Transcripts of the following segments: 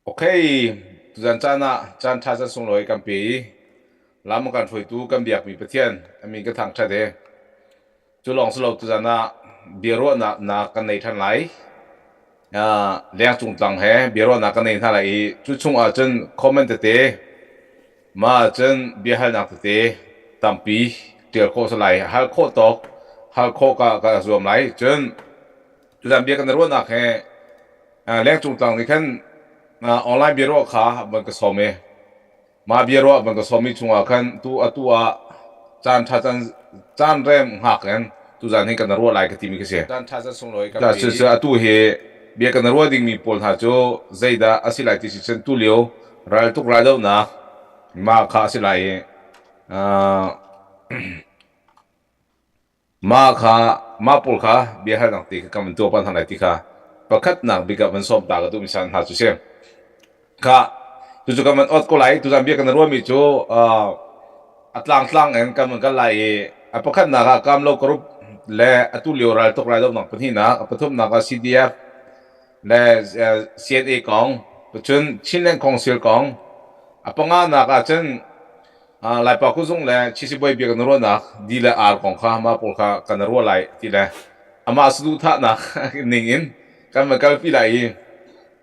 Okay, tuzan caan ah caan ṭha caan sunglawi kan pe i lam a kan hruaitu kan biakmi Pathian a min ka thangṭhat i cu lawng si lo tuzan ah biaruahnak nak kan nei ṭhan lai. Uh, lengcung tlang he biaruahnak kan nei hna lai i cu chung ah cun comment tete mah cun biahalnak tete tampi ṭial khawh si lai. Hal khawh tawk hal khawh ka ka zuam lai. Cun tuzan bia kan i ruahnak he Lengcung tlang nih khan online biaruah kha van ka sawm i mah biaruah van ka sawmmi chungah khan tu atu ah caan ṭha caan caan rem hngak in tuzan hin kan ruah lai ka timi ka si. Caan ṭha caan sunglawi kan pe. Cucu atu hi bia kan ruah dingmi pawl hna cu zeidah a si lai ti si cun tulio raltuk raldohnak mah kha a si lai i Mah kha mah pawl kha biahalnak ti kha kan van tuah pah hna lai ti kha pakhatnak bik ah van sawm ta ka duhmi san hna cu si. Kha cucu kan van ot ko lai. Tuzan bia kan ruahmi cu uh, a tlangtlang in kan van kal lai i a pakhatnak ah Kamlo Group le atu lio raltuk raldohnak pahnihnak, a pathumnak ah CDF le CNA kong, cun Chinland Council kong, a panganak ah cun Laipa kuzung le Chisibawi bia kan ruahnak di le ar kong kha mah pawl kha kan ruah lai ti le amah saduhthahnak ning in kan van kalpi lai i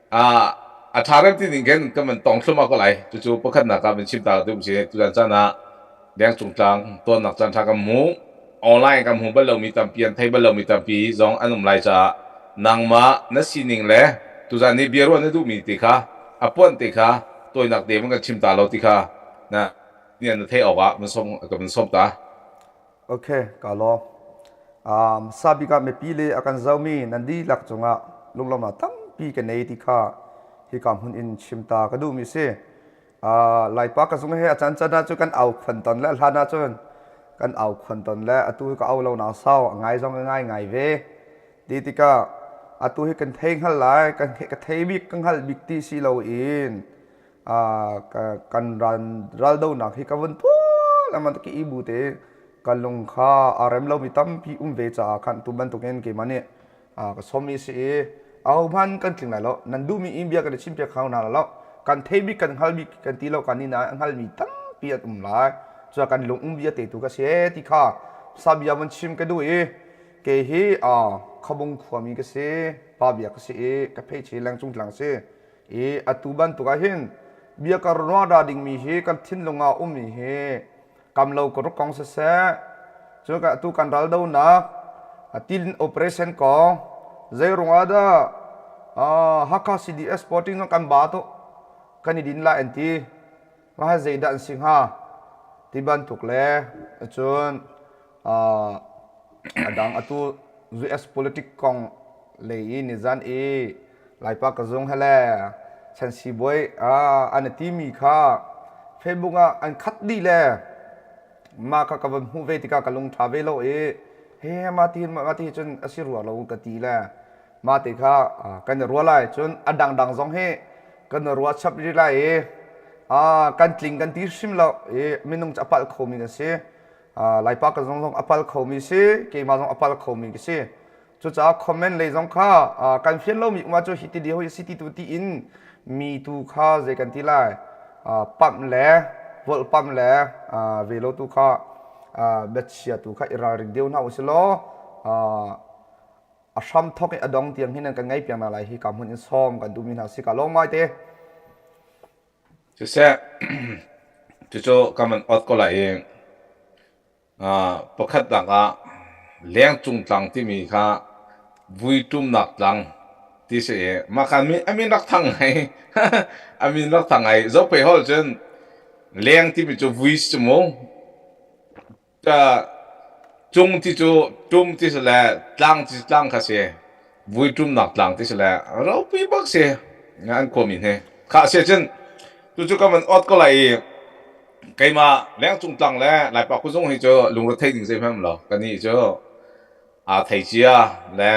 a ṭha rem ti ning khin kan van tong thluahmah ko lai. Cucu pakhatnak ah van chim ta ka duh si. Tuzan caan ah lengcung tlang tawnnak caan ṭha kan hmu. Online kan hmu bal lomi tampi an thei bal lomi tampi zong an um lai caah nangmah na sining le tuzan ni bia ruah na duhmi ti kha a puanh ti kha tawinak te van kan chim ta lo ti kha na na theih awkah van sawm ka van sawm ta. Okay, ka lawm. Um, sabik ah mipi le a kan zomi nan dihlak cungah lunglawmhnak tampi ka nei ti kha hika hmun in chim ta ka duhmi si. Uh, Laipa ka zung he a can can ah cu kan au khon ton le hlan ah cun kan au khon ton le atu ka au lo na sau a ngai zong ka ngai ngai ve. Ti tikah atu hi kan thei hngal lai kan ka thei bik ka hngal bik ti si lo in kan raldonak hi ka vun tuah lengmang ki i bu te ka lung kha aa rem lomi tampi um ve caah khan tu bantukin keimah nih ka sawmmi si i ahohmanh kan tling lai lo nan duhmi in bia kan i chimpiak kho hna lo kan thei bik kan hngal bik kan ti lo kan ni na hngalmi tampi an um lai cu kan lung um bia te tu ka si ti kha sabia van chim ka duh i ke hi khabung khuami ka si pa bia ka si i ka phei chi lengcung tlang si I atu bantuk ah hin bia ka ruah dah dingmi hi kan thinlung ah ummi hi kamlo ka ruk kong siseh, cu ka atu kan raldonak tilin operation kong zeirung ah dah Hakha CDS sporting zong kan ba tu kan i din lai an ti. Mah zeidah an si hnga ti bantuk le cun a dang atu US politic kong lei i nizan i Laipa ka zung hele chan sibawi an timi kha Facebook ah an khat dih le mah kha ka van hmuh ve tikah ka lung ṭha ve lo i he mah ti mah ti cun a si rua lo ka ti le mah ti kha kan i ruah lai cun a dangdang zong hi kan i ruah chap rih lai i kan tling kan ti hrim lo i minung cu a palh khomi kan si Laipa ka zong zong a pal khomi si keimah zong a pal khomi ka si cucaah comment lei zong kha kan fian lomi um ahcun hi ti hoi si ti tu tiin mi tu kha zei kan ti lai pamh le volhpamh le ve lo tu kha biachia tu kha i ralring deuh hna usih law a hram thok i a dong tiang hin nan kan ngaih piak hna lai hi ka hmun in sawm kan duhmi hna si ka lawm ngai te. Siseh, cucu kan van ot ko lai i pakhatnak ah lengcung tlang timi kha vuiṭumnak tlang ti si i mah kha a min rak thang ngai. A min rak thang ngai. Zophei holh cun leng timi cu vui si cu mu. Cung ti cu ṭum ti si le tlang ti tlang kha si. Vui ṭumnak tlang ti si le ropui bak si an khuami hi. Khah si cun tucu ka van ot ko lai i keimah lengcung tlang le Laipa kuzung hi cu lungrethei ding zeihmanh um lo. Kannih cu aa thei cia le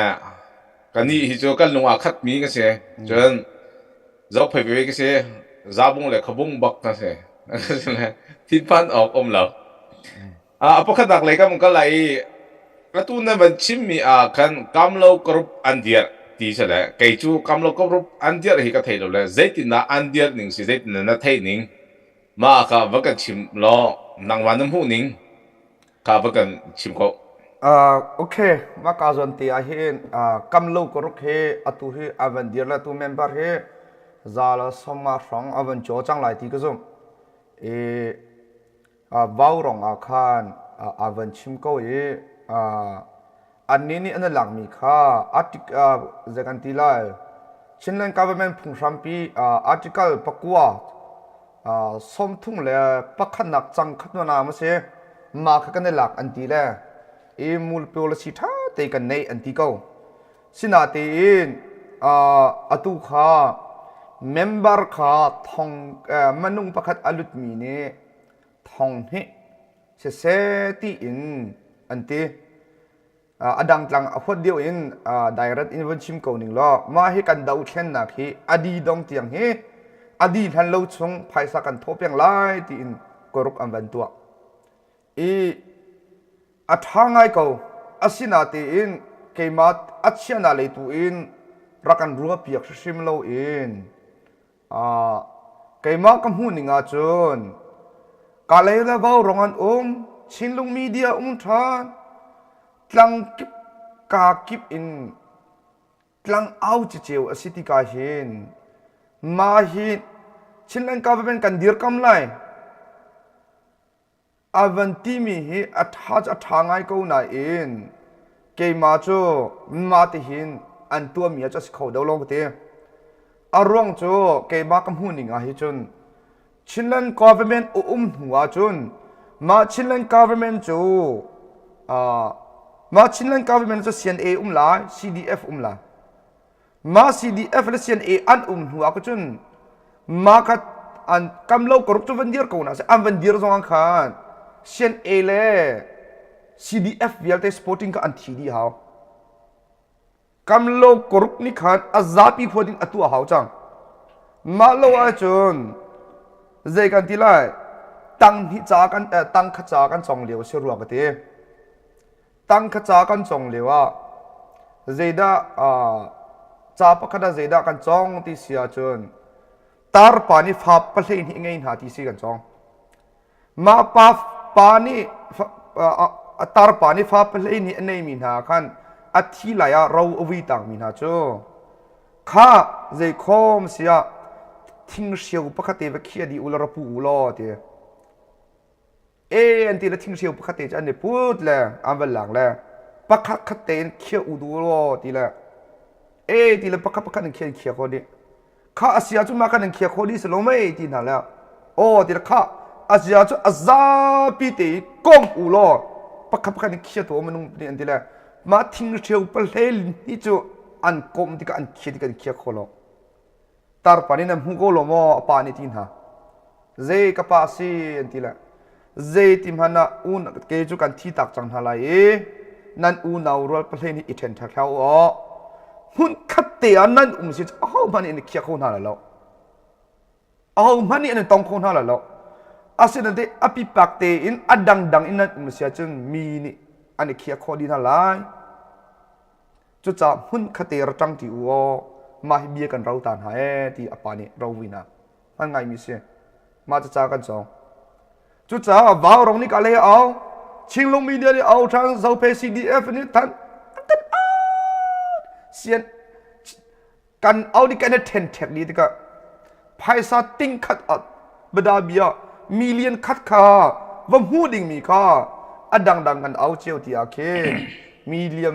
kannih hi cu kan lung aa khatmi ka si. Cun zohphei veve ka si. Zabung le khabung bak ka si. Thinphan awk um lo. A pakhatnak lei kan kal lai i atu na van chimmi ah khan Kamlo Group an dirh ti si le kei cu Kamlo Group an dirh hi ka thei lo le zeitindah an dirh ning si zeitindah na theih ning mah kha va kan chim law nangmah na hmuh ning kha va kan chim ko. Uh, okay, mah ka zawn te ah hin uh, Kamlo Group hi atu hi a van dir le tu member hi za le sawmnga hrawng a van caw cang lai ti ka zumh. I Vaurawng ah khan a van chim ko i annih nih an i lakmi kha zei kan ti lai Chinland government phunghrampi article pakua sawmthum le pakhatnak cang khat na ma si mah kha kan i lak an ti le i mul policy ṭha te kan neih an ti ko. Sinatein atu kha member kha thong minung pakhat a lutmi nih thong hnih siseh tiin an ti. A dang tlang a huat deuh in direct in vun chim ko ning law mah hi kan dothlennak hi a di dong tiang hi a di hlan lo chung phaisa kan thawh peng lai tiin koruk an van tuah. I a ṭha ngai ko. Asinatein keimah a chiahnak lei tu in rak kan ruahpiak hrimhrim loin keimah ka hmuh ning ahcun Kalay le Vaurawng an um, Chinlung media um ṭhan, tlang kip kaa kip in tlang au ciceu a si tikah hin mah hi Chinland government kan dirkam lai. A van timi hi a ṭha cu a ṭha ngai ko nain keimah cu mah tihin an tuahmi ah cu a si kho deuh lo ka ti. A ruang cu keimah ka hmuh ning ah hi cun Chinland government a um hnu ahcun mah Chinland government cu uh, mah Chinland government cu CNA um lai, CDF um lai. Mah CDF le CNA an um hnu ah cun mah kha an kam lo karuk cu van dir ko na an van dir zong ah khan CNA le CDF vialte supporting kha an thi dih hau. Kam lo karuk nih khan a zapi khua ding a tuah hau cang. Mah lo ahcun zei kan ti lai tang hnih ca kan eh, tang kha ca kan cong lio si rua ka ti. Tangka ca kan cawng lio ah zeidah ca pakhat ah zeidah kan cawng ti si ahcun tarpa nih fa 12 ngei hna ti si kan cawng. Mah pa pa nih a tarpa nih fa 12 a neimi hna khan a thi lai ah ro a vui tangmi hna cu kha zeikhawm siah thinghreu pakhat te va khiah dih u law ra pu u law ti. E an ti le thinghreu pakhat te cu an i put le an van lang le pakhat khat tein khiah u duh law ti le e ti le pakhat pakhat in khiah in khiah kho dih kha a sia cu ma kan in khiah kho dih si lo mei ti hna le aw ti le kha a sia cu a zapi te i kom u law pakhat pakhat in khiah tu minung nih an ti le mah thinghreu pahle ni cu an kom tikah an khiah tikah an khiah kho lo Tarpa nih nan hmu ko lo maw a pa nih ti hna. Zei ka pa si an ti le zei ti hmanh ah un ke cu kan thi tak cang hna lai i nan unau rual pahle nih i ṭhen ṭha hlah u aw. Hmun khat te ah nan um si aho hmanh nih an i khiah kho hna lai lo. Aho hmanh nih an i tong kho hna lai lo. Asinain te a pipak tein a dangdang in nan um si ahcun mi nih an i khiah khawh dih hna lai. Cucaah hmun khate ra ṭang ṭi u aw, mah hi bia kan ro ta hna ee ti a pa nih rovuinak hman ngaimi si. Mah caca kan cawng. Cucaah Vaurong nih ka le au, Chinglung media nih au ṭhan, Zophe CDF nih than, kan sian kan au nih kan i ṭhenṭhek dih tikah phaisa ting khat ah bada bia million khat kha va hmuh dingmi kha a dangdang kan au cio ti ah khin million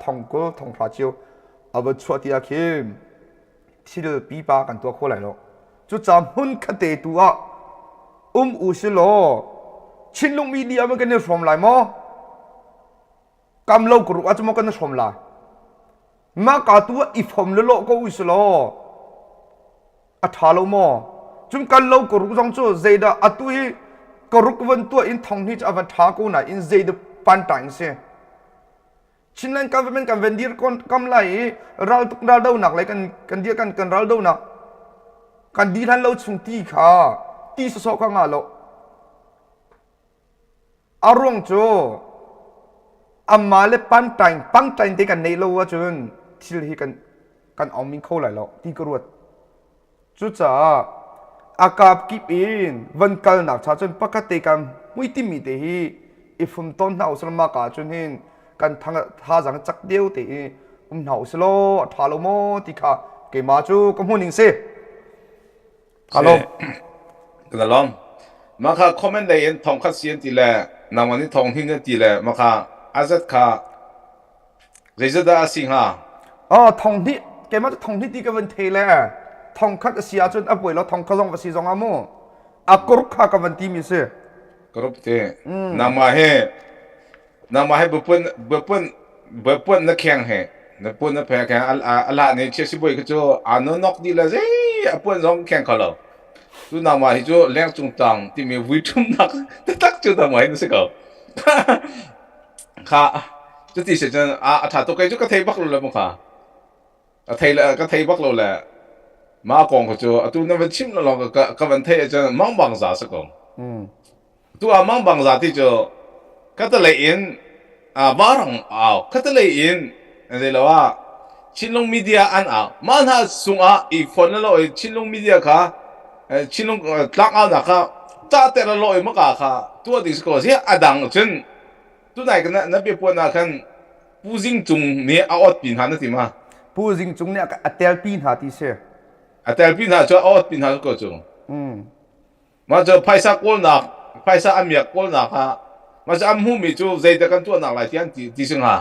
thong kul thong hra cio a va chuah ti ah khin thil pipa kan tuah kho lai lo cucaah hmun khate tu ah um u si law Chinlung media man kan i hrawm lai maw Kam lo ka ruah cu maw kan i hrawm lai? Mah ka tu ah i fom le lawh ko u si law a ṭha lo maw? Cun kan lo ka ruk zong cu zeidah atu hi ka ruk van tuah in thong hnih cu a va ṭha ko nain zeidah panṭa in si. Chinland government kan van dir kam lai i raltuk raldonak lei kan kan dir kan kan raldonak. Kan di hlan lo chung ti kha ti sawsawh kha ngah lo. A ruang cu amah le pantain pangtain te kan neih lo ahcun thil hi kan kan auming kho lai lo ti ka ruat. Cucaah a kap kip in van kalnak cha cun pakhat te kan hmuitinh te hi i fum tawn hna usih law mah ka ahcun hin kan thazaang cak deuh te i um hna usih law a ṭha lo maw ti kha keimah cu ka hmuhning si. Ka lawm. Ka lawm. Mah kha comment lei in thong khat si an ti le nangmah nih thong hnin an ti le mah kha azat kha Zeizat dah a si hnga? Oh, thong hnih keimah cu thong hnih ti ka van thei le thong khat a si ahcun a buai lo thong kha zong va si zong ah mu a kuruk kha ka van ti mi si. Kuruk te. Nangmah he nangmah he buapun buapun buapun na kheng he na pun na phe kheng a la ne chia si boi kha cu a no nok di la zei a puan zong kheng kho lo. Tu nangmah hi cu leng cung tang timi vui thumnak taktak cu nangmah hi na si ko. Kha cuti si cun a a ṭha tuk kei cu ka thei bak lo le mu kha. A thei le ka thei bak lo le mah kong kha cu atu na van chim lawng ka ka van theih ahcun mangbang za si ko. Tu ah mangbang za ti cu khatalei in varang au khatalei in zeilo ah Chinlung media an au. Mah hna sungah i phone le lo i Chinlung media kha Chinlung tlangaunak kha cah ter le lo i maka kha tuah ding si ko si a dang cun tunai na na biapuan ah khan Pu Zing Cung nih a ot pi hna na ti ma? Pu Zing Cung nih a telpi hna ti si. A telpi hna cu a ot pi hna ko cu. Mah cu phaisa kawlnak, phaisa a miak kawlnak ah mah cu an hmuhmi cu zeidah kan tuahnak lai ti an ti, ti si hnga.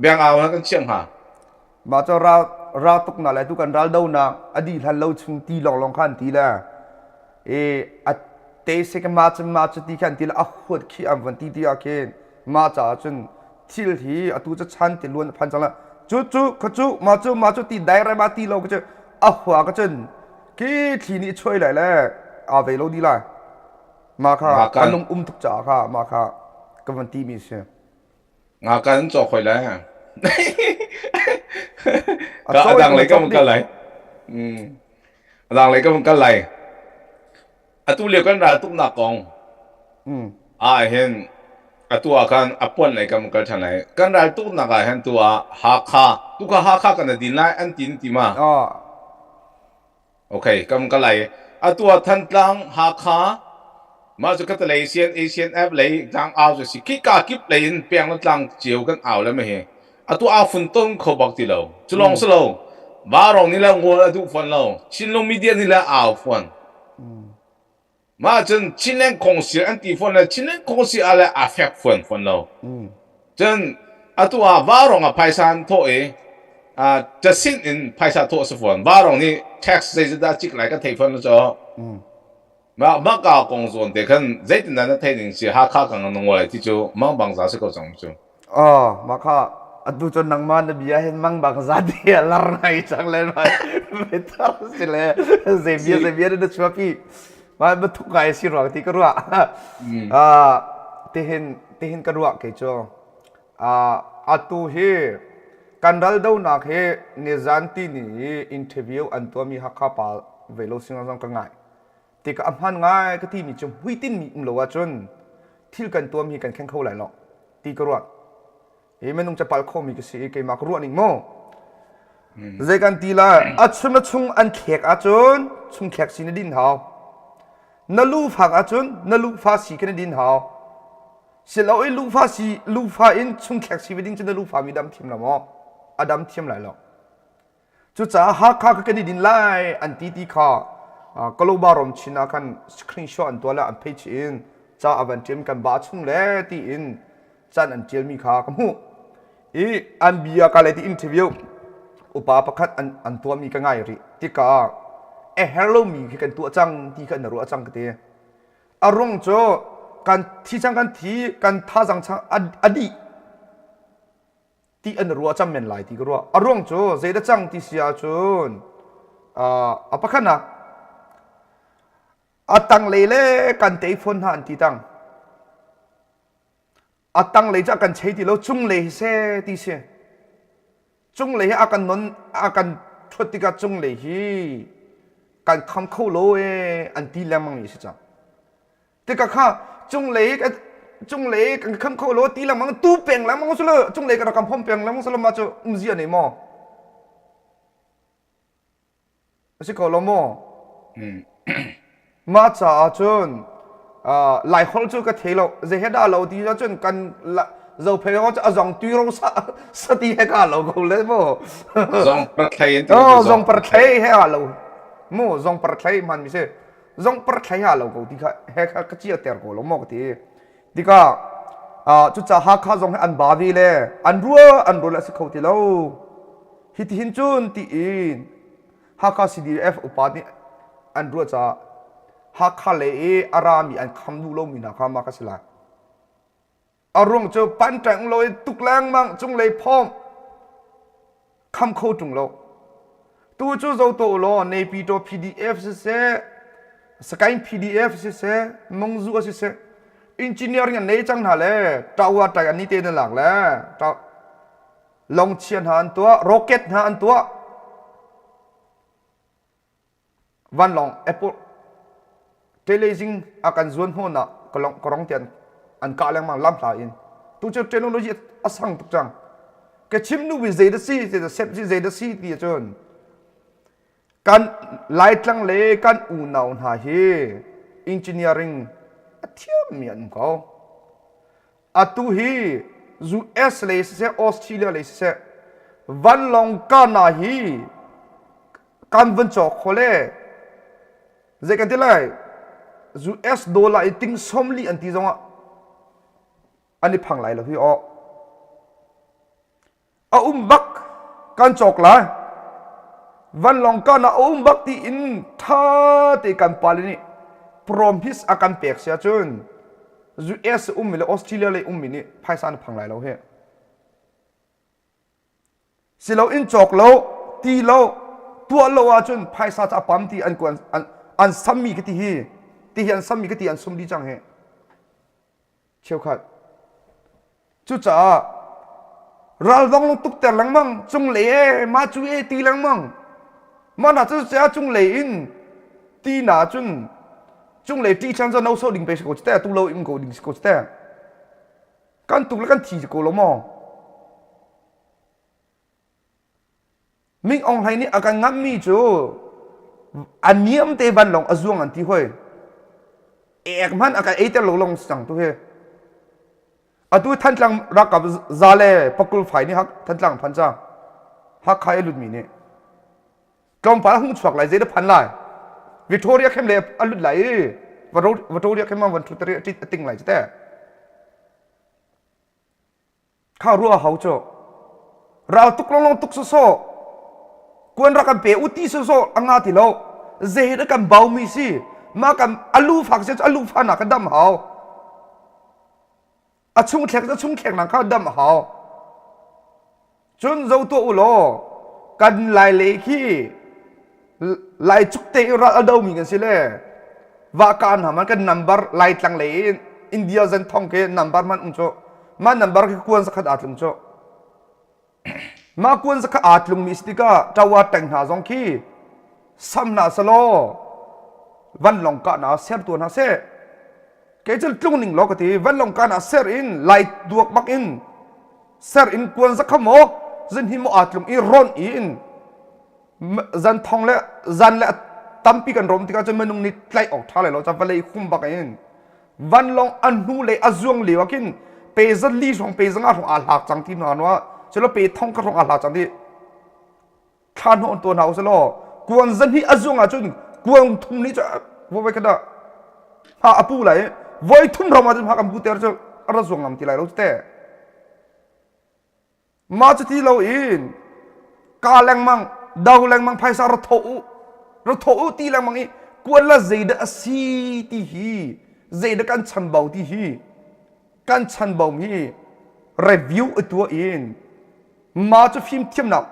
Beng au kan chiah hnga. Mah cu ral ral tuknak le tu kan ral donak a dih hlan lo chung ti lawnglawng kha an ti le i a te se ka ma cu ma cu ti kha an ti le a huat khi an von ti ti ah khin mah caah cun thil hi atu cu chan ti luan phan cang la cu cu kha cu ma cu ma cu ti dai ma ti lo ka cu a hua ka cun Khi thli nih chuai lai le aa ve lo di lai. Mah kha ka lung um tuk caah kha mah kha ka van ti mi si. Nga kan cawk hoi lai. Ka adang lei ka van kal lai. Mm. Adang lei ka van kal lai. Atu lio kan ral tuknak kong. Mm. Ah hin atu ah khan a puan lei kan kal ṭhan lai. Kan ral tuknak ah hin tu ah Hakha, tu kha Hakha kan din lai an ti ti ma? Oh. Okay, kam ka lai. Atu ah Thantlang, Hakha, mah cu katalei CNA, CNF lei tlang au cu si. Khika kip lei in peng le tlang cio kan au le ma hi. Atu aa fun ton kho bak ti lo. Cu lawng si lo. Varong nih le ngol a duh fawn lo. Chinlung media nih le au fawn. Mah cun Chinland Council an ti fawn le Chinland Council ah le aa fek fawn fawn lo. Cun atu ah Varong ah phaisa an thawh i casin in phaisa thawh a si fawn. Varong nih tax zeizat dah cik lai kan thei fawn lo cu. Mah maka kong zawn te khan zeitindah na theih ning si Hakha kang na ngol ai ti cu mangbang za si ko cang cu. Oh, mah kha atu cun nangmah na bia hin mangbang za ti a lar ngai cang le mai betar si le zei bia zei bia na chuapi ma ma thuk ngai si ruang ti ka ruah. Ah tihin tihin ka ruah kei cu. Ah atu hi kan ral donak hi nizan ti ni i interview an tuahmi Hakha pa ve lo sing zong ka ngai. Tikah a hman ngai ka timi cu hmuitinh mi um lo ahcun thil kan tuahmi kan kheng kho lai lo ti ka ruah. Hi minung capal khomi ka si i keimah ka ruah ning mu. Zei kan ti lai a chung a chung an thlek ahcun chung thlek si na din hau. Na lu fak ahcun na lufa si ka na din hau. Silo i lufa si lufa in chung thlek si ve ding cu na lufa mi dam thiam lo maw? A dam thiam lai lo. Cucaah Hakha kha kan i din lai an ti ti kha Kaloba ram chin ah khan screenshot an tuah le an page in ca a van ṭiam kan ba chung le tiin can an ṭialmi kha ka hmuh. I an bia ka le ti interview upa pakhat an, an tuahmi ka ngai rih tikah a her lomi khi kan tuah cang ti kha na ruah cang ka ti. A ruang cu kan thi cang kan thi kan thazang chang a dih ti an ruah cang men lai ti ka ruah. A ruang cu zeidah cang ti si ahcun a pakhatnak a tanglei le kan tei fawn hna an ti tang. A tanglei cu a kan chei ti lo cunglei hi seh ti si. Cunglei hi a kan non a kan ṭhuat tikah cunglei hi. Kan kham kho lo ee an ti lengmang mi si cang. Tikah kha cunglei cunglei kan kham kho lo ti lengmang tu peng lengmang su lo cunglei kan rak phom peng lengmang su lo ma cu umzia nei maw? A si ko lo maw? Mah caah cun Laiholh cu ka thei lo. Zei he dah lo ti ahcun kan Zophei cu a zong tuiro sa sati he ka lo ko le mu. Zong parthlei in Oh, zong parthlei he a lo. Mu zong parthlei hman mi si. Zong parthlei ha lo ko ti kha he kha ka chia ter ko lo maw ka ti. Tikah cucaah Hakha zong hi an ba ve le an rua an rul a si kho ti lo. Hitihin cun tiin Hakha CDF upa nih an ruah caah Hakha lei i a rami an kham duh lomi hna kha mah ka si lai. A ruang cu panṭeng lo in tuk lengmang cunglei phawm kham kho ṭung lo. Tu cu zoto law Naypyidaw PDF siseh, Sakaing PDF siseh, Mungzu siseh, engineering an nei cang hna le ṭaua ṭai an ni te na lak le longchia hna an tuah, rocket hna an tuah. Vanlawng airport telezing a kan zuan hnawn ah ka rong ti an kah lengmang lam hla in. Tu cu technology a sang tuk cang. Ka chim nu bi zei dah si, zei dah sep si, zei dah si ti ahcun kan Laitlang le kan unau hna hi engineering a thiammi an um ko. Atu hi US lei siseh Australia lei siseh vanlawng kana hi kan van cawk kho le zei kan ti lai US dollar i ting 40 an ti zongah an i phang lai lo hi aw. A um bak kan cawk lai. Vanlawng kan ah a um bak tiin ṭha te kan pale nih promise a kan pek si ahcun US ummi le Australia lei ummi nih phaisa an phang lai lo hi. Siloin cawk lo, ti lo, tuah lo ahcun phaisa cu a pam ti an an, an sammi ka ti hi ti hi an sammi ka ti an sum dih cang hi. Cheukhat. Cucaah ral zong lung tukter lengmang, cunglei e, mah cu e ti lengmang. Mah hna cu cucaah cunglei in ti na cun cunglei ṭih chan cu no so ding pe si ko cu te, tu lo in ko ding si ko cu te. Kan tuk le kan thi ko lo maw? Ming Aung Hlaing nih a kan ngamhmi cu a niam te vanlawng a zuang an ti hoi. Ek hmanh a kan eiter lo long cang tu hi. Atu Thantlang ralkap za le pakul fai nih Thantlang phan cang. Hakha i lutmi nih. Tlawmpal a hung chuak lai zei dah phan lai. Victoria khem le a lut lai i Victoria khem van ṭhut a ting lai cu te. Kha ruah hau cu. Ral tuk longlong tuk sawsawh. Kuan rak kan pe u ti sawsawh a nga ti lo. Zei dah kan baumi si. Mah kan alu fak si cu alu fa nak kan dam hau. A chung thlek cu chung thlek nak kha dam hau. Cun zo tuah u law kan lai lei khi lai cuk te i ral a domi kan si le vahka hna man kan number laitlang lei in India zan thong ke number man um cu mah number khi kuan zakhat aa tlung cu mah kuan zakhat aa tlung mi si tikah tawa teng hna zong khi sam hna selaw vanlawng kah na ser tu hna seh kei cu tlung ning law ka ti vanlawng kah na ser in lai duak bak in ser in kuan zakha maw zan hi maw aa tlung i rawn i in zan thong le zan le tampi kan rom tikah cun minung nih tlaih awk ṭha lai lo ca vawlei hum bak in vanlawng an hnu le a zuang lio ah khin pe zan li hrawng pe zanga hrawng aa hlak cang ti hna hnu ah culo pe thong ka hrawng aa hlak cang ti thla hnawh tuah hna usih law kuang zan hi a zuang ahcun kuang thum nih cu voi khat ah ha a pu lai voi thum ram ahcun ha kan pu ter cu a ra zuang ngam ti lai lo te mah cu ti lo in ka lengmang do lengmang phaisa ra tho u ra tho u ti lengmang i kuan la zeidah a si ti hi zeidah kan chanbau ti hi kan chanbau mi review a tuah in Mah cu fimthiamnak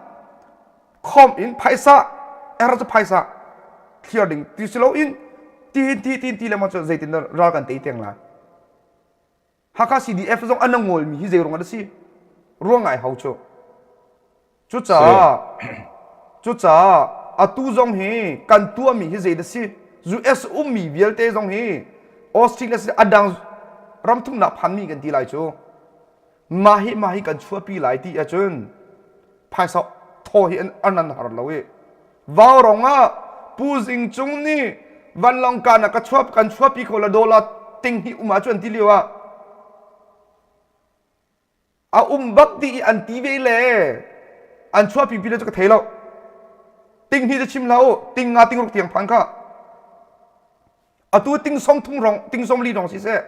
khawm in phaisa er cu phaisa thliar ding ti si loin ti ti ti ti lengmang cu zeitin dah ral kan tei teng lai. Hakha CDF zong an ngawlmi hi zei ruang ah si? Ruang ngai hau cu. Cucaah cucaah atu zong hi kan tuahmi hi zei dah si? US ummi vialte zong hi Australia si a dang ramthumnak phanmi kan ti lai cu. Mah hi mah hi kan chuahpi lai ti ahcun phaisa thaw hi an an har lo i Vaurong ah Pu Zing Cung nih vanlawng kaan ah ka chuap kan chuahpi kho la dollar ting hi um ahcun ti lio ah a um bak ti i an ti ve le an chuahpi pi le cu ka thei lo ting hi cu chim hlah u ting nga ting ruk tiang phan kha atu ting song thum rong ting som li rong si seh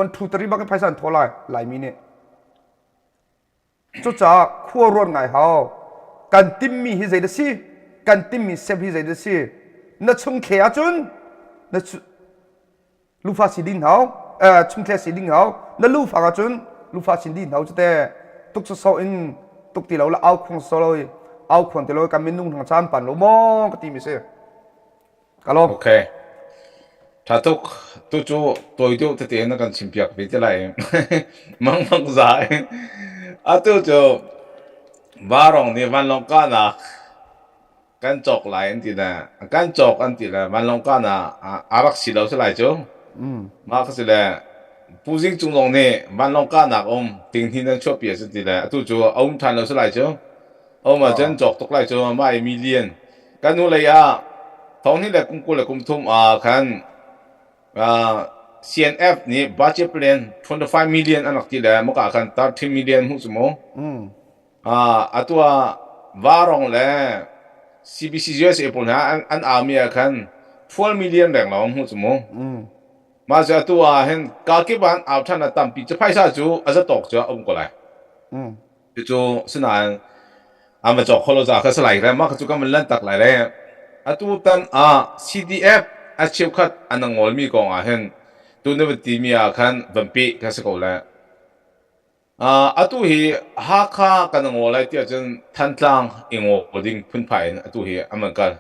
one two three bak in phaisa an thaw lai laimi nih cucaah khua ruat ngai hau kan timmi hi zei dah si kan timmi sep hi zei dah si na chungthle ahcun na lufa si ding hau chungthle si ding hau na lufak ahcun lufa sin ding hau cute tuk so in tuk ti lo la au khuang so lo au khuang ti lo kan minung hang caan pan lo maw ka ti mi si ka lawm okay tha tuk tu cu tawi deuh tete na kan chim piak ve te lai mang mang za atu cu varong nih vanlawng kahnak Kan cawk lai an ti le kan cawk an ti le vanlawng kahnak a rak si lo si lai cu. Mah kha si le Pu Zing Cung zong nih vanlawng kahnak um tinghnih nan chuahpi a si ti le atu cu a um ṭhan lo si lai cu. A um ahcun cawk tuk lai cu mah i million. Kan hnu lei ah thonghnih le kum 20 le kum thum ah khan CNF nih budget plan 25 million an rak ti le maka khan 30 million hmuh cu mu. Atu ah Varong le CBC USA pawl hna an aumi ah khan 12 million reng lawng hmuh cu mu. Mah cu atu ah hin kakip ah an au ṭhan ah tampi cu phaisa cu a zatawk cu a um ko lai. Cucu sinain an va cawk kho lo caah kha si lai le mah kha cu kan van lan tak lai le atu tan ah CDF a cheukhat an ngawlmi kong ah hin tu na van timi ah khan van peh kha si ko le Atu hi Hakha kan ngaw lai tiah cun Thantlang i ngaw ding phunphai in atu hi an van kal.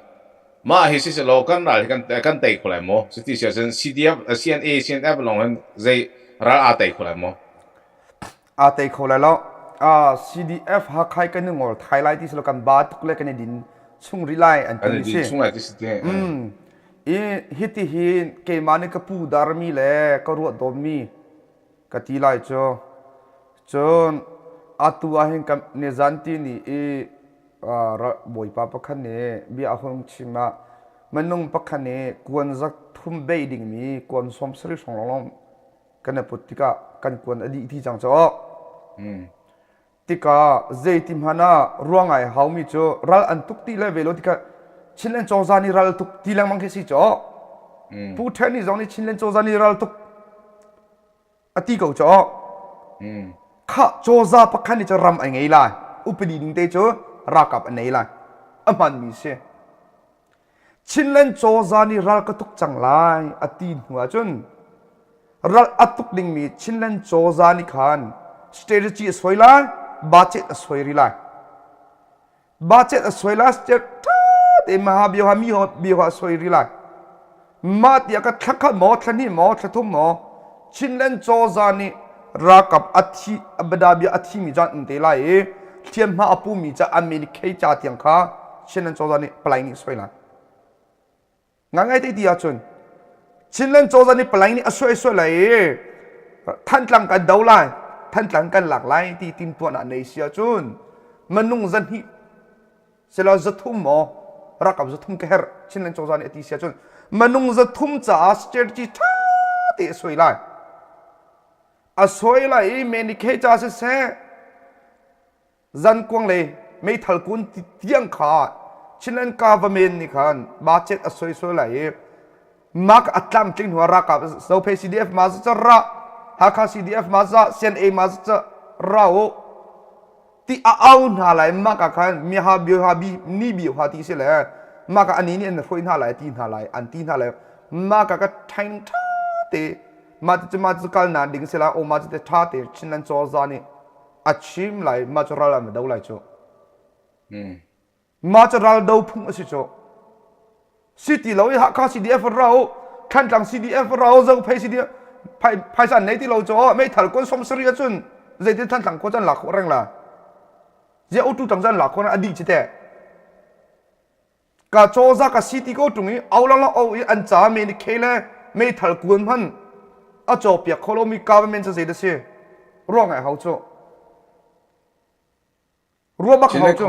Mah hi siselaw kan ral hi kan, kan tei kho lai maw? Cuti si ahcun CDF, CNA, CNF lawng hin zei ral aa tei kho lai maw? Aa tei kho lai lo. CDF Hakha kan i ngol thai lai ti selaw kan ba tuk le kan i din chung rih lai an ti mi si. Chung lai ti si te. Mm. I hiti hin keimah nih ka pu darmi le ka ruah dawmmi ka ti lai cu. Cun atu ah hin nizan ti ni i bawipa pakhat nih bia a hun chim ah minung pakhat nih kuan zak thum bei dingmi kuan sawm sarih hrawng lawnglawng kan i put tikah kan kuan a dih ti cang cu. Tikah zeiti hmanh ah ruang ai haumi cu ral an tuk ti le ve lo tikah Chinland cozah nih ral tuk ti lengmang khi si cu. Pu Ṭhen nih zong nih Chinland cozah nih ral tuk a ti ko cu. Khah cozah pakhat nih cu ram a ngei lai. Upadi ding te cu ralkap a nei lai. A hmanmi si. Chinland cozah nih ral ka tuk cang lai a ti hnu ahcun ral a tuk dingmi Chinland cozah nih khan strategy a suai lai, budget a suai rih lai. Budget a suai lai, ṭha tein maha bioha mi bioha a suai rih lai. Mah tiah ka thla khat maw, thla hnih maw, thla thum maw Chinland cozah nih ralkap a thi a bia a thimi cu an um te lai i hliamhma a pumi ca an Medicaid ca tiang kha Chinland cozah nih palai nih a suai lai. Ngangai te ti ahcun Chinland cozah nih palai nih a suai suai lai i Thantlang kan do lai, Thantlang kan lak lai ti timtuahnak nei si ahcun minung zahnih sila zathum maw ralkap zathum ka herh Chinland cozah nih a ti si ahcun minung zathum caah strategy ṭha te a suai lai. A suai lai i Medicaid ca siseh zankuang le meithal kun tiang kha Chinland government nih khan budget a suai suai lai i mak a tlamtling hnu ah ralkap Zophei CDF ma za ra Hakha CDF ma za CNA ma za ra u ti a au hna lai mah ka khan mi ha bio ha bi ni bio ha ti si le mah ka ani nih an hruai hna lai ti hna lai an ti hna lai mah ka ka thain tha te mah cu mah cu kal na ding si la o mah cu te tha te Chinland cozah nih a chim lai mah cu ral an do lai cu Mah cu ral do phung a si cu. Si ti lo i Hakha CDF ra u, Thantlang CDF ra u, Zophei CDF phaisa an nei ti lo cu meithal kun som sari ahcun zeitin Thantlang khua cu an lak khawh reng la. Ziah utu tang cu an lak khawh a dih ci teh. Ka cawza ka si ti ko ṭung i au lang au i an ca me ni khe le meithal kuan hman a caw piak kho lomi government cu zei dah si? Ruah ngai hau cu. Ruah bak hau cu.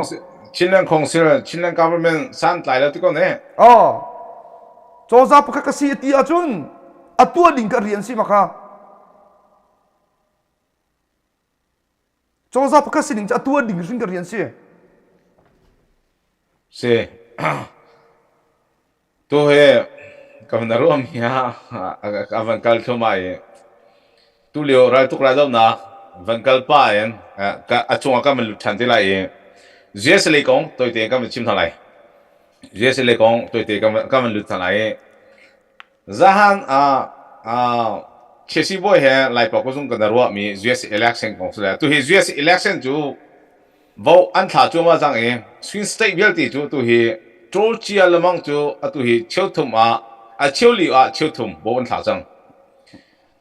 Chinland Council, Chinland government santlai lo ti ko ne. Oh. Cawza pakhat ka si ti ahcun a tuah ding ka rian si maka. Cawza pakhat sining cu a tuah ding hring ka rian si. Si. Tu hi ka van ruahmi ah a van kal thluahmah i tulio raltuk raldohnak van kal pah in a cungah kan van lut ṭhan te lai i US lei kong tawite in kan van chim hna lai. US lei kong tawite kan van lut hna lai i zahan ah Chelsea bawi he Laipa kuzung kan ruahmi US election kong si le tuhi US election cu Vote an thla cuahmah cang i Swin State vialte cu tuhi Georgia lemang cu atu hi cheuthum ah a cheuli ah cheuthum vote an thlak cang.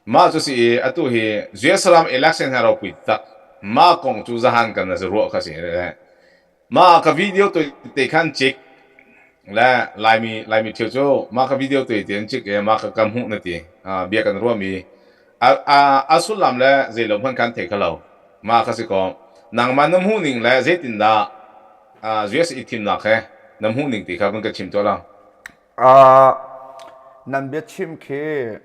Mah cu si i atu hi US ram election hi a ropui tak. Mah kong cu zahan kan na ruah kha si. Mah ka video te khan cik le Laimi Laimi thil cu mah ka video te te an cik i mah ka ka hmuh na ti. Bia kan ruahmi A, a, a sullam le zeilo hmanh khan thei kho lo. Mah kha si kaw, nangmah na hmuhning le zeitindah uh, US i thimnak he na hmuhning ti kha vun ka chim tuah lo. Uh, nan biachim khi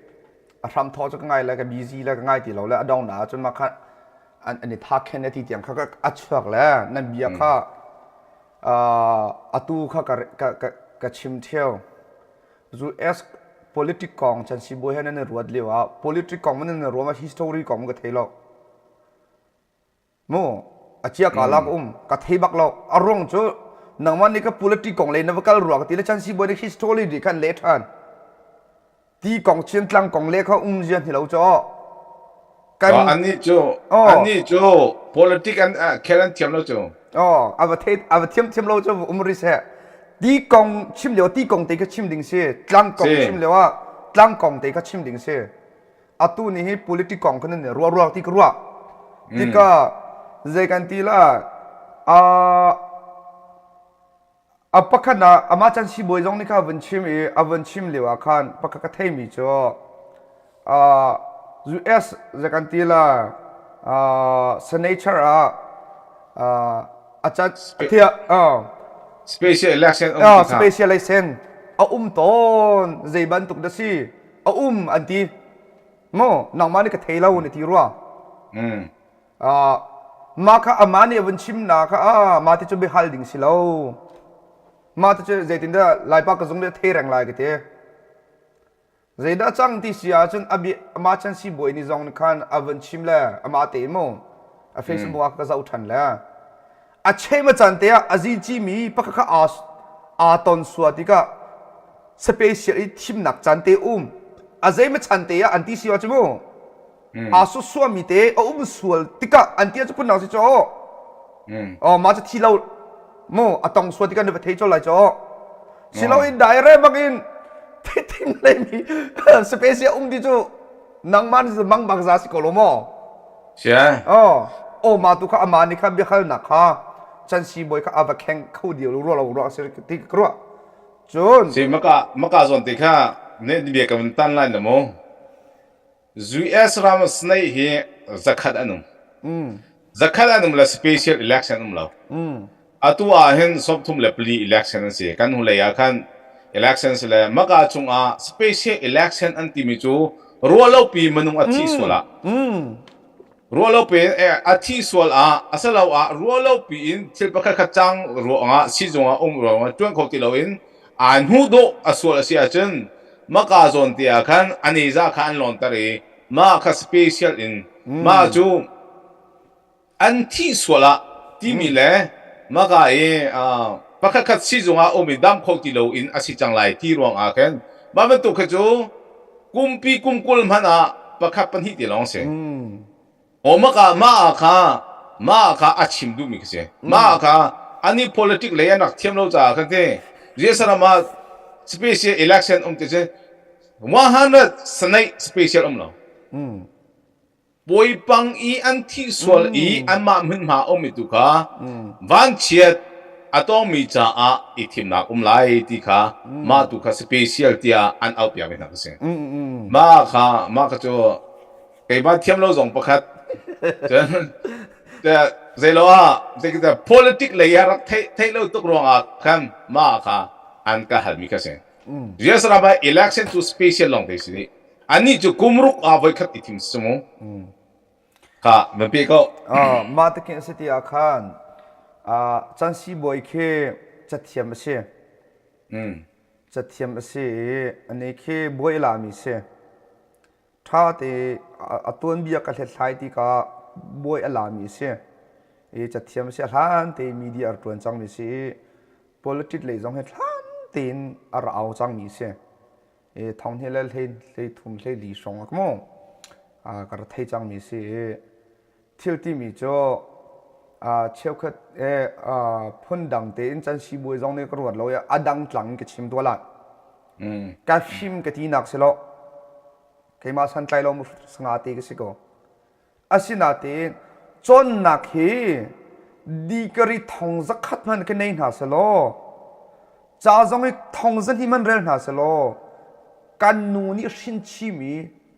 a hram thaw cu ka ngai le ka busy le ka ngai ti lo le a dong na ahcun mah kha an, an i tha khen ti tiang kha a chuak le nan bia kha uh, atu kha ka, ka, ka, ka chim theo. US politic kong chan sibawi he nan i ruat lio ah politic kong man nan ruam ah history kong ka thei lo. Mu a chia ka lak um ka thei bak lo. A ruang cu nangmah nih ka politic kong le na va kal rua ka ti le chan sibawi nih history nih khan le than. Ti kong chin tlang kong le kha um zia hni lo cho. Kan annih cu annih cu politic an khel an thiam lo cu. Oh, a va thei a va thiam thiam lo cu um ri seh. Ti kong chim lio ti kong te kha chim ding si. Tlang kong chim lio ah tlang kong te kha chim ding si. Atu ni hi politic kong khan ne ruah ruah ti ka ruah. Tika zei kan ti la a A pakhat ah amah chan siibawi zong nih kha a vun chim i a vun chim lio ah khan pakhat ka theimi cu uh, US zei kan ti la uh, senator ah uh, a cat thiah uh, special election um uh, special election a um tawn zei bantuk dah si a um an ti mo nangmah nih ka thei lo na ti rua mm. Uh, mah kha amah nih a vun chimnak kha ah mah ti cu biahal ding si lo. Mah ti cu zeitindah Laipa ka zung nih a thei reng lai ka ti. Zeidah cang ti si ahcun a bia amah chan siibawi nih zong nih khan a vun chim le amah te mu a Facebook ah ka zoh ṭhan le a chem a can te ah a zici mi pakhat kha aa aa ton sua tikah special i thimnak caan te um a zei ma chan te ah an ti si ah cu mu aa susuami te a um sual tikah an tia cu phun si chaw oh ma cu thi lo mu a tong sual tikah na va thei chol lai chaw silo in direct bak in thim le mi space um ti cu nangman mang bak za si ko lo mo sia oh oh ma tu kha ama ni kha biakhal na kha chan si boy kha ava kheng kho dio lo ro lo ro ti ka ruah cun si maka maka zon te kha ne bia ka tan lai na mo US ram snake hi zakhat an um. Zakhat an um le special election um lo. Atu ah hin 34 election an si. Kan hnulei ah khan election si le maka chungah special election an timi cu ruahlopi minung a thih sual ah ruahlopi a thih sual ah asilo ah ruahlopi in thil pakhat khat cang ruangah sizung ah um ruangah tuan kho ti loin Aa hnuhdawh a sual a si ahcun maka zawn te ah khan a neza kha an lawnter i mah kha special in mah cu an thih sual ah timi le maka i pakhatkhat sizung ah um i dam kho ti loin a si cang lai ti ruang ah khin mah bantuk kha cu kumpi kum 20 hmanh ah pakhat pahnih te lawng a si. Aw maka mah kha mah kha a chim duhmi khi si. Mah kha ani politic lei an rak thiam lo caah khan ti Jerusalem ah special election um ti si 100 senate special um lo. Poipang i an thih sual i anmah hmunhma um mi tu kha vanchiat. a tawngmi caah i thimnak um lai ti kha mah tu kha special tiah an auh piakmi hna kha si. Mah kha mah kha cu keimah thiam lo zong pakhat cun zeilo ah zeikhita politic lei ah rak theih theih lo tuk ruangah khan mah kha an ka halmi kha si. US ram ah election cu special lawng te si dih. Annih cu kum ruk ah voikhat i thim si mu. Kha van pe ko. Mah takin a si ti ah khan can siibawi khi cathiam a si. Cathiam a si i ani khi buai lami si. Ṭha te a tuanbia ka hlethlai tikah buai a lami a si. I cathiam a si. A hlan tein media a rak ṭuan cangmi a si i politics lei zong hi hlan tein a ra au cangmi a si. I thong hnih le hlei hlei thum hlei li hrawng ah mu ka ra thei cangmi si i thil timi cu cheukhat phundang tein can siibawi zong nih ka ruat lo i a dang tlang in ka chim tuah lai. Ka fim ka tinak si lo. Keimah santlai lo mu sanga te ka si ko. Asinain cawnnak hi degree thong zakhat hmanh ka nei hna selaw ca zong hi thong zahnih hmanh rel hna selaw kan nu nih hrin chimi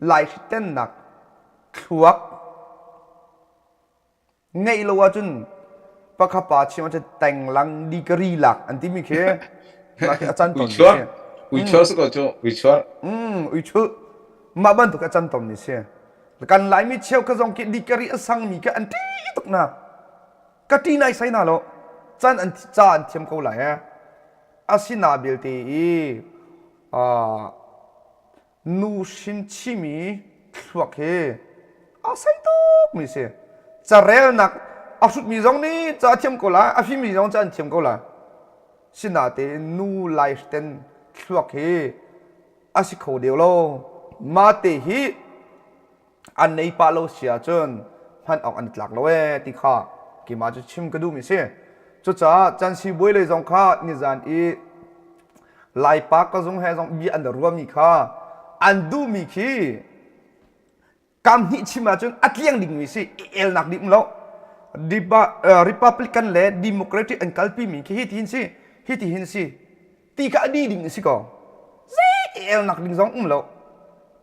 laihrittennak thluak ngeih lo ahcun pakhat pa chim ahcun tenglang degree lak an timi khi mah khi a can tawn mi si. Uichuar si ko cu uichuar. Uichuh mah bantuk a can tawn mi si. Kan Laimi cheu ka zong khi degree a sangmi ka an ṭih tuk na. Ka ṭih nai sai na lo. Can an ca an thiam ko lai eh. Asina belte i nu hrin chimi thluak hi a sei tuk mi si. Carelnak a hrutmi zong nih ca thiam ko lai, a fimmi zong ca an thiam ko lai. Sinatein nu laihten thluak hi a si kho deuh lo. Mate hi an nei pah lo si ahcun hman awk an i tlak lo ee ti kha keimah cu chim ka duhmi si. Cucaah can siibawi lei zong kha nizan i Laipa ka zung he zong bia an ruahmi kha an duhmi khi kam hnih chim ahcun a tliang dingmi si i elnak ding lo. Republican le Democratic an kalpimi khi hi ti hin si hi ti hin si ti kha a dih ding a si ko. Zei elnak ding zong um lo.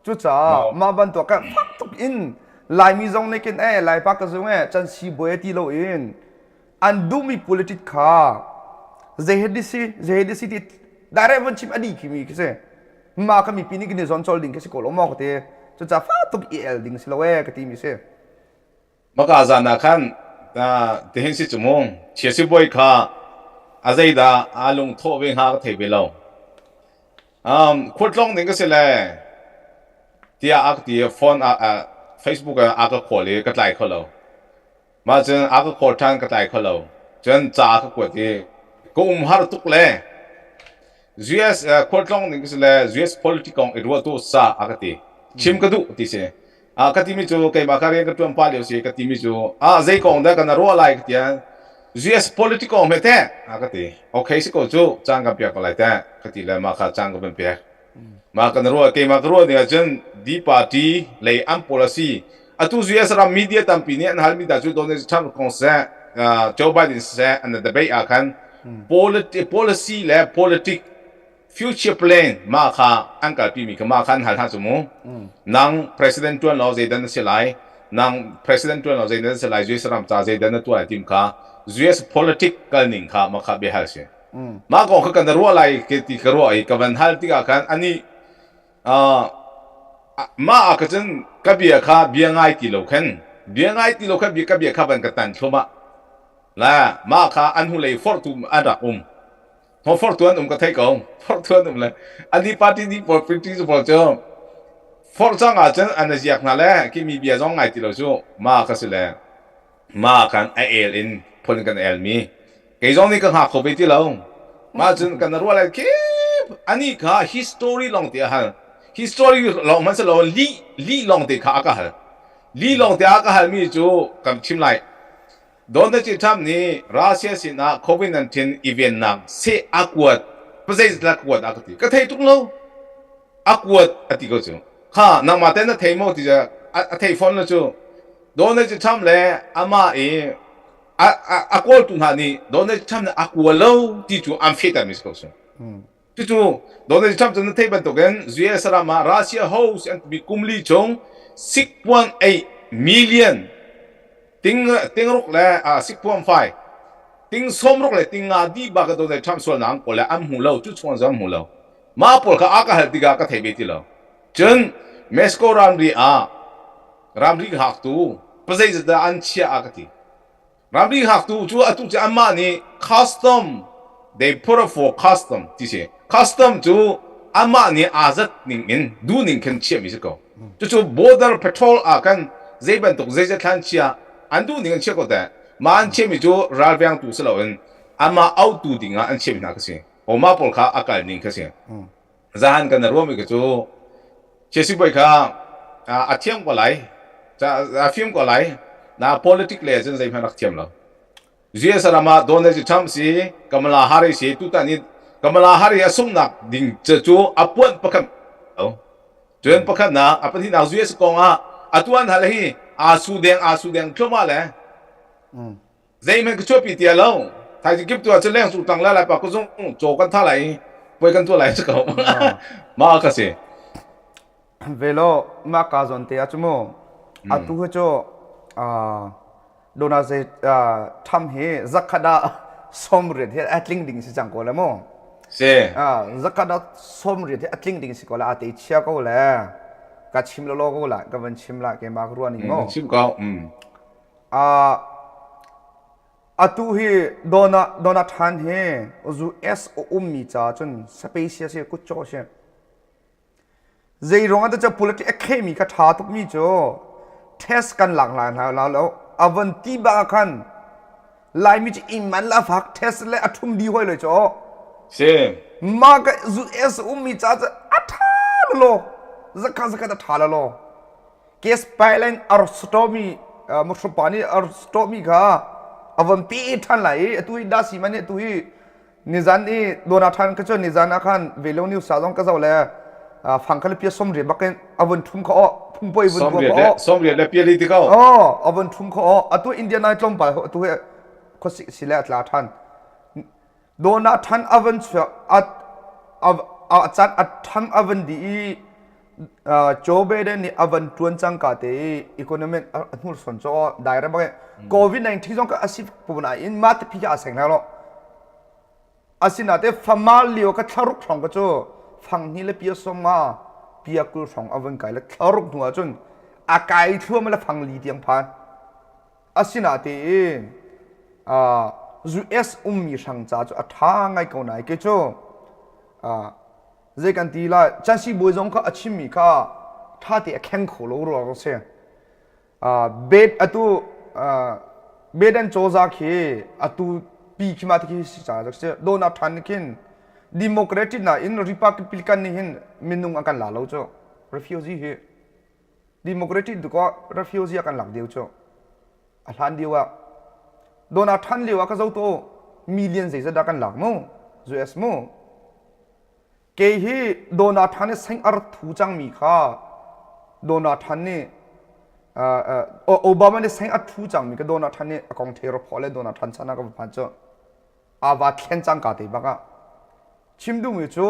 Cucaah mah bantuk kan fak tuk in Laimi zong nih kin eh Laipa ka zung eh can si buai ti lo in an duhmi politics kha zei he disi zei he disi ti direct von chim a dih khimi khi si. Ma ka mipi nih kan i zawn col ding khi si ko lo maw ka ti. Cucaah fak tuk i el ding si lo eh ka ti mi si. Maka zan ah khan tihin si cu mu chia sibawi kha a zeidah aa lungthawh ve hnga ka thei ve lo. Khualtlawng ding ka si le tiah a ka ti i phone ah Facebook ah a ka call i ka tlai kho lo. Mah cun a ka call ṭhan ka tlai kho lo. Cun ca a ka kuat i ka umhar tuk le US khualtlawng ding ka si le US politics kong i ruah tu sa a ka ti. Chim ka duh ti si. Ah ka timi cu keimah kha rian ka ṭuan pah lio si ka timi cu ah zei kong dah kan ruah lai ka ti US politics kong hme teh a ka ti. Okay si ko cu caan kan pek ko lai teh ka ti le mah kha caan ka van pek. Mah kan ruah keimah ka ruah ning ahcun D party lei an policy atu US ram media tampi nih an halmi hna cu Donald Trump kong siseh Joe Biden siseh an debate ah khan policy le politic future plan mah kha an kalpimi kha mah kha an hal hna cu mu. Nang president tuan law zeidan na si lai, nang president tuan law zeidan na si lai, US ram ca zeidan na tuah lai tim kha US politic kal ning kha mah kha biahal si. Mah kong kha kan ruah lai ti ka ruah i ka van hal tikah khan ani mah ah ka cun ka bia kha bia ngai ti lo khan bia ngai ti lo khan ka bia kha van ka tan thluahmah la mah kha an hnulei forhtu an rak um Forhtu an um ka thei ko. Forhtu an um le ani party nih pawl party pawl cu forh cang ahcun an i ziak hna le khi mi bia zong ngai ti lo cu ma ka si le ma kan a el in phun kan el mi kei zong nih ka hngak kho ve ti lo. Mah cun kan ruah lai khi ani kha history lawng te a hal. History lawng hmanh si lo lih lih lawng te kha a ka hal. Lih lawng te a ka hal mi cu kan chim lai. Donald Trump nih Russia sinah COVID-19 i vennak seh a kuat zeizat kuat a ka ti. Ka thei tuk lo. A kuat a ti ko cu. Kha nangmah ten na thei maw ti a thei fawn lo cu. Donald Trump le amah i A, a, a kawltu hna nih Donald Trump nih a kua lo ti cu an fehtermi si ko si. Cucu Donald Trump cu na theih bantukin US ram ah Russia host an timi kum li chung 6.8 million ting tingruk le uh, 6.5 ting sawmruk le ting nga dih bak Donald Trump sualnak an kawl le an hmu lo cu chung an hmu lo mah pawl kha a ka hal tikah ka thei ve ti lo cun Mexico ramri ah ramri hngaktu pazeizat dah an chiah a ka ti Ramri hngaktu cu atu cu anmah nih custom they put up for custom ti si. Custom cu anmah nih aa zat ning in duh ning khin chiahmi si ko. Cucu border patrol ah khan zei bantuk zeizat thlan chia an duh ning an chiah ko teh. Mah an chiahmi cu ralvengtu si loin anmah autu ding ah an chiahmi hna kha si. O mah pawl kha a kal ning kha si. Zahan kan ruahmi kha cu Chelsea bawi kha a thiam ko lai, a fim ko lai. Na politic le cun zeihmanh rak thiam lo. US ram ah Donald Trump si, Kamala Harris si, tutan i Kamala Harris a sunghnak ding cu a puanh pakhat lo. Cun pakhatnak, a pahnihnak US kong ah a tuan hal hi aa su deng aa su deng thluahmah le Zeihmanh ka chuahpi ti lo. Thaizing kip tu ah cun leng cu tang lai lai pa kuzung caw kan tha lai i puai kan tuah lai si ko. Mah ka si. Velo mah ka zawn te ah cu mu atu hi cu Donald J Trump hi zakhat ah 80 hi a tling ding si cang ko le mu. Si. Zakhat ah 80 hi a tling ding si ko le a te chia ko le ka chim lo lo ko la ka van chim la keimah ka ruah ning mu. Chim ko. Atu hi Donald Trump hi US a ummi caah cun space a si, kutcaw a si. Zei ruangah dah cu politics a khehmi kha ṭha tukmi cu test kan lak lai hna la lo. A von ti bak ah khan Laimi cu inn man le a fak test le a ṭhum dih hoi lo cu. Si. Mah ka US a ummi caah cun a ṭha lo. Zakhat zakhat a ṭha lo lo. Case pipeline a stawmi muhrupa nih a stawmi kha a von pe ṭhan lai i atu hi dasi man nih atu hi nizan i Donald Trump ka cu nizan ah khan Velo News sa zong ka zoh le fang kha le pia som riat bak in a von ṭhum kha aw phungpoi von tuah kha aw som riat le pia li ti ko aw a von ṭhum kha aw atu Indian ai tlawmpal atu hi khuasik si le a tla ṭhan Donald Trump a van chuak a a can a ṭhang a van dih i Joe Biden nih a van ṭuan cangka te i economy a hnursawn caw direct bak COVID-19 zong ka a si pu nain mah te phi a seng hna lo. Asinain famar lio ka thlaruk hrawng ka cu fang hnih le pia som nga pia 20 hrawng a van kai le thlaruk hnu ahcun a kai thluam le fang li tiang phan. Asinain US ummi hrang ca cu a ṭha ngai ko nain kei cu zei kan ti lai Chansi bawi zong kha a chimmi kha ṭha te a kheng kho lo ruang a si. Bed atu bed an cawza khi atu pi khi ma ti khi si ca si Donald Trump nih khin Democratic nain Republican nih hin minung an kan la lo cu refugee hi Democratic tu ko refugee a kan lak deu cu a hlan lio ah Donald Trump lio ah ka zo to million zeizat dah kan lak mu US mu kei hi Donald Trump nih seng ar thu cangmi kha Donald Trump nih Obama nih seng a thu cangmi ka Donald Trump nih a kong the ro le Donald Trump chan ah ka va phan cu ava thlen cangka te bak ah chim duhmi cu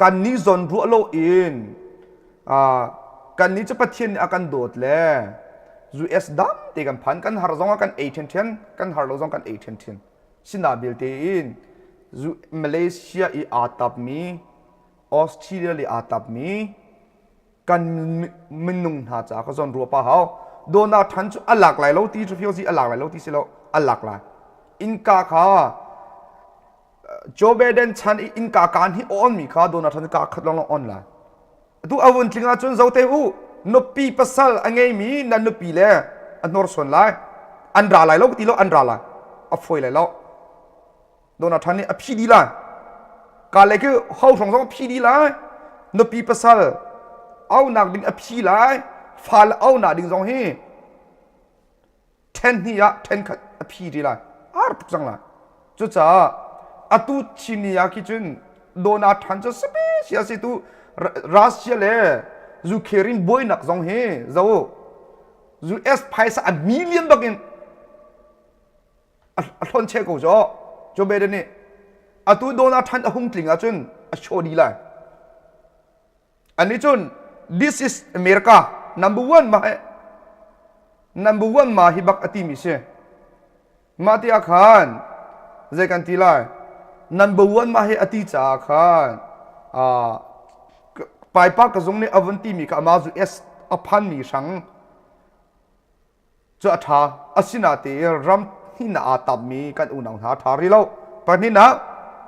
kan nih zawn ruah lo in kan nih cu Pathian nih a kan dawt le US dam te kan phan kan har zong ah kan ei ṭhianṭhian kan har lo zong kan ei ṭhianṭhian sina belte in Malaysia i aa tapmi Australia i aa tapmi kan minung hna caah ka zawn ruah pa hau Donald Trump cu a lak lai lo ti refugee a lak lai lo ti si lo a lak lai innka kha Joe Biden chan i innka kaan hi on mi kha Donald Trump ka khat long on lai atu avun tling ahcun zote u nupi pasal a ngei mi nan nupi le a hnorsuan lai an ra lai lo ti lo an ra lai a foi lai lo Donald Trump nih a phi dih lai. Ka le khi ho hrawng zong a phi dih lai. Nupi pasal aunak ding a phi lai. Fale aunak ding zong hi then hnih ah then khat a phi dih lai. Ar tuk cang lai. Cucaah atu Chin ni ah khi cun Donald Trump cu special si tu Russia le Ukraine buainak zong hi zo. US phaisa a million bak in a hlon che ko cu Joe Biden nih atu Donald Trump a hung tling ahcun a show dih lai. Ani cun this is America number one ma he number one ma hi bak a timi si. Mah ti ah khan zei kan ti lai number one ma hi a ti caah khan uh, paipa ka zung nih a vun timi kha ama US a phanmi hrang cu a ṭha. Asinain ram hnihnak aa tammi kan unau hna a ṭha rih lo. Pahnihnak,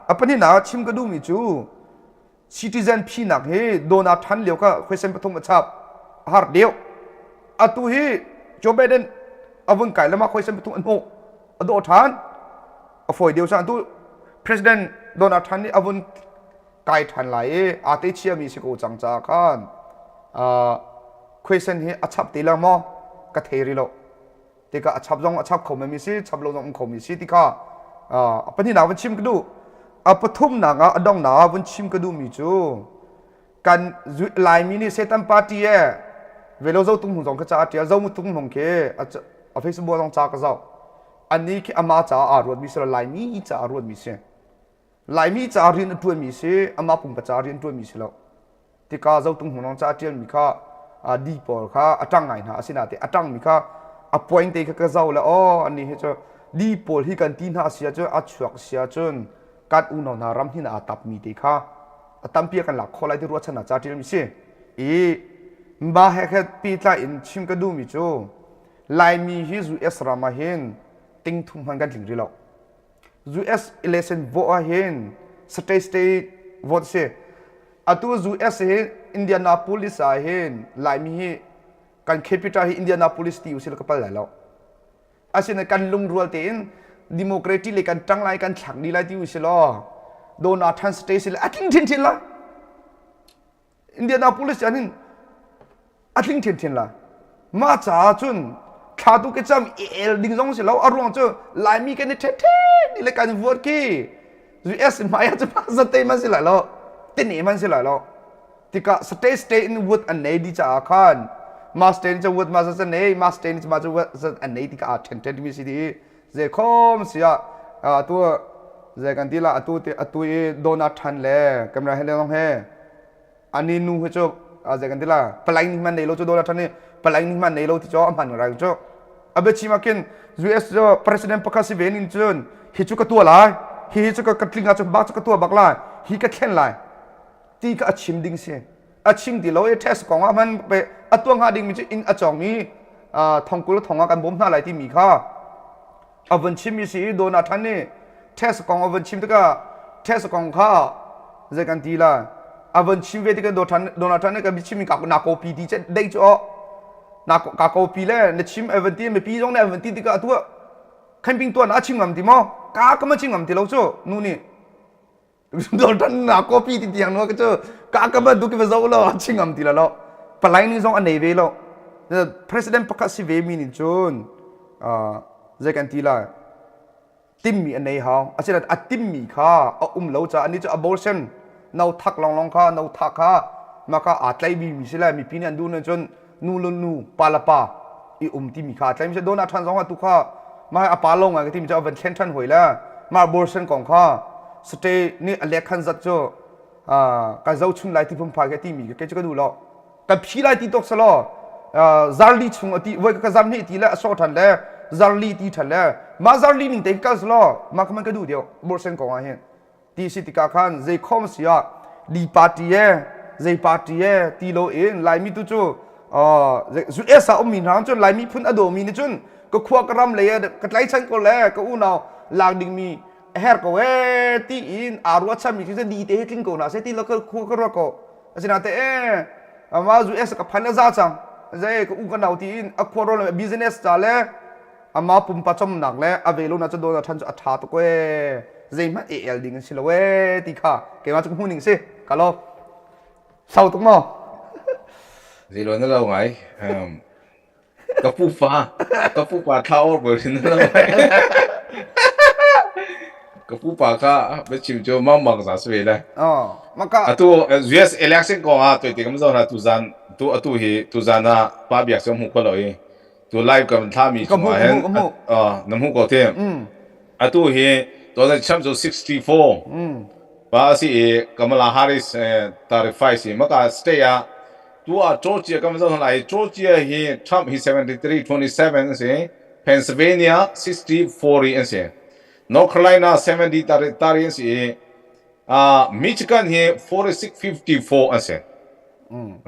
a pahnihnak chim ka duhmi cu citizen phinak hi Donald Trump lio kha question pathum a chap a har deuh. Atu hi Joe Biden a vun kai lama question pathum a hnuh a dawh ṭhan a fawi deuh cang. Atu President Donald Trump nih a vun kai ṭhan lai i aa te chiami si ko cang caah khan question hi a chap ti lang maw ka thei rih lo tikah a chap zong a chap kho mi si chap lo zong um kho mi si ti kha a pahnihnak vun chim ka duh a pathumnak ah a donghnak ah vun chim ka duh mi cu kan Laimi nih Satan party e velo zo tung hung zong kha ca a ṭial zo mu tung hung khi a Facebook zong ca ka zoh ani khi ama ca aa ruat mi si lo Laimi ca aa ruat mi si Laimi ca rian a ṭuanmi si, amah pumpa ca rian ṭuanmi si lo. Tikah Zotung Hmungrong ca a ṭialmi kha di pawl kha a ṭang ngai hna. Asinain a ṭangmi kha a point te kha ka zoh le aw annih hi cu di pawl hi kan ti hna si ahcun a chuak si ahcun kan unau hna ram hin aa tapmi te kha a tampi a kan lak khawh lai ti ruahchannak ca ṭialmi si. I mah he khat pehtlai in chim ka duhmi cu Laimi hi US ram ah hin ting thum hmanh kan tling rih lo. US election vote ah hin state state vote si. Atu US hi Indianapolis ah hin Laimi hi kan capital hi Indianapolis ti usila ka pal lai lo. Asinain kan lungrual tein democratic le kan ṭang lai kan thlak dih lai ti usilaw Donald Trump state si le a tling chinchin lai. Indianapolis ah hin a tling ṭhiamṭhiam lai. Mah caah cun thla tu ke cam i el ding zong si lo a ruang cu Laimi kan i ṭhe ni le kan vuat khi US hmai ah cu zate man si lai lo tene man si lai lo tikah state state in vote an nei di caah khan ma state cu vote ma za nei ma state cu ma cu an nei tikah aa ṭhen ṭhen mi si di ze khom sia atu ze kan ti la atu te atu i Donald Trump le Kamala Harris zong he ani nu hi cu ze kan ti la palai ni man nei lo cu Donald Trump nih palai ni man nei lo ti cu a hman ngai cu a biachim ah khin US cu president pakhat si ve nin cun hi cu ka tua lai hi hi cu ka tling ah cun bak cu ka tua bak lai hi ka thlen lai ti ka a chim ding si a chim ti lo i test kong ah hman pe a tuah hnga ding mi cu inn a cawng mi thongkul thong ah kan bawm hna lai ti mi kha a vun chim mi si i Donald Trump nih test kong a vun chim tikah test kong kha zei kan ti la a vun chim ve tikah Donald Trump nih kan chim mi ka na copy ti che dei chu na ka copy le na chim a vun ti mipi zong nih a vun ti tikah atu camping tuan a chim ngam ti maw ka ka ma chim ngam ti lo cu nu nih Donald na copy ti tiang no cu ka ka ba du ki zo lo a chingam ti la lo palai ni zong a nei ve lo president pakhat si ve mi nin cun zei kan ti la timmi a nei hau asinain a timmi kha a um lo caah ani cu abortion no thak longlong kha no thak kha maka aa tlai mi mi si lai mipi nih an duh cun nu le nu pa le pa i um timi kha tlai mi Donald Trump zong tu kha mah a pa lo ngai ka timi cu a van thlen ṭhan hoi le mah abortion kong kha state nih a lek khan zat cu ka zohchun lai ti phunphai ka timi ke cu ka duh lo kan phi lai ti tok selaw zarli chung ati voi ka zar hnih ti le a sawh ṭhan le zarli ti ṭhan le mah zarli ning te kal selaw mah kha man ka duh deuh abortion kong ah hin ti si tikah khan zei khom si ah li party e zei party e ti lo in laimi tu cu US ah ummi hna cun laimi phun a dawmi nih cun ka khua ka ram lei ka tlaichan ko le ka unau lak dingmi a her ko e ti in aa ruahchanmi cu di te hi tling ko hna seh ti lo ka khua ka ruah ko asinain te e ama US ka phan a za cang zei ka u ka nau ti in a khua ro business ca le Amah pumpa cawmnak le a ve lo na cu Donald Trump cu a ṭha tuk ee zeihmanh e el ding an si lo ee ti kha keimah cu ka hmuh ning si ka lo sau tuk maw Zeilo na lo ngai. Um, ka pupa ka pupa thla or bal hin na lo ngai. Ka pupa kha biachim cu mang mang za si ve le. Oh, maka Atu US election kong ah toite kam zo na tu zan tu atu hi tu zan ah pa biak cu hmu kho lo i. Tu live kan thlami Ka hmuh chungah ka hin hmuh ka hmuh. Na hmuh ko te. Atu hi Donald Trump cu 64 pa a si i Kamala Harris 35 si. Maka state ah tu ah Georgia kan zoh hna lai. Georgia hi Trump hi 73 27 an si. Pennsylvania 60 40 an si. North Carolina 70 30 an si i Michigan hi 46 54 an si.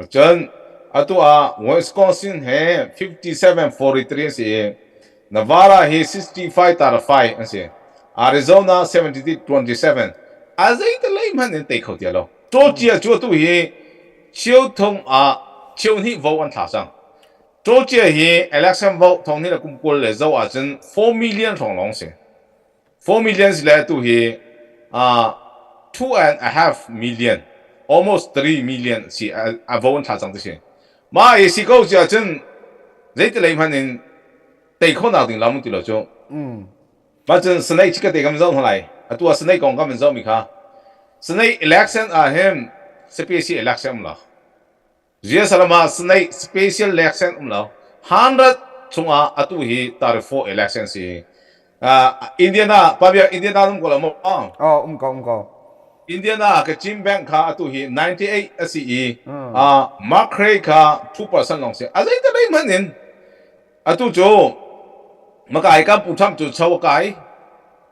Cun atu ah Wisconsin he 57 43 an si i Nevada hi 65 35 an si. Arizona 73 27. A zeitalei hmanh in tei kho ti lo. Georgia cu atu hi cheu thum ah cheu hnih vo an thla cang. Georgia hi election vote thong ni le kum 20 le zo ahcun 4 million hrawng lawng si. 4 million si le atu hi 2.5 million, almost 3 million si a vo an thla cang ti si. Mah i si ko si ahcun zeitilei hmanh in tei khawhnak ding lam ti lo cu. Mah cun Senate chikhat te kan zoh hna lai. Atu ah Senate kong kan zohmi kha Senate election ah hin special election um lo. Jerusalem ah Senate special election um lo. 100 chungah atu hi 34 election si. Indiana pabia Indiana um ko lo maw? Oh, um ko um ko. Indiana ka Chin Bank kha atu hi 98 a si i Mark Ray kha 2% long si. A zei te hmanh in Atu cu makai kan Pu Trump cu cho a kai.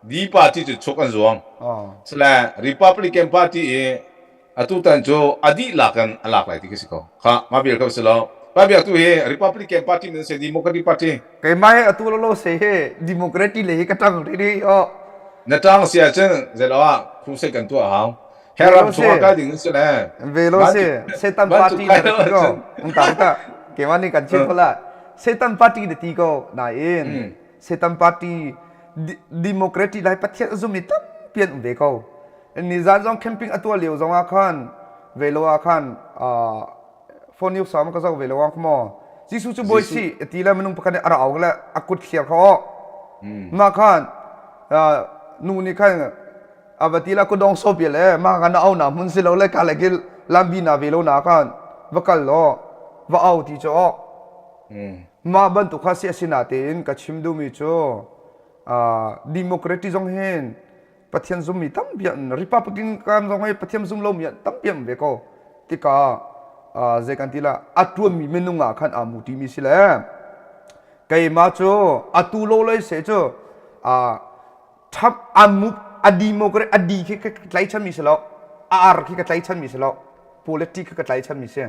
D party cu chuk an zuang. Sile Republican Party i atu tan cu a dihlak in a lak lai ti khi si ko. Kha ma bial ko si lo. Pa biak tu hi Republican Party nan se Democratic Party. Keimah he atu lo lo se he Democratic le hi ka tang ri ri o. Na tang si ahcun zelo ah crusade kan tuah hau. Heram chungah kal ding si le. Ve lo si. Satan party na ti ko. Ungta ungta. Keimah nih kan chim la. Satan party na ti ko. Nain Satan party Democratic lai Pathian a zummi tampi an um ve ko. Ni zan zong camping a tuah lio zong ah khan ve lo ah khan phone news sam ka zoh ve lo ah mo Jesuh cu bawi si ti le minung pakhat nih a ra au le a kut thliar kho. Mah khan nu nih khan a va ti la ku dong so pi le ma kan au na hmun si lo le ka le gil lambi na ve lo na kan va kal lo va au ti cho ma bantuk kha si asina tein ka chim duhmi cu democracy zong hin pathian zummi tampi an republican kan zong hi pathian zum lomi tampi an ve ko tika zei kan ti la a tuanmi minung ah khan aa mu timi si le keimah cu atu lo lei se cu Trump a move a democrat a D khi ka tlaichanmi si lo a R khi ka tlaichanmi si lo politic khi ka tlaichanmi si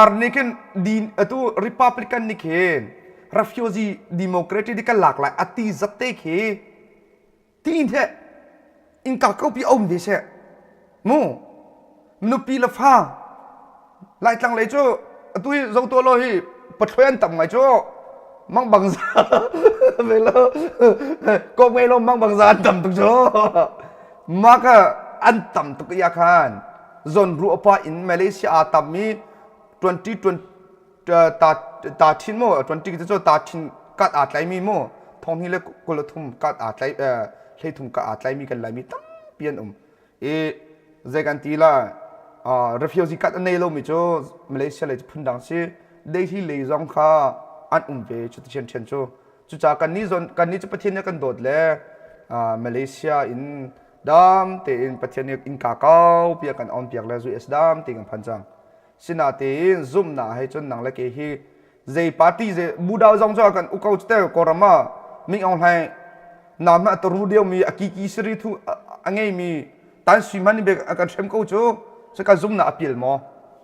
R nih khin D atu Republican nih khin refugee democratic nih kan lak lai a ti zat te khi ti he innka kaupi a um ve seh mu nupi le fa Laitlang lei cu atu hi zotuah law hi pathlawi an tam ngai cu mang bang za ve lo ko ngei lo mang bang za an tam tuk cu mah ka an tam tuk ia khan zon ruah pa in Malaysia aa tam mi 2020 ta ta thin mo 20 cu ta thin kat aa tlai mi mo thong hi le kul thum kat aa tlai hlei thum ka aa tlai mi kan lai mi tampi an um i zei kan ti la refugee card a nei lomi cu Malaysia lei cu phundang si Delhi lei zong kha an um ve cu ṭhian ṭhian cu cucaah kannih zon kannih cu Pathian nih kan dawt le Malaysia in dam tein Pathian nih innka kaupi a kan on piak le US dam tein kan phan cang sinatein zumhnak he cun nang le kei hi zei party zei budau zong cu kan ukau te Kawlram ah Ming Aung Hlaing na ma taru deu mi a kiki siri thu a ngei mi tan sui man be kan hrem ko cu se ka zumna apil maw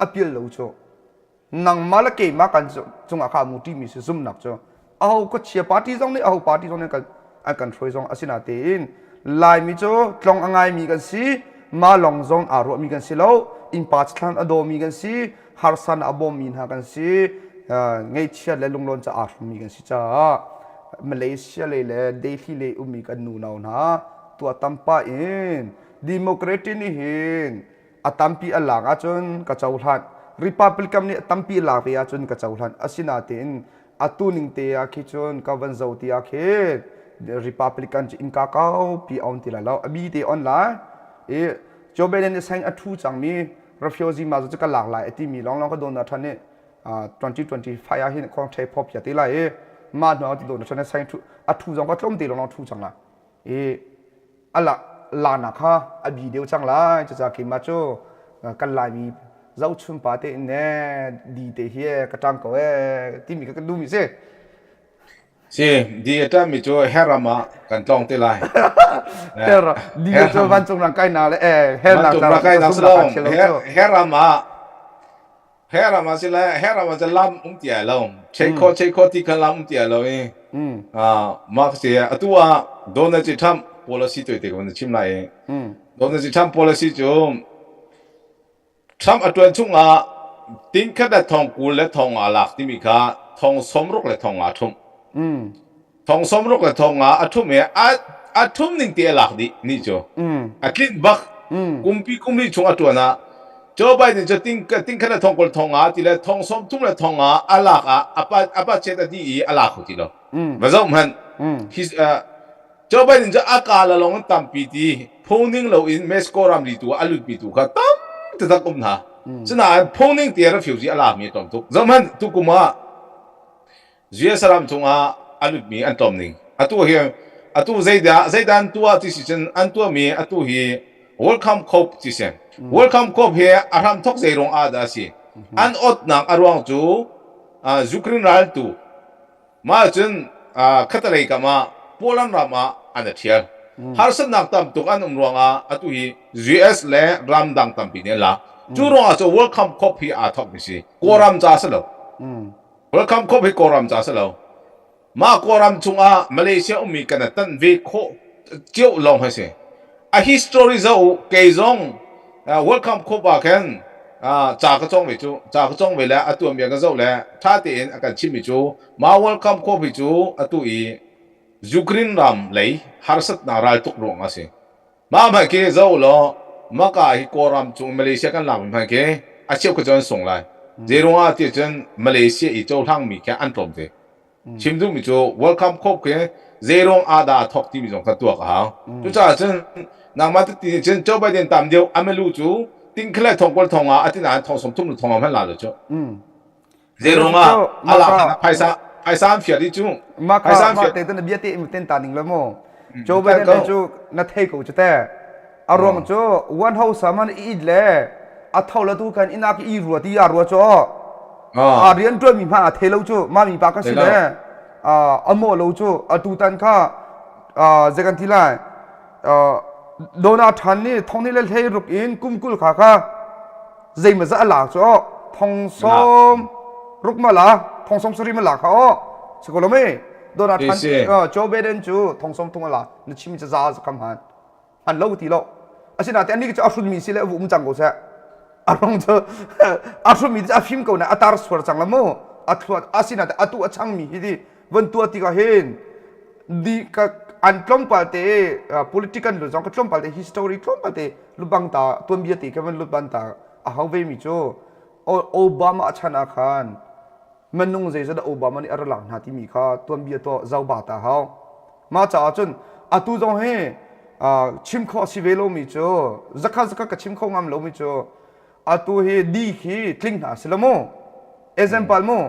apil lo cu nangmah le keimah kan cungah kha mu ti mi si zumnak cu aho ko chia party zong nih aho party zong nih kan an kan hruai zong asina tein Laimi cu tlong a ngaimi kan si ma long zong aa ruahmi kan si lo innpa thlan a dawmi kan si harsan a bawmmi hna kan si ngaihchiat le lunglawn ca aa hrummi kan si caah Malaysia lei le Delhi lei ummi kan nunau hna tuah tampa in Democratic nih hin a tampi a lak ahcun ka cohlan Republican nih a tampi a lak ve ahcun ka cohlan asinain atu ning te ah khi cun ka van zo ti ah khin Republican cu innka kaupi a on ti lai lo a bi te on lai i Joe Biden nih saing a thu cangmi refugee ma cu ka lak lai a timi lawnglawng ka Donald Trump nih. 2025 ah hin khong thei phop ya te lai i mah hnu ah do na chan sai thu a thu zong ka tlom te long thu chang la i ala lana kha a bi deu chang lai cuca keimah cu kan laimi zohchun pa te in ne di te hi ka tang ko e timi ka duh mi si. Si, di a ṭanmi cu Heram ah kan tlawng te lai. Her di cu vancung rang kai na le eh her Vancung rang kai na Heram ah Heram ah si le Heram ah cu lam um ti ai lo. Chei kho chei kho ti kha lam um ti ai lo i mah si atu ah Donald J. Trump policy toi te ko na chim lai i Donald J. Trump policy cu Trump a ṭuan chungah tingkhat le thong 20 le thong nga lak timi kha thong 60 le thong nga a ṭhumh. Thong 60 le thong nga a ṭhumh i a, a ṭhum ning te a lak dih ni cu. A tlinh bak. Kumpi kum li chung a ṭuan ah Joe Biden cu ting, tingkhat le thong 20 thong nga ti le thong 30 le thong nga a lak ah a pa, a budget a dih i a la kho ti lo. Va zoh hmanh. His, uh, Joe Biden cu a kaa le lawng in tampi ti phungning loin Mexico ramri tu ah a lutmi tu kha tam taktak um hna. Cunain phungning te refugee a lakmi a tlawm tuk. Zohhmanh tukum ah US ram chungah a lutmi an tlawm ning. Atu hi atu zeidah zeidah an tuah ti si cun an tuahmi atu hi welcome corps ti si. Welcome corps hi a hramthok zei ruang ah dah a si? An otnak a ruang cu Ukraine raltu Mah cun khatalei kam ah Poland ram ah an i ṭhial. Harsatnak tam tuk an um ruangah atu hi US le ramdang tampi nih an lak. Cu ruangah cu Welcome Corps hi aa thawkmi si. Kawlram ca a si lo. Welcome Corps hi Kawlram ca a si lo. Mah Kawlram chungah Malaysia ummi kan i tanh ve khawh cio lawng hi a si. A history zoh u, kei zong Welcome Corps ah khin ca ka cawng ve cu. Ca ka cawng ve le a tuanbia ka zoh le ṭha tein a kan chimmi cu mah Welcome Corps hi cu atu i Ukraine ram lei harsatnak raltuk ruangah a si. Mah hmanh khi zoh u law maka hi Kawlram chung Malaysia kan lakmi hmanh khi a cheukhat cu an sung lai. Zeiruangah ti ahcun Malaysia i cohlangmi khi an tlawm te. Chim duhmi cu welcome corps khi zeiruang ah dah a thawk timi zong kha tuak a hau. Cucaah cun nangmah ti nih cun Joe Biden tam deuh a milu cu tingkhle thong kul thong ah a ti nain thong 30 le thong ah hmanh la lo cu. Zeiruang ah a lak hlan ah phaisa phaisa an fial dih cu. Mah kha mah te na bia te ten ta ning lo mu. Joe Biden cu na thei ko cu te. A ruang cu one house man i le a tho la tu kan ina ki i rua ti a rua cu a rian tuan mi hma a thei lo cu ma mi pa ka si le a mo lo cu a tu tan kha zei kan ti lai Donald Trump nih thong ni le hlei ruk in kum kul kha kha zei ma za a la cu thong 60 ma la thong 70 ma la kha o sikolo me Donald Trump Joe Biden cu thong 30 a la na chim ca za kam han an lo ti lo asinain anih cu a hrunmi si le a um cang ko seh a rong cu a hrunmi cu a fim ko na a tar suar cang la mu a thluat asinain atu a changmi hi ti van tuah tikah hin di ka an tlawmpal te political lu zong ka tlawmpal te history tlawmpal te lubang ta tuanbia te ka van lutban ta a hau ve mi cu Obama chan ah khan minung zeizat dah Obama nih a ra lak hna timi kha tuanbia tuah zohba ta hau. Mah caah cun atu zong hi chim khawh a si ve lomi cu zakhat zakhat ka chim kho ngam lomi cu atu hi di khi tling hna si lo mu. Example mu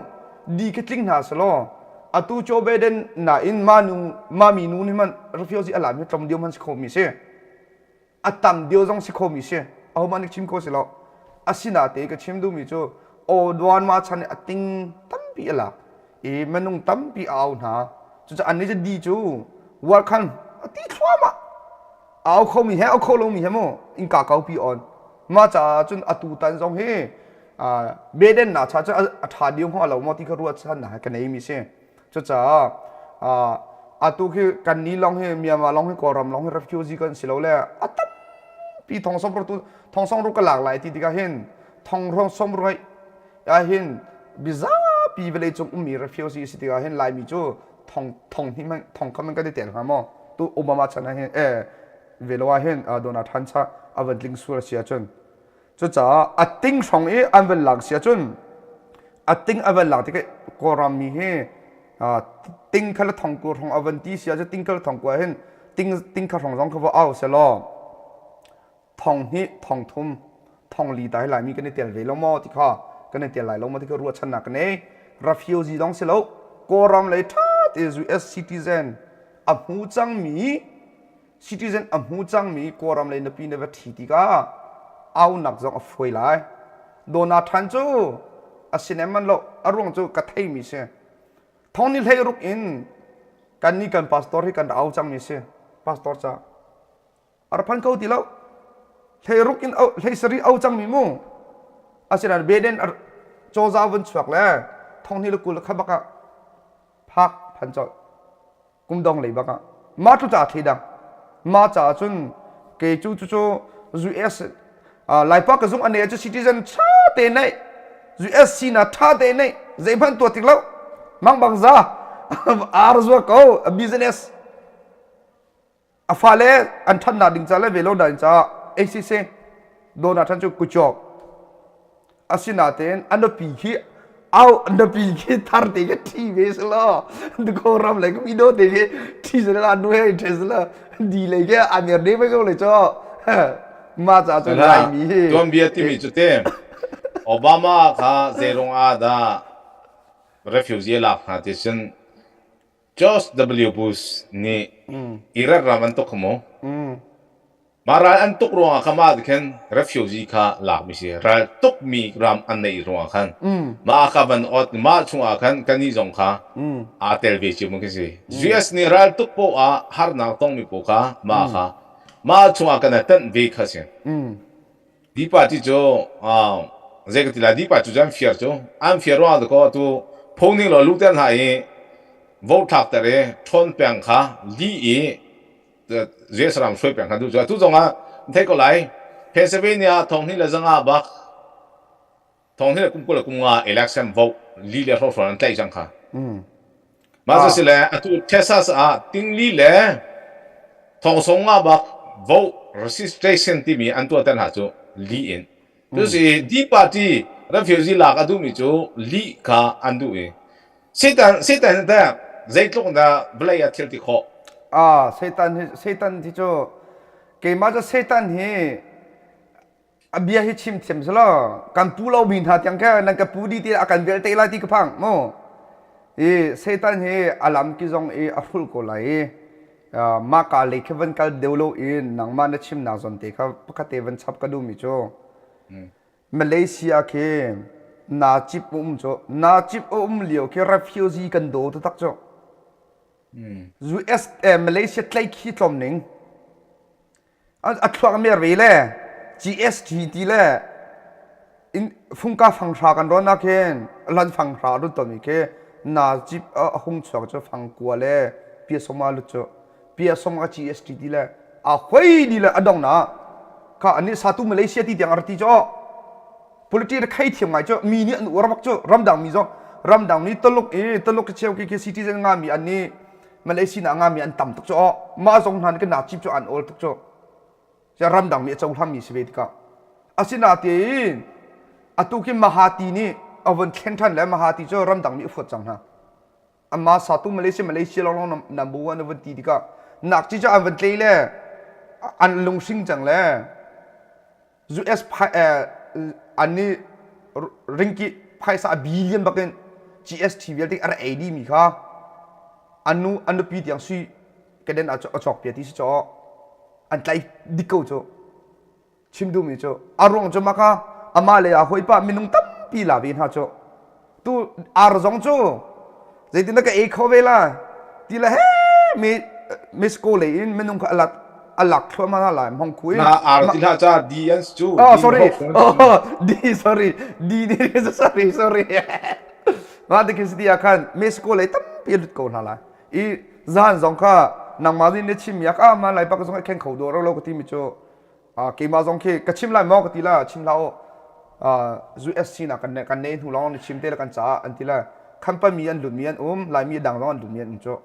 di khi tling hna si law atu Joe Biden nain ma nu ma mi nu nih man refugee a lami tlawm deuh man si khomi si. A tam deuh zong si khomi si. Ahohmanh nih chim kho si lo. Asinain ka chim duhmi cu awduan ma chan i a ting tampi a lak i minung tampi a au hna. Cucaah annih cu di cu war khan a ti thluahmah. A au khomi he au kho lomi he mu innka kaupi on. Mah caah cun atu tan zong hi Biden na cha cu a ṭha deuh hnga lo maw ti kha ruah chan na ka neimi si. Cucaah atu khi kan ni lawng hi Myanmar lawng hi Kawlram lawng hi refugee kan si lo le a tampi thong som ru thong song ru ka lak lai ti tikah hin thong rong som ru ah hin bizapi vawlei cung ummi refugee si tikah hin Laimi cu thong thong hnih man thong khat man kan i tel hnga maw tu Obama chan ah hin eh velo ah hin Donald Trump cha a van tling sual si ahcun Cucaah a ting hrawng i an van lak si ahcun a ting a van lak tikah Kawlram mi hi ting kha le thong ku hrawng a van ti si ahcun ting kha le thong ku ah hin ting ting kha hrawng zong kha va au selaw thong hnih thong thum thong li ta hi Laimi kan i tel ve lo maw ti kha Kan i tel lai lo ma ti ka ruahchannak ka nei. Refugee dong si lo. Kawlram lei ṭha te US citizen a hmu cangmi citizen a hmu cangmi Kawlram lei nupi na va ṭhi tikah aunak zong a fawi lai. Donald Trump cu a sinem man lo. A ruang cu ka theimi si. Thong ni hlei ruk in kan nih kan pastor hi kan ra au cangmi si. Pastor ca a ra phan kho ti lo. Hlei ruk in hlei sarih au cangmi mu. Asinain Beden cawza vun chuak le thong ni le 20 kha bak ah phak phan colh. Kum dong lei bak ah mah cu ca thli dang mah caah cun kei cu cu US Laipa ka zung ane cu citizen tha te nei US sinak tha te nei zeihmanh tuah tik lo mang bang za ar zua ko business a fale an ṭhatnak ding ca le ve lo ding caah ACC Donald Trump cu kuchok asinain a nupi khi au nupi khi thar te khi ṭhi ve si lo ko ram le mi do te khi ṭhi si la nu he ṭhi si la di le khi a mer ne mai ko le cho ma ca cu Laimi hi tuanbia timi cu te Obama kha zeirung ah dah refugee lak hna ti cun George W. Bush nih Iraq ram an tuk kha mu. Mah ral an tuk ruangah kha mah khin refugee kha lakmi si. Ral tukmi ram an neih ruangah khan mah kha van ot mah chungah khan kannih zong kha aa tel ve cio mi khi si. US nih ral tuk poah ah harnak tongmi pawl kha mah kha mah chungah kan i tenh ve kha si. Di party cu zei ka ti lai di party cu an fir cu an fir ruangah dakaw atu phung ning law luhter hna i vote thlakter i ṭhawn peng kha lih i US ram hruai peng kha duh cu atu zongah thei ko lai Pennsylvania 2005 bak Thong hi kum 20 le kum nga election vote li le hrawhhrawl an tlaih cang kha. Mah cu si le atu Texas ah tingli le thong song nga bak vote registration timi an tuah ter hna cu li in. Cu si D party refugee lak a duhmi cu li kha an duh i Satan Satan teh zeitluk dah vawlei ah thil ti khawh. Ah Satan hi Satan hi cu keimah cu Satan hi a bia hi chim thiam si law kan pu lo mi hna tiang khe nan ka pu di ti a kan velh te lai ti ka phang mu i Satan hi a lam ki zong i a hrul ko lai i mah ka lei khi van kal deuh lo in nangmah na chimnak zawn te kha pakhat te van chap ka duh mi cu Malaysia khi Najib um cu Najib um lio khi refugee kan daw taktak cu US Malaysia tlai khi tlawm ning A thluak mer ve le GST ti le fungka fanghra kan rawn ah khin lan fanghra a lut tawnmi khi Najib a hung chuak cu fangkua le piasoma lut cu piasoma GST ti le a hoi di le a dong na kha ani satu Malaysia ti tiang a ti cu politics khai thiam ngai cu mi nih an uar bak cu ramdang mi zong ramdang mi Tuluk i Tuluk cheu ki khi citizen nga mi an ni Malaysia na ngami an tam tuk cu aw mah zong hna nih kan Najib cu an awl tuk cu ramdang mi a cohlang mi si ve tikah asinain atu khi Mahati nih a vun thlen ṭhan le Mahati cu ramdang mi a fuat cang hna amma satu Malaysia Malaysia lawng number one a vun ti tikah nak ci cu an vun tlei le an lunghring cang le US an nih ringki phaisa a billion bakin GST vialte a rak ei dihmi kha an nu an nupi tiang sui keden a cawk pia ti si caw an tlai dik ko cu chim duhmi cu a ruang cu maka amah le a hawipa minung tampi la ve hna cu Tu ar zong cu zeitin dah ka ei kho ve la ti le he mi Mexico lei in minung kha alak alak thluahmah hna lai hmong khu in Na ar ti hlah ca D an cu Oh sorry oh D sorry D D sorry sorry Mah ti khin ah khan Mexico lei tampi lut ko hna lai i zan zong kha nangmah nih na chim yak ah ma lai pak zong khen kho do ro lo ka ti mi cu keimah zong khi ka chim lai maw ka ti la chim hlah u USC na kan kan ne hnu lawng na chim te la kan caah an ti la company an lut mi an um laimi dang zong an lut mi an um cu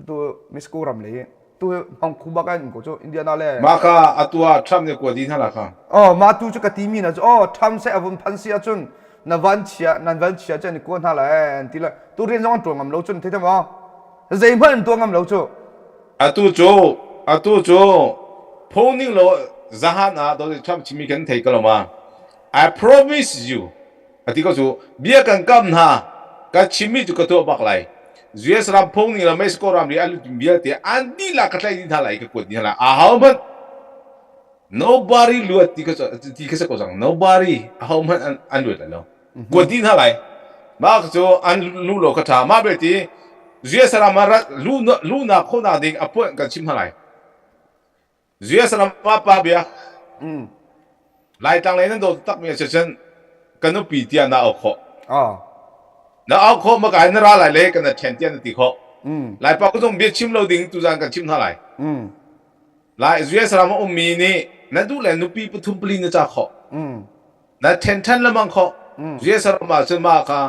tu Mexico ram le tu hong khu bak an ko cu Indiana le ma kha atu ah Trump nih kua di hna la kha oh ma tu cu ka ti mi na cu oh Trump se avun phan si ahcun na van chia nan van chia cu an kua hna la an ti la tu rian zong an tuan ngam lo cun thei maw zeihmanh an tuah ngam lo cu Atu cu atu cu phung ning law zahan ah Donald Trump chimmi kan thei ko lo ma? I promise you. A ti ko cu bia kan kam hna ka chimmi cu ka tuah bak lai. US ram phung ning le Mexico ram ri a lutmi vialte an dihlak ka tlaih dih hna lai i ka kuat dih hna lai. Ahohmanh nobody luat ti kha ti kha si ko cang. Nobody ahohmanh an, an luat lai lo. Kuat dih hna lai. Mah cu an lu lo kha ṭha. Mah belte US ram ah luhnak khawhnak ding a puanh kan chim hna lai. US ram ah pa biak Laitlang lei nan dawt takmi a si cun ka nupi tiah na auh khawh. Na auh khawh maka in na ra lai le kan na ṭhen tiah na ti khawh. Laipa ku zong bia chim lo ding tuzan kan chim hna lai. Lai US ram a ummi nih na duh le nupi pathum pali na ca khawh. Na ṭhen ṭhan lengmang khawh. US ram ah cun mah kha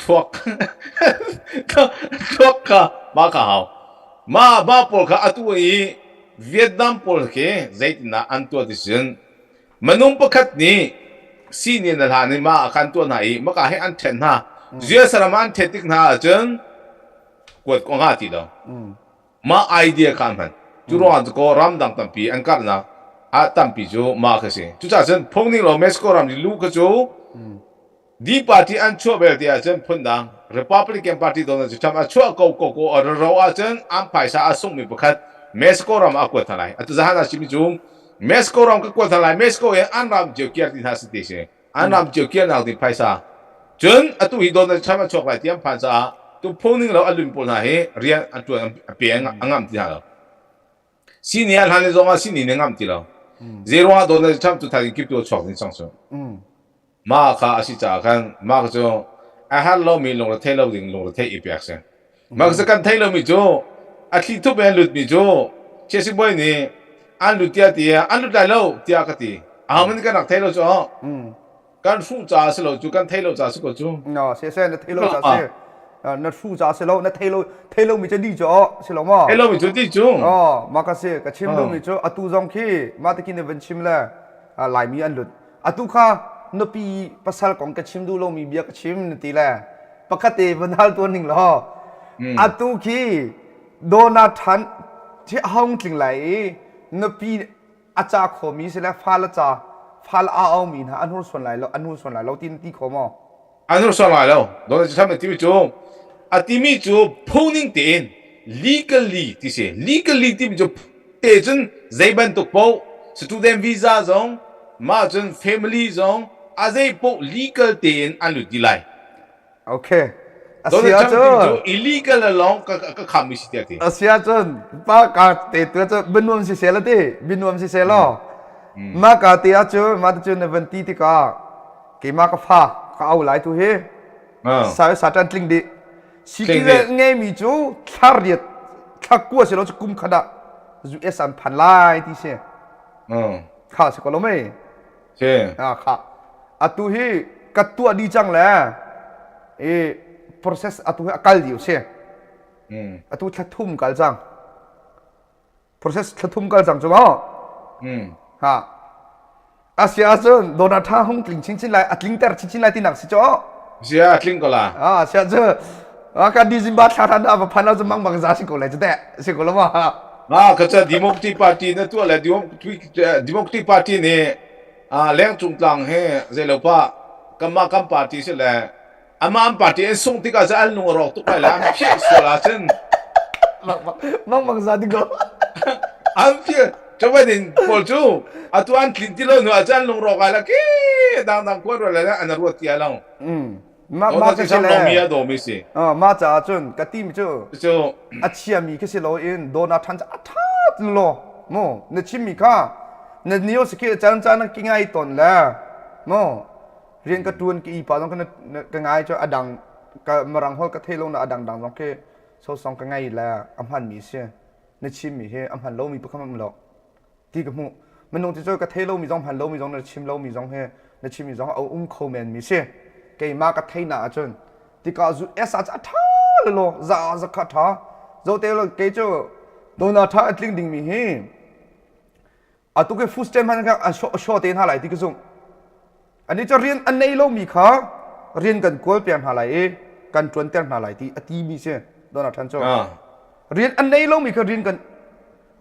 thluak thluak kha mah kha hau. Mah mah pawl kha atu i Vietnam pawl khi zeitindah an tuah ti cun minung pakhat nih sihni na hlan i mah kha an tuah hna i maka he an ṭhen hna. US ram ah an ṭhen tik hna ahcun kuat ko hnga ti lo. Mah idea kha an hman. Cu ruangah cu kaw ramdang tampi an karhnak ah tampi cu mah kha si. Cucaah cun phung ning lo Mexico ram i luh kha cu D party an chuah belte ahcun phundang Republican party Donald Trump a chuah ko ko ko a ro ahcun an phaisa a sunghmi pakhat Mexico ram ah a kuat hna lai. Atu zahan ah chimmi cu Mexico ram ka kuat hna lai Mexico in an ram cio kiar ti hna si ti si. An ram cio kiarnak ding phaisa. Cun atu hi Donald Trump a chuak lai ti an phan caah tu phung ning lo a lun pawl hna hi rian an tuan a pe a ngam ti hna lo. Sini a hlan zong ah sini nih ngam ti lo. Zei ruangah Donald Trump cu thaizing kip tu a chuak ding cang cu. Mah kha a si caah khan mah cu a har lomi lungrethei lo ding lungrethei i pek si. Mah cu kan theih lomi cu a thli thup in an lutmi cu Chiasibawi nih an lut tiah ti an lut lai lo tiah ka ti. Ahohmanh kan rak thei lo cu kan hruh caah si lo cu kan thei lo caah si ko cu. No, se se na thei lo caah si. Na hruh caah si lo, na thei lo thei lomi cu di cu si lo maw? Thei lomi cu di cu. Oh, mah ka si ka chim duhmi cu atu zong khi mah te kin van chim le Laimi an lut. Atu kha nupi pasal kong ka chim duh lomi bia ka chim na ti le pakhat te van hal tuan ning law atu khi Donald Trump thi hong tling lai i nupi a ca khomi si le fal a ca fal a aumi hna an hur suan lai lo an hur suan lai lo ti na ti kho maw An hur suan lai lo Donald Trump nih timi cu a timi cu phungning tein legally ti si legally timi cu te cun zei bantuk paoh student visa zong mah cun family zong a zei paoh legal tein an lut dih lai Okay. Donald Trump timi cu illegal lawng ka ka khammi si tiah ti. Asia cun pa ka te tu cu binuam si sel ti binuam si sel law ma ka te ah cu ma te cu na van ti tikah keimah ka fa ka au lai tu hi sa satan tling dih Citizen ngeimi cu thla riat thla kua si lo cu kum khat ah US an phan lai ti si. Kha si ko lo mei. Si. Ah kha. Atu hi ka tuah di cang le i process atu hi a kal dih si. Atu thla thum kal cang. Process thla thum kal cang cu maw? Ha. Asia ahcun Donald Trump hung tling chinchin lai, a tlingter chinchin lai tinak si cu. Sia a tling ko la. Ah, sia cu ka December thla than ah va phan lo cu mang bang za si ko lai cu teh. Si ko lo ma. Ma ka ca Democratic Party na tuah le Democratic Party nih leng cung tlang he zei lo pa kanmah kan party si le Amah an party an sungh tikah cun an lung a rawk tuk lai le an phiah sual ahcun Mang mang za ding ko. an phiah Joe in pawl cu atu an tlin ti lo hnu ah cun an lung rawk ai la ke dangdang kuat rual le an ruat ti lo. Ma ma ka si le mi a dawmi si. Ma caah cun ka team cu cu a chiami khi si lo in Donald Trump a tha lo mu na chimmi kha na news khi chan chan ki ngai ton le mu rian ka tuan ka ipa zong ka ngai cu a dang ka marang hol ka thei lo na a dang dang zong khi so song ka ngai le a hman mi si na chim mi hi a hman lo mi pakhat um lo ti ka hmuh minung ti cu ka thei lo mi zong hman lo mi zong na chim lo mi zong hi na chim mi zong a um kho men mi si keimah ka thei na ahcun tikah zu esa a tha le lo za za kha tha zo te lo kei cu dona tha a tling ding mi hi Atu ke food stamp hmanh kha an show te hna lai ti ka zumh. Ani cu rian an nei lomi kha rian kan kawl piak hna lai i kan ṭuanter hna lai ti a ti mi si Donald Trump cu. Rian an nei lomi kha rian kan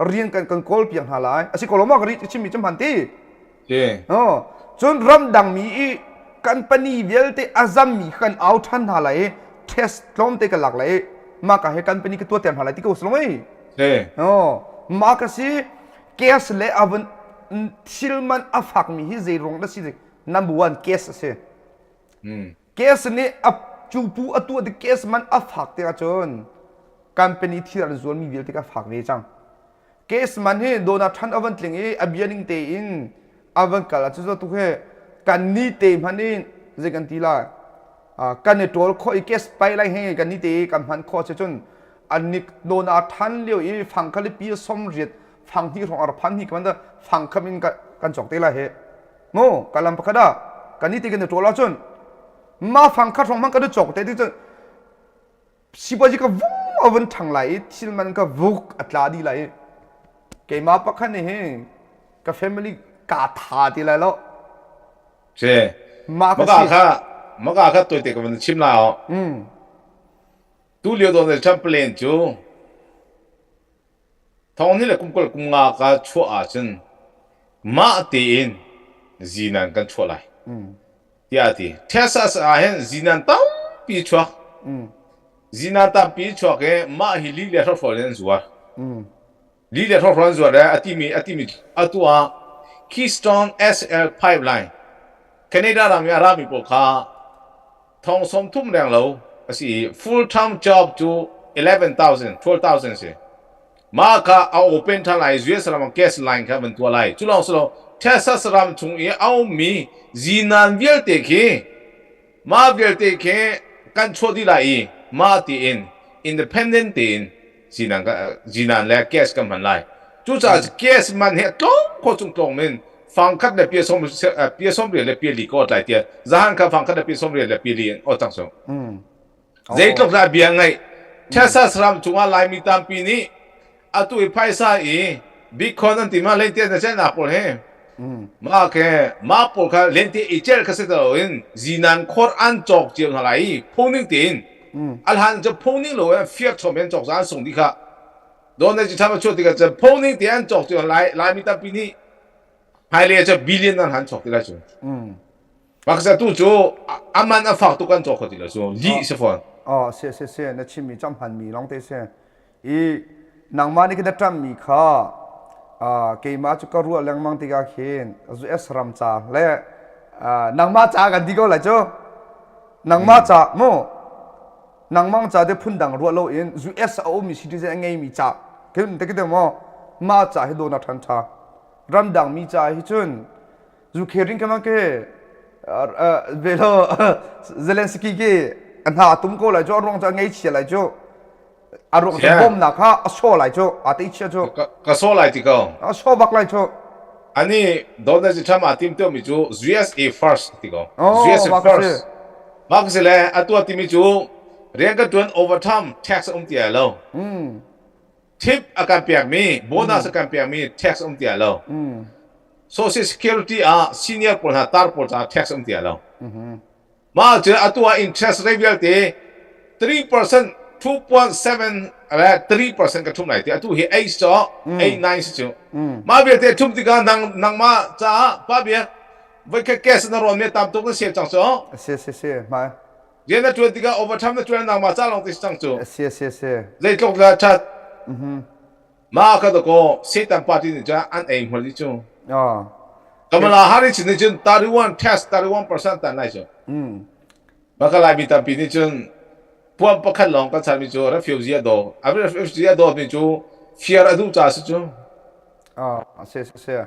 rian kan kan kawl piak hna lai. A si ko lo ma ka ri chimmi cu hman ti. Oh, cun ramdang mi i. Company vialte a zammi kan au ṭhan hna lai i test tlawmte ka lak lai i mah ka he company ka tuahter hna lai ti ko si lo mei? Oh, mah ka si gas le a vun thil man a fakmi hi zei ruang dah si number one gas a si. Gas nih a cupu a tuah tik gas man a fak tik ahcun company thil an zualmi vialte ka fak ve cang. Gas man hi Donald Trump a van tling i a bia ning tein a van kal ahcun tu he kan ni te hman in zei kan ti lai kan i ṭawl khawh i gas pipeline he kan ni te kan hman khawh si cun an ni Donald Trump lio i fang kha pi 80 fang hnih hrawng ar phan hi kan fang kham in kan cawk te lai he mu kalam pakhat ah kan ni te kan i ṭawl ahcun ma fang khat hrawng hmang kan i cawk te ti cun sipuazi ka vung a vun ṭhang lai i thil man ka vuk a tla dih lai i keimah pakhat nih hin ka family ka tha ti lai lo. Si. Mah ka Maka si. kha maka kha toite ka van chim la o. Tu lio Donald Trump plan cu Thong nih le kum 20 kum nga ka chuah ahcun mah tein zinan kan chuah lai tiah a ti. Texas ah hin zinan tampi chuak. Zinan tampi chuak i mah hi lih le hrohhrol in an zuar. Lih le hrohhrol an zuar le a timi a timi atu ah Keystone SL pipeline Canada ram i a rami pawl kha Thong 30 renglo a si i full time job cu 11,000, 12,000 a si. Mah kha a open ṭhan lai i US ram ah gas line kha van tuah lai. Cu lawng si lo, Texas ram chung i a ummi zinan vialte khi mah vialte khi kan chuah dih lai i mah tiin independent tein zinan, zinan le gas kan hman lai. Cucaah gas man hi a tlawm khawh chung tlawm in fangkhat le pia sawm pia 80 le pia li ka awt lai tiah zahan kha fangkhat le pia 80 le pia li in awt cang su. Zeitluk dah bia ngaih Texas ram chungah Laimi tampi nih atu i phaisa i Bitcoin an ti ma lente na celhnak pawl hi mah ke mah pawl kha lente i celh kha si lo in zinan khor an cawk cio hna lai i phung ning tein a hlan cu phung ning lo in fiar chom in cawk za an sung dih kha Donald Trump a chuah tikah cun phung ning te an cawk cio lai Laimi tampi nih hmailei cu billion an han chuak ti lai cu. Paksa tu cu a man a fak tuk an cawk kho ti lo cu lih si fawn. Oh si si si na chimmi cam hmanmi lawng te si. I nangmah nih na ṭammi kha keimah cu ka ruah lengmang tikah khin US ram ca le nangmah ca kan ti ko lai cu. Nangmah ca mu nangmang ca te phundang ruah loin US a ummi citizen a ngeimi ca khin te kite maw mah ca hi dawnak ṭhan ṭha ramdang mi ca hi cun Ukraine kan ke velo Zelensky ke a hna tum ko lai cu a ruang cu a ngei chia lai cu a ruang cu bawmnak kha a saw lai cu a te chia cu ka saw lai ti ko a saw bak lai cu ani Donald Trump a tim tiomi cu USA first ti ko USA first Mah si le a tuah timi cu rian kan ṭuan overtime tax a um ti lai lo. Tip a kan pekmi, bonus a kan pekmi tax a um ti lai lo. Social Security ah senior pawl hna tar pawl caah tax a um ti lai lo. Mah cu atu ah interest rate vialte 3%, 2.7 le 3% ka ṭhum lai ti atu hi 8 cu 8 9 si cu. Mah vialte a ṭhum tikah nang nangmah caah pa biak Voikhat gas na rawn mi tam tuk na save cang cu. Si si si hmai. Rian na ṭuan tikah overtime na ṭuan nangmah ca lawng te si cang cu. Si si si. Zeitluk dah ṭhat. Mah ka dakaw Satan party nih cun an ei hmul dih cu. Kamala Harris nih cun 31 test 31% tan lai cu. Maka Laimi tampi nih cun puan pakhat lawng kan chanmi cu refugee a daw. A refugee a dawtmi cu fear a duh ca si cu. Ah, si si si.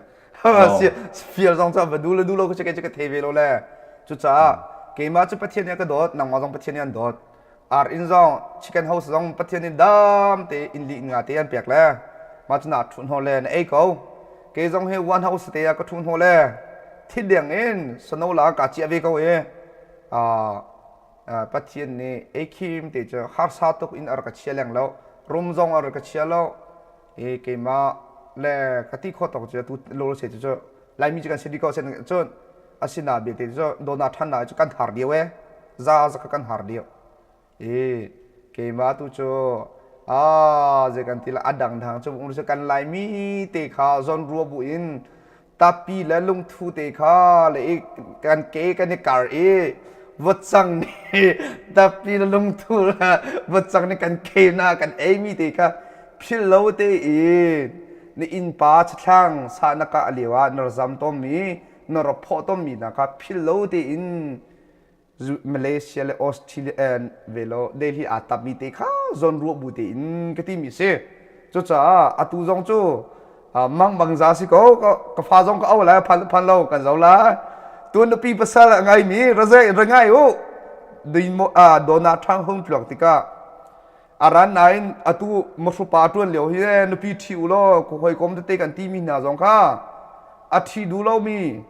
Fear zong cu va du le du lo ka ka thei ve lo le. Cucaah keimah cu Pathian nih a ka dawt, nangmah zong Pathian nih an dawt. Ar inn zong chicken house zong Pathian nih dam te inn li inn nga te an pek le mah cu na ṭhu hnaw le na ei ko. Kei zong hi one house te ah ka ṭhu hnaw le thi deng in snow la ka ciah ve ko i Pathian nih ei khim te cu harsa tuk in a rak ka chia leng lo. Rum zong a rak ka chia lo. I keimah le ka ti khawh tawk cu tu lawlaw se cu Laimi cu kan si dih ko sen cun asina belte cu dona ṭhan na cu kan har deuh e za za kha kan har deuh i keimah tu cu a zei kan ti la a dang dang cu um kan Laimi te kha zawn rua bu in. Tappi le lungthu te kha le i kan ke kan i kar i vutcang nih tappi le lungthu le vutcang nih kan ke na kan eimi te kha philh lo tein na innpa chathlang sah na kah lio ah na ra zam tawnmi na ra phawh tawnmi hna kha philh lo tein Malaysia le Australia ve lo Delhi aa tapmi te kha zawn ruah bu tein ka timi si. Cucaah atu zong cu mang bang za si ko ka fa zong ka au lai phan phan lo kan zo lai. Tu nupi pasal a ngaimi ra ra ngai u dona ṭhang hung tluak tikah aran nain atu mahrupa ṭuan lio hi nupi ṭhi u law hawikom tete kan timi hna zong kha a ṭhi duh lomi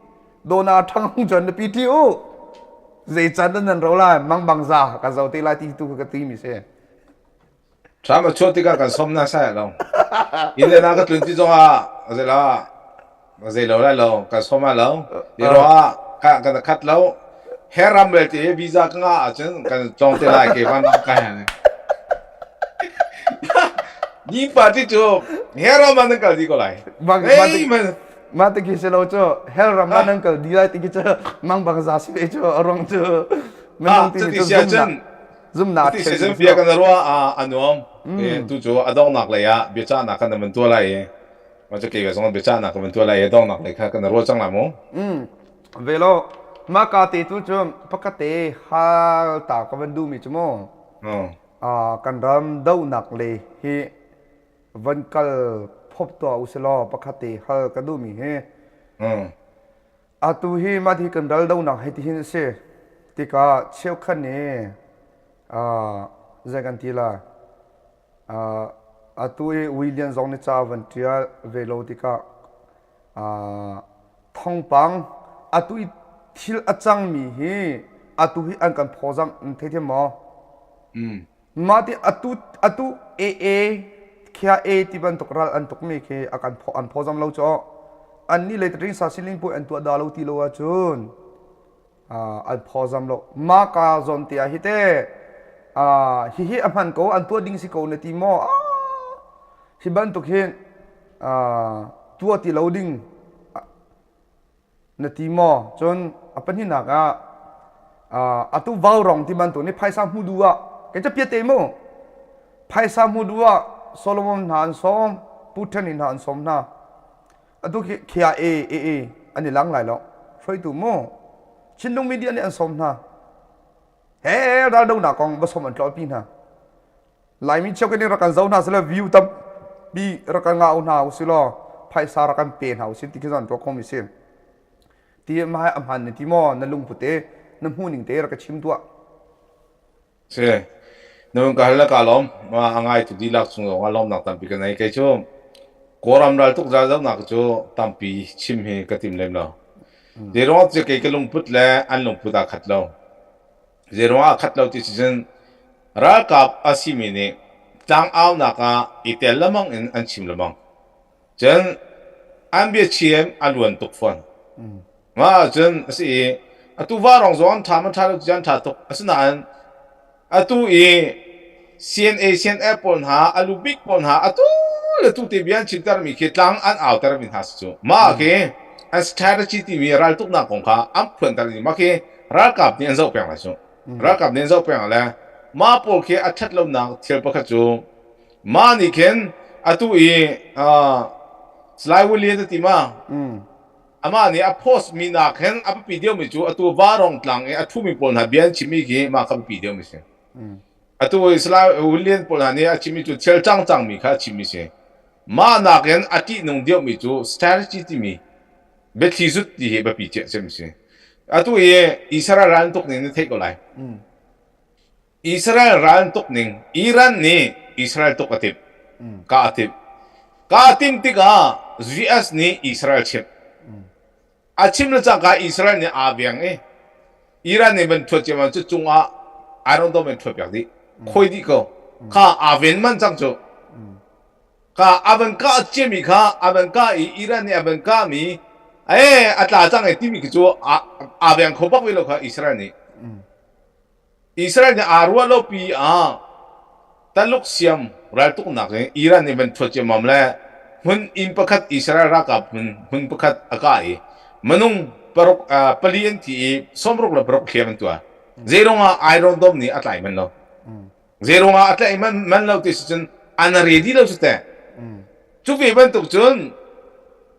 Dona ṭhang hung cun nupi ṭhi u zei can nan ro lai mangbang za ka zo te lai ti tu ka ti mi si. Tram a chuah tikah kan som na sai lo. Inn le na ka tlun ti zong ah zei lo zei lo lai lo kan som lo. Ti ro ah ka kan khat lo. He ram bel ti visa ka nga ahcun kan tlong te lai ke van ka he. Ni party cu he ram an kal di ko lai. Hey man Mah ti khi si lo cu hell ram ah nan kal dih lai ti khi cu mangbang za si ve cu a ruang cu minung ti cu zumnak zumnak ti si cun bia kan ruah a nuam tu cu a donghnak lei ah biacahnak kan van tuah lai i ma cu kei zong biacahnak kan van tuah lai i donghnak lei kha kan ruah cang lai mu ve lo mah ka te tu cu pakhat te hal ta ka van duh mi cu mu kan ram dohnak le hi van kal phop tuah u silaw pakhat te hal ka duhmi hi atu hi mah hi kan ral donak hei ti hin a si tikah cheukhat nih zei kan ti la atu i William zong nih ca van ṭial ve lo tikah thawngpang atu i thil a cangmi hi atu hi an kan phawzamh theithiam maw? Mah ti atu atu AA khia A ti bantuk ral an tukmi khi a kan phaw an phawzam lo cu annih lei ringsa siling puai an tuah dah lo ti lo ahcun an phawzam lo mah ka zawn te ah hi te hihi a hman ko an tuah ding si ko na ti maw hi bantuk hin tuah ti lo ding Na ti maw? Cun a pahnihnak ah atu vaurong ti bantuk nih phaisa hmu duh ah kei cu piate mu phaisa hmu duh ah Solomon hna an sawm Pu Ṭhen hna an sawm hna atu khi khia e e e an i lang lai lo hruaitu mu Chinlung media nih an sawm hna he raldonak kong va sawm an tlawlpi hna Laimi cheukhat nih rak kan zoh hna seh law view tampi rak kan ngah hna usih law phaisa rak kan pe hna usih ti khi zan tuah khomi si. Ti mah a hman ni ti maw na lungput te na hmuhning te rak ka chim tuah. Si. Na ka hal na ka lawm. Ma a ngai tu dihlak chung zong ah lawmnak tampi ka nei. Kei cu Kawlram ral tuk zal zohnak cu tampi chim hi ka tim lem lo. Zeiruang cu kei ka lungput le an lungput aa khat lo. Zeiruang ah khat lo ti si cun ralkap a simi nih tlangaunak ah i tel lengmang in an chim lengmang. Cun an biachim a luan tuk fawn. Mah ahcun a si i atu varong zong an ṭha man ṭha lo ti an ṭha tuk. Asinain atu i CNA CNF pawl hna a lu bik pawl hna atu le tu te bia an chimtermi khi tlang an autermi hna si cu. Mah khi an strategy timi raltuknak kong kha an phuanter i mah khi ralkap nih an zoh peng lai cu. Ralkap nih an zoh peng le mah pawl khi a ṭhat lonak thil pakhat cu mah nih khin atu i Salai William na ti ma? Amah nih a post mi nak hin a biapi deuhmi cu atu Varong tlang i a ṭhumi pawl hna bia an chimmi khi mah kha biapi deuhmi si. Atu i Salai William pawl hna nih a chimmi cu thil cang cangmi kha a chimmi si. Mah nakin a ṭihnung deuhmi cu strategy timi biathli zut ti hi biapi ciah cem si. Atu i Israel ral an tuk ning na theih ko lai. Israel ral an tuk ning Iran nih Israel tuk a timh. Kah a timh. Kah a timh tikah US nih Israel chimh. A chim le cangka Israel nih aa veng i Iran nih van thuat ciammam cu cungah Iron Dome in thuat piak dih. Khoi dih ko. Kha aa ven man cang cu. Kha a van kah ciami kha a van kah i Iran nih a van kahmi ee a tla cang e timi khi cu aa veng kho bak ve lo kha Israel nih. Israel nih aa ruah lo pi ah Taluk siam raltuknak in Iran nih van thuat ciammam le. Hmun inn pakhat Israel ralkap hmun hmun pakhat a kah i minung paruk pali an thi i 66 hliam an tuar. Zeiruangah Iron Dome nih a tlai manh lo. Zeiruangah a tlaih manh, manh lo ti si cun an ready lo cu teh. Cu ve bantuk cun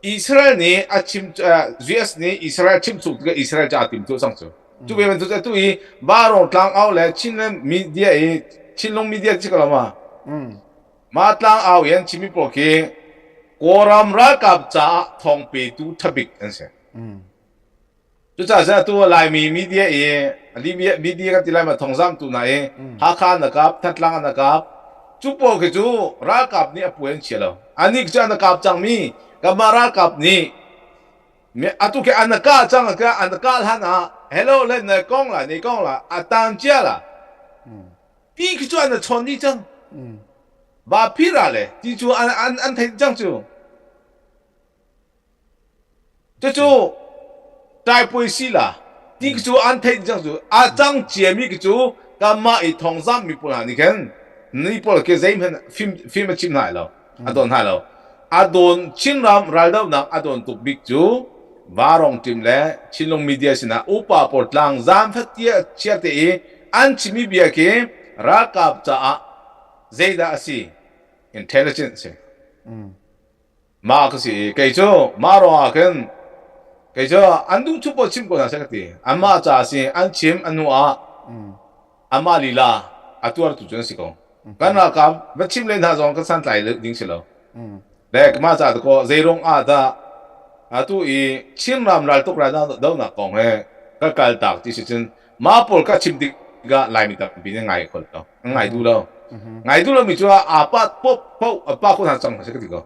Israel nih a chim US nih Israel chim chung tikah Israel ca a tim tuah cang cu. Cu ve bantuk atu i Varo tlangau le Chinland media i Chinlung media ci ko lo ma? Mah tlangau i an chimmi pawl khi Kawlram ralkap caah thawng petu ṭhabik an si. Cucaah cun atu Laimi media i media kan ti lai ma thawngzamtu hna i Hakha an kap, Thantlang an kap. Cu pawl khi cu ralkap nih a puai an chia lo. Anih cu an kap cangmi kanmah ralkap nih atu khi an kah cang an kah hlan ah hello le na kong la ne kong la a tan cia la ti khi cu an chawn dih cang. Ba phira le ti cu an an an theih cang cu. Cucu taipuai si la ti cu an theih cang cu a cang ciami khi cu kanmah i thawngzamh mi pawl hna nih khin ni pawl khi zeihmanh fim fim a chim hna lo a dawn hna lo a dawn Chinram raldohnak a dawn tuk bik cu Varong team le Chinlung media sinah upa pawl tlangzam fatia chiarte i an chimmi bia khi ralkap caah zeidah a si intelligence si. Mah ka si i kei cu mah ruangah khin kei cu an duh chung paoh chim ko hna seh ka ti. Anmah ca a si, an chim a hnu ah anmah lila a tuartu cu an si ko. Kan ralkap va chim len hna zong kan santlai ding si lo. Le mah ca dakaw zeiruang ah dah atu i Chinram raltuk ral dohnak kong he ka kaltak ti si cun mah pawl ka chim tikah Laimi tampi nih ngai kho lo. Ngai duh lo. Ngai duh lomi cu aa pa pop po a pa ko hna cang hna seh ka ti ko.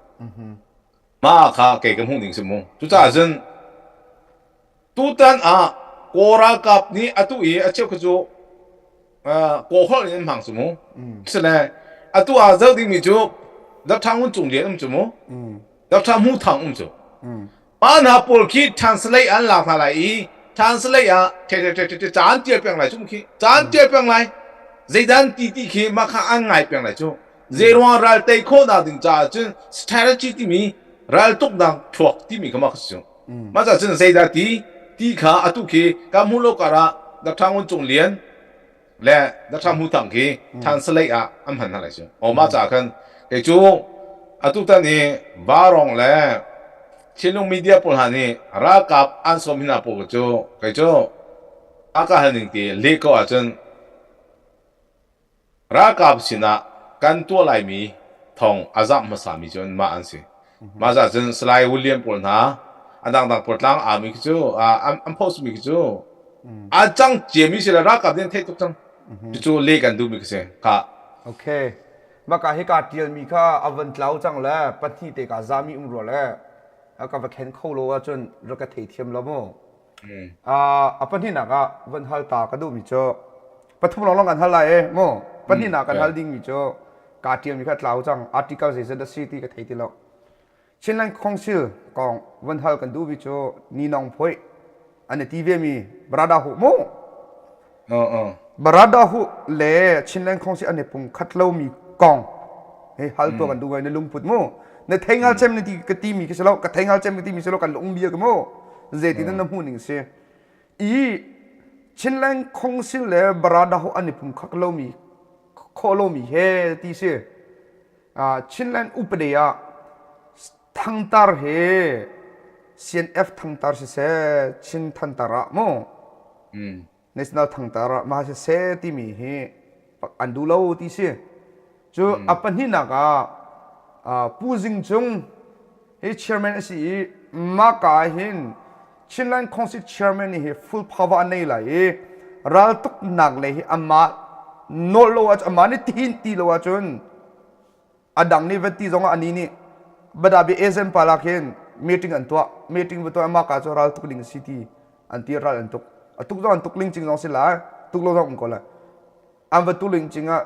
Mah kha kei ka hmuh ning si mu. Cucaah cun tutan ah Kawl ralkap nih atu i a cheu kha cu Kawl holh in an hmang cu mu. Sile atu ah zoh dingmi cu Dr. Ngun Cung Lian um cu mu. Dr. Hmu Thang um cu. Mah hna pawl khi translate an lak hna lai i translate ah ca an tial peng lai cu khi ca an tial peng lai zeidan ti ti khi mah kha an ngai peng lai cu zeiruang ral tei khawhnak ding caah cun strategy timi ral tuknak thluak timi kha mah kha si cu mah caah cun zeidah ti ti kha atu khi kan hmuh lo kar ah Dr. Ngun Cung Lian le Dr. Hmu Thang khi translate ah an hman hna lai cu. Aw mah caah khan kei cu atu tan i Varong le Chinlung media pawl hna nih ralkap an sawm hna pawl cu kei cu a ka hal ning ti leh ko ahcun ralkap sinah kan tuah laimi thong a zamh hmasami cu mah an si. Mah caah cun Salai William pawl hna a dangdang pawl tlang aumi khi cu an post mi khi cu a cang ciami si le ralkap nih an theih tuk cang. Cucu leh kan duhmi khi si. Kha. Okay. Maka hi ka tialmi kha a van tlau cang le pahnih te ka zami um rua le ka va khen kho lo ahcun rak ka theithiam lo mu. A pahnihnak ah van hal ta ka duhmi cu pathum lawnglawng kan hal lai e mu pahnihnak kan hal dingmi cu kaa ṭialmi kha tlau cang article zeizat a si ti ka thei ti lo Chinland Council kong van hal kan duhmi cu Ninong Phoih an i ti ve mi Brother Hu mu Brother Hu le Chinland Council an i pung khat lomi kong hei hal tuah kan duh ngai na lungput mu na thei ngal cem na ti ka ti mi ka si lo ka thei ngal cem ka ti mi si lo kan lung bia ka mu zeitin na hmuh ning si i Chinland Council le Brother Hu an i pum khat lomi khawh lomi he ti si Chinland upade ah thangtar he CNF thangtar siseh Chin thantar ah mu national thangtar ah mah siseh timi hi an duh lo ti si cu a pahnihnak ah Pu Zing Cung hi chairman a si i maka hin Chinland Council chairman hi full power a nei lai i raltuknak lei hi amah nawl lo ahcun amah nih tihin ti lo ahcun a dang nih van ti zong ah ani nih badabi Asian pa lak hin meeting an tuah meeting va tuah amah ka cu ral tuk ding a si ti an ti ral an tuk a tuk zong an tuk lingcing zong si lai tuk lo zong um ko lai an va tu lingcing ah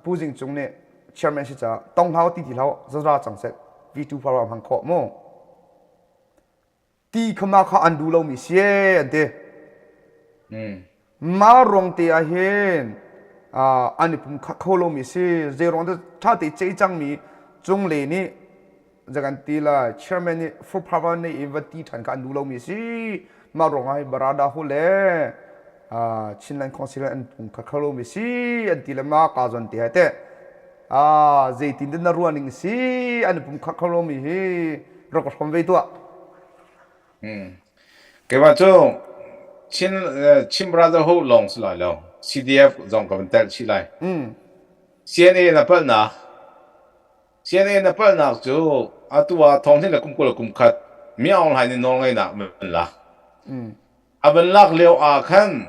Pu Zing Cung nih chairman si caah tong hau ti ti hlau zazra cang seh V2 power hmang khawh mu ti kha mah kha an duh lomi si an ti. Mah ruang te ah hin an i pum kho lomi si. Zei ruang dah ṭha te cei cangmi cungle nih Zakan ti lai chairman nih full power nei i va ti ṭhan kha an duh lomi si. Mah ruangah hi Barada hu le Chinland Council an pung kha kho lomi si an ti le ma ka zon ti hai te. Zeitin dah na ruah ning si an pum kha kho lomi hi rak ka hrawm ve tuah. Keimah cu Chin Chin Brotherhood lawng si lai lo. CDF zong ka van telh chih lai. CNA na palhnak CNA na palhnak cu atu ah thonghnih le kum 20 le kum khat mi Aung Hlaing nih nawlngeihnak a van lak. A van lak lio ah khan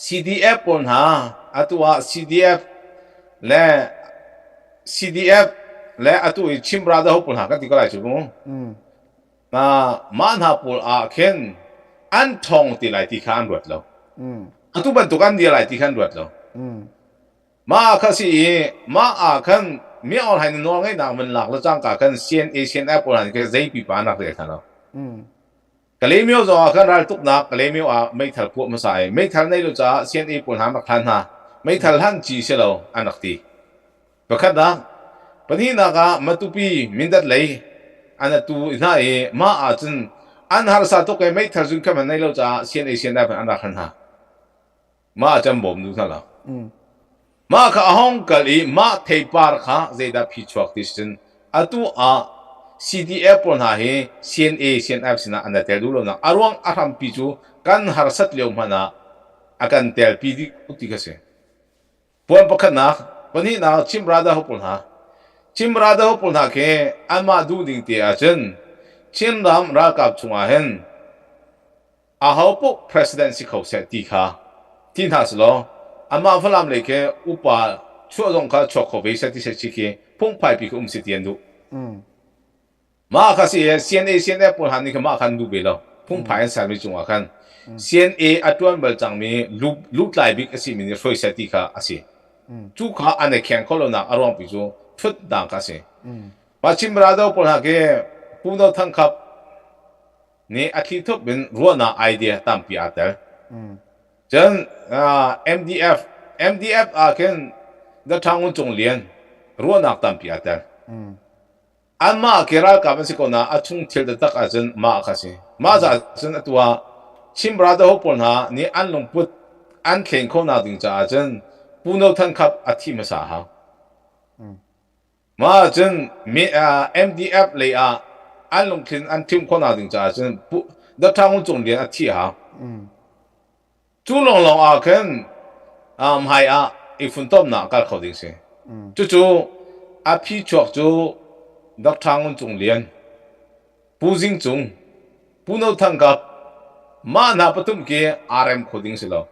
CDF pawl hna atu ah CDF le CDF le atu i Chin Brotherhood pawl hna kan ti ko lai cu mu. Mah hna pawl ah khin an ṭhawng te lai ti kha an ruat lo. Atu bantuk an dir lai ti kha an ruat lo. Mah kha si i mah ah khan mi online na nawl ngeihnak van lak le cangka khan CNA CNF pawl hna nih zei pipa an rak rel hna lo. Kalaymyo zong ah khan raltuknak Kalaymyo ah meithal puah hmasa i meithal nei lo caah CNA pawl hna an rak hlan hna. Meithal hlan ci si lo an rak ti. Pakhatnak, pahnihnak ah Matupi Mindat lei an atu hna i mah ah cun an harsa tuk i meithal zun kha man nei lo caah CNA CNF an rak hlan hna. Mah cu an bawm duh hna lo. Mah kha a hong kal i mah theipar kha zeidah phi chuak ti si cun atu ah CDF pawl hna hi CNA, CNF sinah an i tel duh lonak a ruang a hrampi cu kan harsat lio hmanh ah a kan telpi dih ti kha si. Puan pakhatnak, pahnihnak Chin Brotherhood pawl hna. Chin Brotherhood pawl hna khi anmah duh ding te ahcun Chinram ralkap chungah hin Ahopaoh president si kho seh ti kha ti hna selaw amah Falam lei khi upa chuah zong kha chuak kho ve seh ti seh si khi phungphai pi khi um si ti an duh. Mah kha si CNA CNF pawl hna nih khan mah kha an duh ve lo. Phungphai an sermi cungah khan CNA a ṭuan bal cangmi lutlai bik a simi nih hruai seh ti kha a si. Cu kha an i kheng kho lonak a ruangpi cu ṭhutnak kha a si. Mah Chin Brother pawl hna khi Pu No Thang Khap nih a thlithup in ruahnak idea tampi aa tel. Cun MDF MDF ah khin The Thangun Cung Lian ruahnak tampi aa tel. Anmah ke ralkap an si ko na a chung thil taktak ahcun mah kha si. Mah za cun atu ah Chin Brotherhood pawl hna nih an lungput an thlen khawhnak ding caah cun Pu No Than Khap a thi hmasa a hau. Mah ahcun MDF lei ah an lungthin an thim khawhnak ding caah cun Dr. Ngun Cung Lian a thi a hau. Cu lawnglawng ah khin hmai ah i funtomnak a kal kho ding si. Cucu a phi chuak cu Dr. Ngun Cung Lian, Pu Zing Cung, Pu No Thang Kap, mah hna pathum khi aa rem kho ding si lo.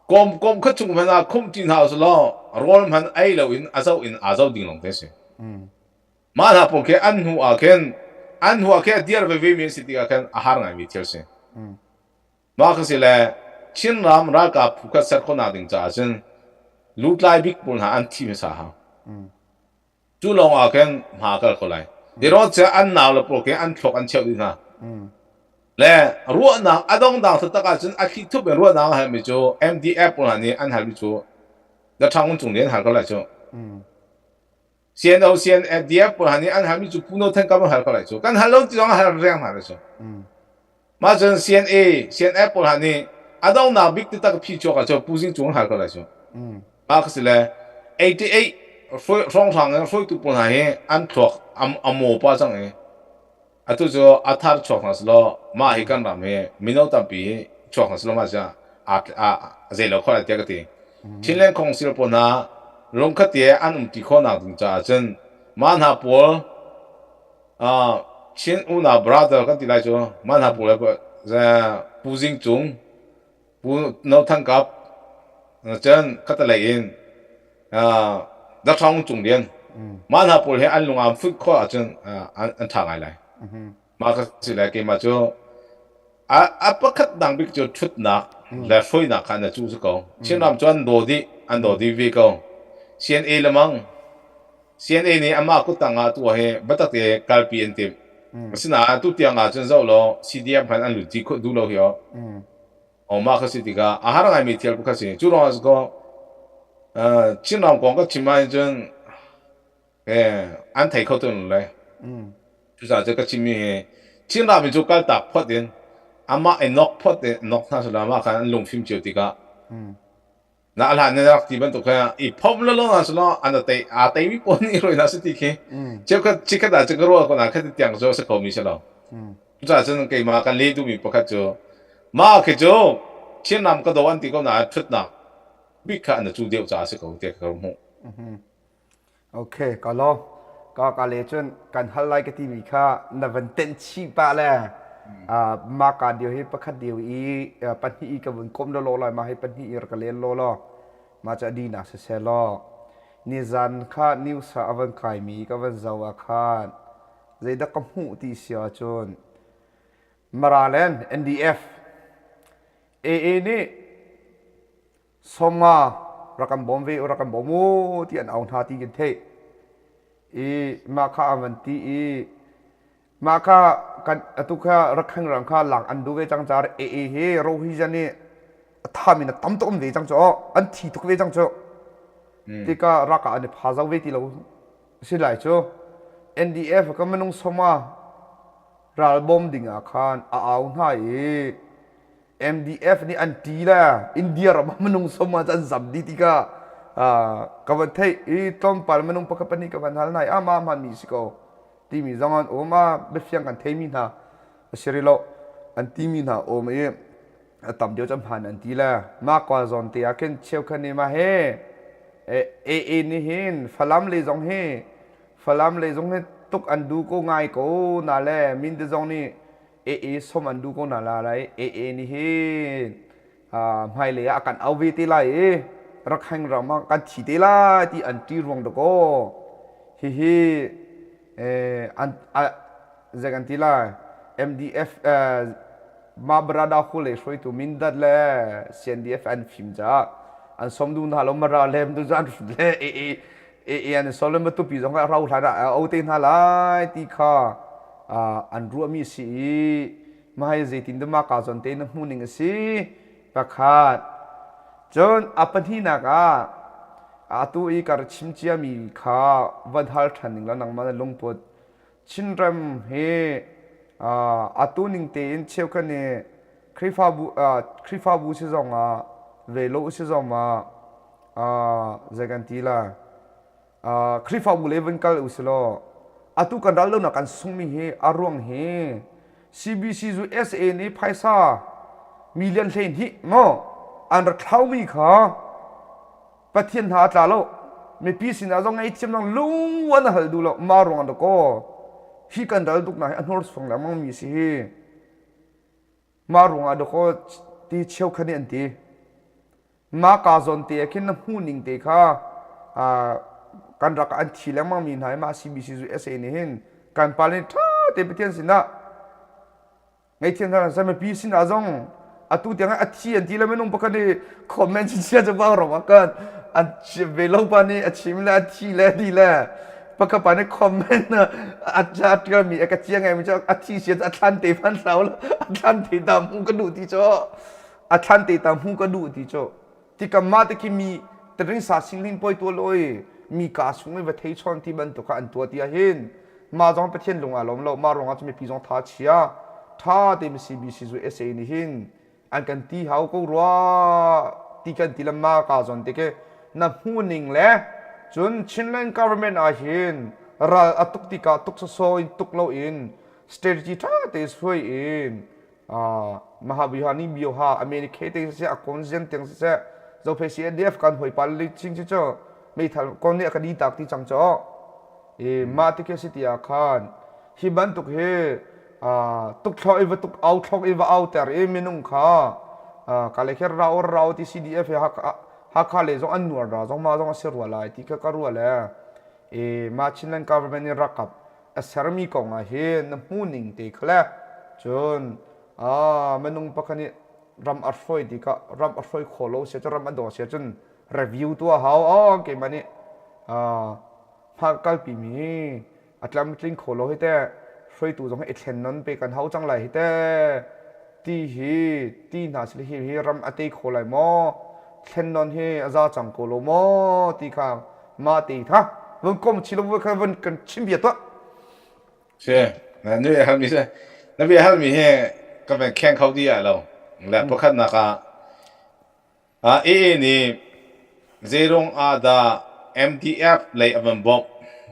Kawm kawm khat chung hmanh ah khumh ṭi hna usulaw rawl hmanh ei loin a zoh in aa zoh ding lawng te a si. Mah hna pawl khi an hnu ah khin an hnu ah khi a dir veve mi an si tikah khan a har ngaimi thil si. Mah kha si le Chinram ralkap phu khat ser khawhnak ding caah cun lutlai bik pawl hna an thi hmasa hau. Cu lawng ah khin hma kal kho lai. Irawn cu an nau le pawl khi an thluak an cheuh dih hna. Le ruahnak a dongdang taktak ahcun a thli thup in ruahnak a halmi cu MDF pawl hna nih an halmi cu The Ṭhangun Cung nih an hal ko lai cu. CNO CNDF pawl hna nih an halmi cu Pu No Than Kam an hal ko lai cu. Kan hal lo ti zong a hal riang hna lai cu. Mah cun CNA, CNF pawl hna nih a donghnak bik taktak phi chuak ah cun Pu Zing Cung an hal ko lai cu. Mah kha si le 88 hrawnghrang in hruaitu pawl hna hi an thluak a maw pah cang i atu cu a thar chuak hna selaw mah hi kan ram hi mino tampi hi chuak hna selaw mah cu a zei lo kho lai tiah ka ti. Chinland Council pawl hna lungkhat te an um ti khawhnak ding caah cun mah hna pawl Chin unau brother kan ti lai cu mah hna pawl Pu Zing Cung, Pu No Thang Kap, cun khatalei in Dathawng Cung Lian mah hna pawl hi an lung aan funh khawh ahcun an ṭha ngai lai. Mah ka si lai keimah cu a pakhat dang bik cu ṭhutnak le hruainak kha an cuh si ko. Chinram cu an daw dih, an daw dih ve ko. CNA lemang CNA nih amah kuttang ah tuah hi biatak te kalpi an timh. Asinain atu tiang ah cun zoh law CDF hmanh an lut ti khawh duh lo hi aw. Aw mah kha si tikah a har ngaimi thil pakhat si. Cu ruangah cu Chinram kong kan chim ahhin cun An thei kho tung le. Cucaah cu ka chimmi hi Chin rami cu kaltak phot in amah i nok phot in nok hna sula mah khan an lungfim cio tikah na a hlan in rak ti bantuk kha i phomh lawlaw hna sulaw an tei aa teimi pawl nih roi hna si ti khi cheukhat chikkhat ah cun ka ruah ko na khat tiang cu a si khomi si lo. Cucaah cun keimah kan leh duhmi pakhat cu mah khi cu Chinram ka daw an ti ko nain ṭhutnak bik kha an cu deuh caah a si ko tiah ka hmuh. Okay, ka lawm. Ka ka le cun kan hal lai ka timi kha na van tenh chih pah le mah ka dio hi pakhat dio i pahnih i ka vun kom law lai ma hi pahnih i ka len law law ma ca dinak siseh law nizan kha news ah a van kaimi ka van zoh ah khan zeidah ka hmuh ti si ahcun Maraland NDF AA nih Sawmnga rak kan bawm ve u rak kan bawm u ti an au hna ti kan theih. I mah kha an van ti i mah kha kan atu kha Rakhine ram kha lak an duh ve cang caah AA hi Rohingya nih a thami na tam tuk um ve cang cu an thi tuk ve cang cu. Tikah raka an i pha zau ve ti lo si lai cu. NDF ka minung sawma ral bawm ding ah khan a au hna i MDF nih an ṭi le India ram ah minung sawm ah an zam dih tikah ka van theih i tlawmpal minung pakhat pahnih ka van hal hna i ah mah hmanmi si ko timi zong an um a biafiang kan theimi hna a si rih lo an timi hna um i a tam deuh cu hman an ti le mah kawl zawn te ah khin cheukhat nih mah he AA nih hin Falam le zong hi Falam le zong hi tuk an duh ko ngai ko na le Minde zong nih AA som an duh ko hna la lai AA nih hin hmailei ah a kan au ve te lai i Rakhine ram ah kan thi te lai ti an ṭi ruang dakaw hihi an zei kan ti lai MDF Ma Barada Hule hruaitu Mindat le CNDF an fim caah an som duh hna lo Mara le tu an le AA AA an sol le Matupi zong a rau hlan ah a o te hna lai ti kha an ruahmi si i mah hi zeitin dah mah ka zawn te na hmuh ning a si pakhat cun a pahnihnak ah atu i ka chim ciami kha van hal ṭhan ning la nangmah na lungput Chinram hi atu ning tein cheukhat nih Khrihfabu Khrihfabu si zong ah velo si zong ah zei kan ti la Khrihfabu lei van kal usilaw atu kan ral lonak kan sungmi hi a ruang hi CBC USA nih phaisa million 12 maw an rak thlaumi kha Pathian hna a tla lo mipi sinah zong ngaihthiam zong lung an hal duh lo mah ruang ah kaw hi kan ral tuk na hi a hnursuang lengmang mi si hi mah ruang ah dakaw ti cheukhat nih an ti mah ka zawn te ah khin na hmuh ning te kha kan rak an thi lengmang mi hna hi mah CBC USA nih hin kan pa nih ṭha te Pathian sinah Ngaihthiam hna seh mipi sinah zong atu tiang a thi an ti le minung pakhat nih comment chia cu bang rong ah kan an ve lo pa nih a chim le a thi le ti le pakhat pa nih comment a a tial mi a ka chia ngai mi cu a thi sia a thlan te fan hlau a thlan te ta mu ka duh ti cu a thlan te ta mu ka duh ti cu tikam ma te khi mi tring sa singling poi tua loi mi ka sung i va thei chawn ti bantuk kha an tua ti ah hin mah zong Pathian lung aa lawm lo mah ruangah cu mipi zong tha chia tha te mi CBC zu SA nih hin an kan ti hau ko rua ti kan ti lamma ka zon te ke na hmu ning le cun Chinland government ah hin ral a tuk tikah tuk soso in tuk lo in strategy tha te suai in Mahabihani Bioha America te siseh a konzian tiang siseh Zophei CNDF kan hoi pal li ching cu cu meithal kon nih a ka di tak ti cang cu i mah ti khi si ti ah khan hi bantuk hi tuk thlo i va tuk au thlok i va au ter i minung kha ka le kher rau rau ti CDF he Hakha le zong an nuar ra zong ma zong a si rua lai ti kha ka rua le i mah Chinland government nih rakap a sermi kong ah hin na hmu ning te kha le cun minung pakhat nih ram a hruai tikah ram a hruai khawh lo sia cun ram a daw sia cun review tuah hau oh keimah nih hma kalpi mi a tlamtling kho lo hi te hruaitu zong hi i thlen non pe kan hau cang lai hi te ti hi ti hna sila hi hi ram a tei kho lai maw thlen non hi a za cang ko lo maw ti kha mah te tha. Vun kom chi lo kha vun kan chim bia tuah. Si, na nu hal mi si. Na bia hal mi hi ka van kheng kho di ah lo. Le pakhat nak ah AA nih zeirung ah dah MDF lei a van bawmh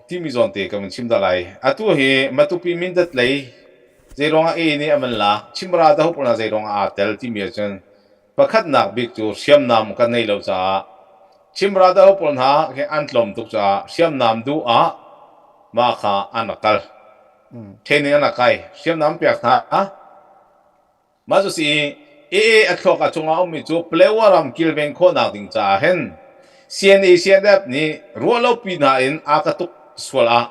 timi zawn te ka van chim dah lai. Atu hi Matupi Mindat lei zeiruang ah AA nih a van lak, Chimra dah pawl hna zeiruang ah aa tel timi ahcun pakhatnak bik cu hriamnam kan neih lo caah Chimra dah pawl hna khi an tlawm tuk caah hriamnam duh ah mah kha an rak kal. Training an rak kai. Hriamnam pek hna. Mah cu si i AA a thluak a chungah a ummi cu Palewa ram kilven khawhnak ding caah hin CNA CNF nih ruahlopi hna in aa ka tuk sual ah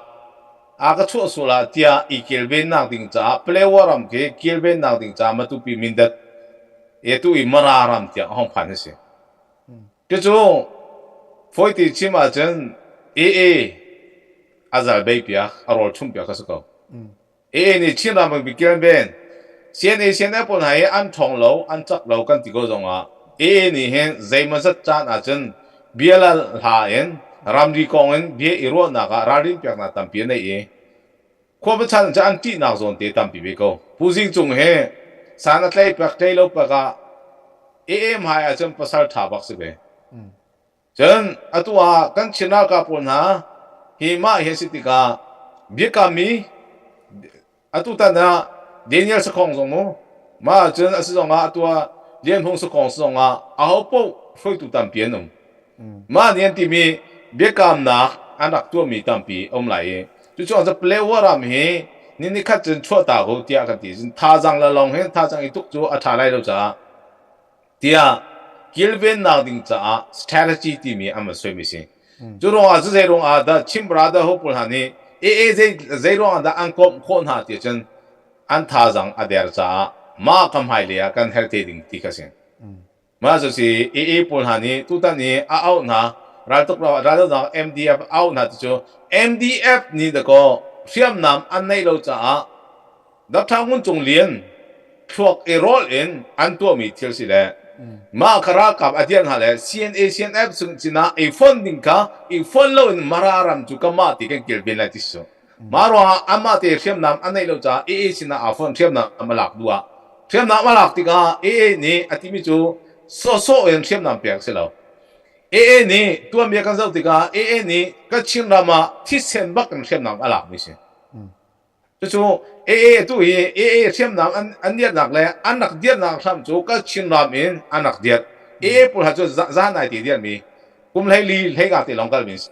aa ka chuah sual ah tiah i kilvennak ding caah Palewa ram khi kilvennak ding caah Matupi Mindat i atu i Mara ram tiang a hong phan hi si. Cucu fawite chim ahcun AA a zal bei piak, a rawl chumh piak kha si ko. AA nih Chin ram kilven CNA CNF pawl hna hi an ṭhawng lo, an cak lo kan ti ko zongah AA nih hin zeimawzat caan ahcun bia le hla in ramri kong in bia i ruahnak ah ralrin peknak tampi a nei i khua pachan cu an ṭihnak zawn te tampi ve ko. Pu Zing Cung hi san a tlei pek tlei lo pek ah AA hmai ahcun pasal ṭha bak si ve. Cun atu ah kan Chin ralkap pawl hna hi mah hi a si tikah biakammi atutan ah Daniel Sakhong zong mu mah ahcun a si zongah atu ah Lian Hmung Sakhong si zongah ahopaoh hruaitu tampi an um. Mah nih an timi biakamnak an rak tuahmi tampi a um lai i cucu cu Palewa ram hi ni nikhat cun chuahtak u tiah kan ti. Cun thazaang le lawng hin thazaang i tuk cu a ṭha lai lo caah tiah kilvennak ding caah strategy timi an van suaimi si. Cu ruangah cu zei ruangah dah Chin Brotherhood pawl hna nih AA zei zei ruangah dah an komh khawh hna ti ahcun an thazaang a der caah mah ka hmailei ah kan herh te ding ti kha si. Mah cu si AA pawl hna nih tutan i a auh hna raltuk raldohnak MDF a auh hna ti cu MDF nih dakaw hriamnam an neih lo caah Doctor Ngun Cung Lian thluak i rawl in an tuahmi thil si le mah kha ralkap a dirh hna le CNA CNF sinah i fonh ding kha i fonh loin Mara ram cu kanmah ti kan kilven lai ti si. Mah ruangah anmah te hriamnam an neih lo caah AA sinah aa fonh hriamnam a lak duh ah hriamnam a lak tikah AA nih a timi cu sawhsawh in hriamnam pek a si lo. AA nih tuanbia kan zoh tikah AA nih Kachin ram ah thisen bak in hriamnam a lakmi si. Cucu AA tu hi AA hriamnam an, an dirhnak le an rak dirhnak hram cu Kachin ram in an rak dirh. AA pawl ha cu zahan ai te dirhmi kum 14 hleinga te lawng kalmi si.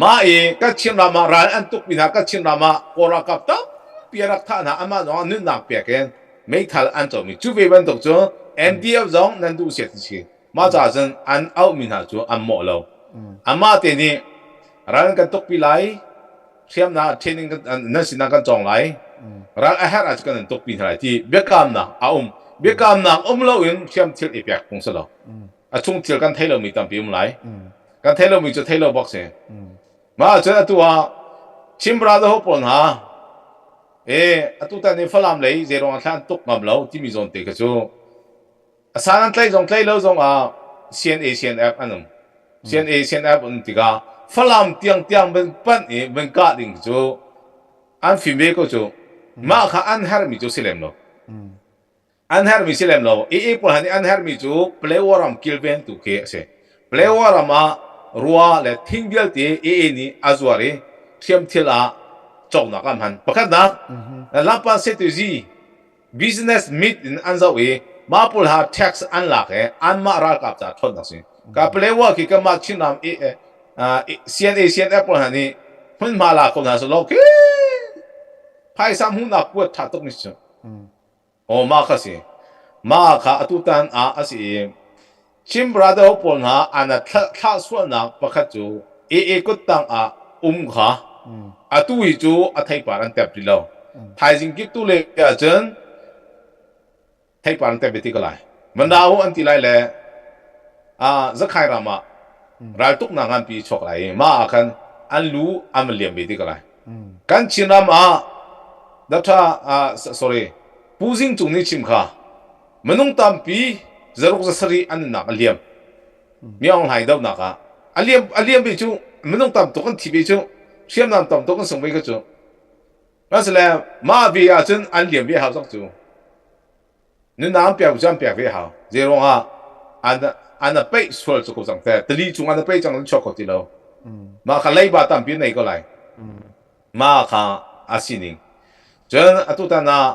Mah i Kachin ram ah ral an tukmi hna Kachin ram ah Kawl ralkap tampi a rak thah hna anmah zong ah nunnak pek in meithal an comi cu ve bantuk cu MDF zong nan duh siat si. Mah caah cun an auhmi hna cu an mawh lo. Anmah te nih ral kan tukpi lai, hriamnak training nan sinah kan cawng lai, ral a herh ahcun kan in tukpi hna lai ti biakamnak a um. Biakamnak um loin hriamthil i pek phung si lo. A chung thil kan thei lomi tampi um lai. Kan thei lomi cu thei lo bak si. Mah ahcun atu ah Chin Brotherhood pawl hna e atu tan i Falam lei zeiruang ah thla an tuk ngam lo timi zawn te kha cu A san an tlaih zong tlaih lo zongah CNA CNF an um. CNA CNF um tikah Falam tiangtiang van panh i van kah ding cu an fim ve ko cu. Mah kha an herhmi cu si lem lo. An herhmi si lem lo. AA pawl han nih an herhmi cu Palewa ram kilventu khi a si. Palewa ram ah rua le thing vialte AA nih a zuar i hriamthil ah cawknak an hman. Pakhatnak, Lampan Setuzi Business mit in an zoh i mah pawl ha tax an lak i anmah ralkap ca ṭhawnnak si. Ka Palewa khi kanmah Chinram i CNA CNF pawl hna nih hmunhma la ko hna selaw khi phaisa hmuhnak kuat ṭha tuk mi si. Aw mah kha si. Mah kha atutan ah a si i Chin Brotherhood pawl hna an thlah sualnak pakhat cu AA kuttang ah um kha atu hi cu a theipar an tep rih lo. Thaizing kip tu le ahcun theipar an tep ve ti ko lai. Van ra u an ti lai le Zakhai ram ah raltuknak nganpi chuak lai i mah ah khan an lu an van liam ve ti ko lai. Kan Chin ram ah Doctor sorry Pu Zing Cung nih chim kha Minung tampi zaruk zasarih an nunnak a liam. Mi Aung Hlaing dohnak ah a liam a liam mi cu minung tam tuk an thi ve cu hriamnam tam tuk an sung ve ka cu. Asile mah ve ahcun an liam ve hau cang cu. Nunnak an pek cu an pek ve hau. Zeiruang ah an an a peih sual cu ko cang te. Tali cung an a peih cang an chuak kho ti lo. Mah kha leiba tampi nei ko lai. Mah kha a sining. Cun atutan ah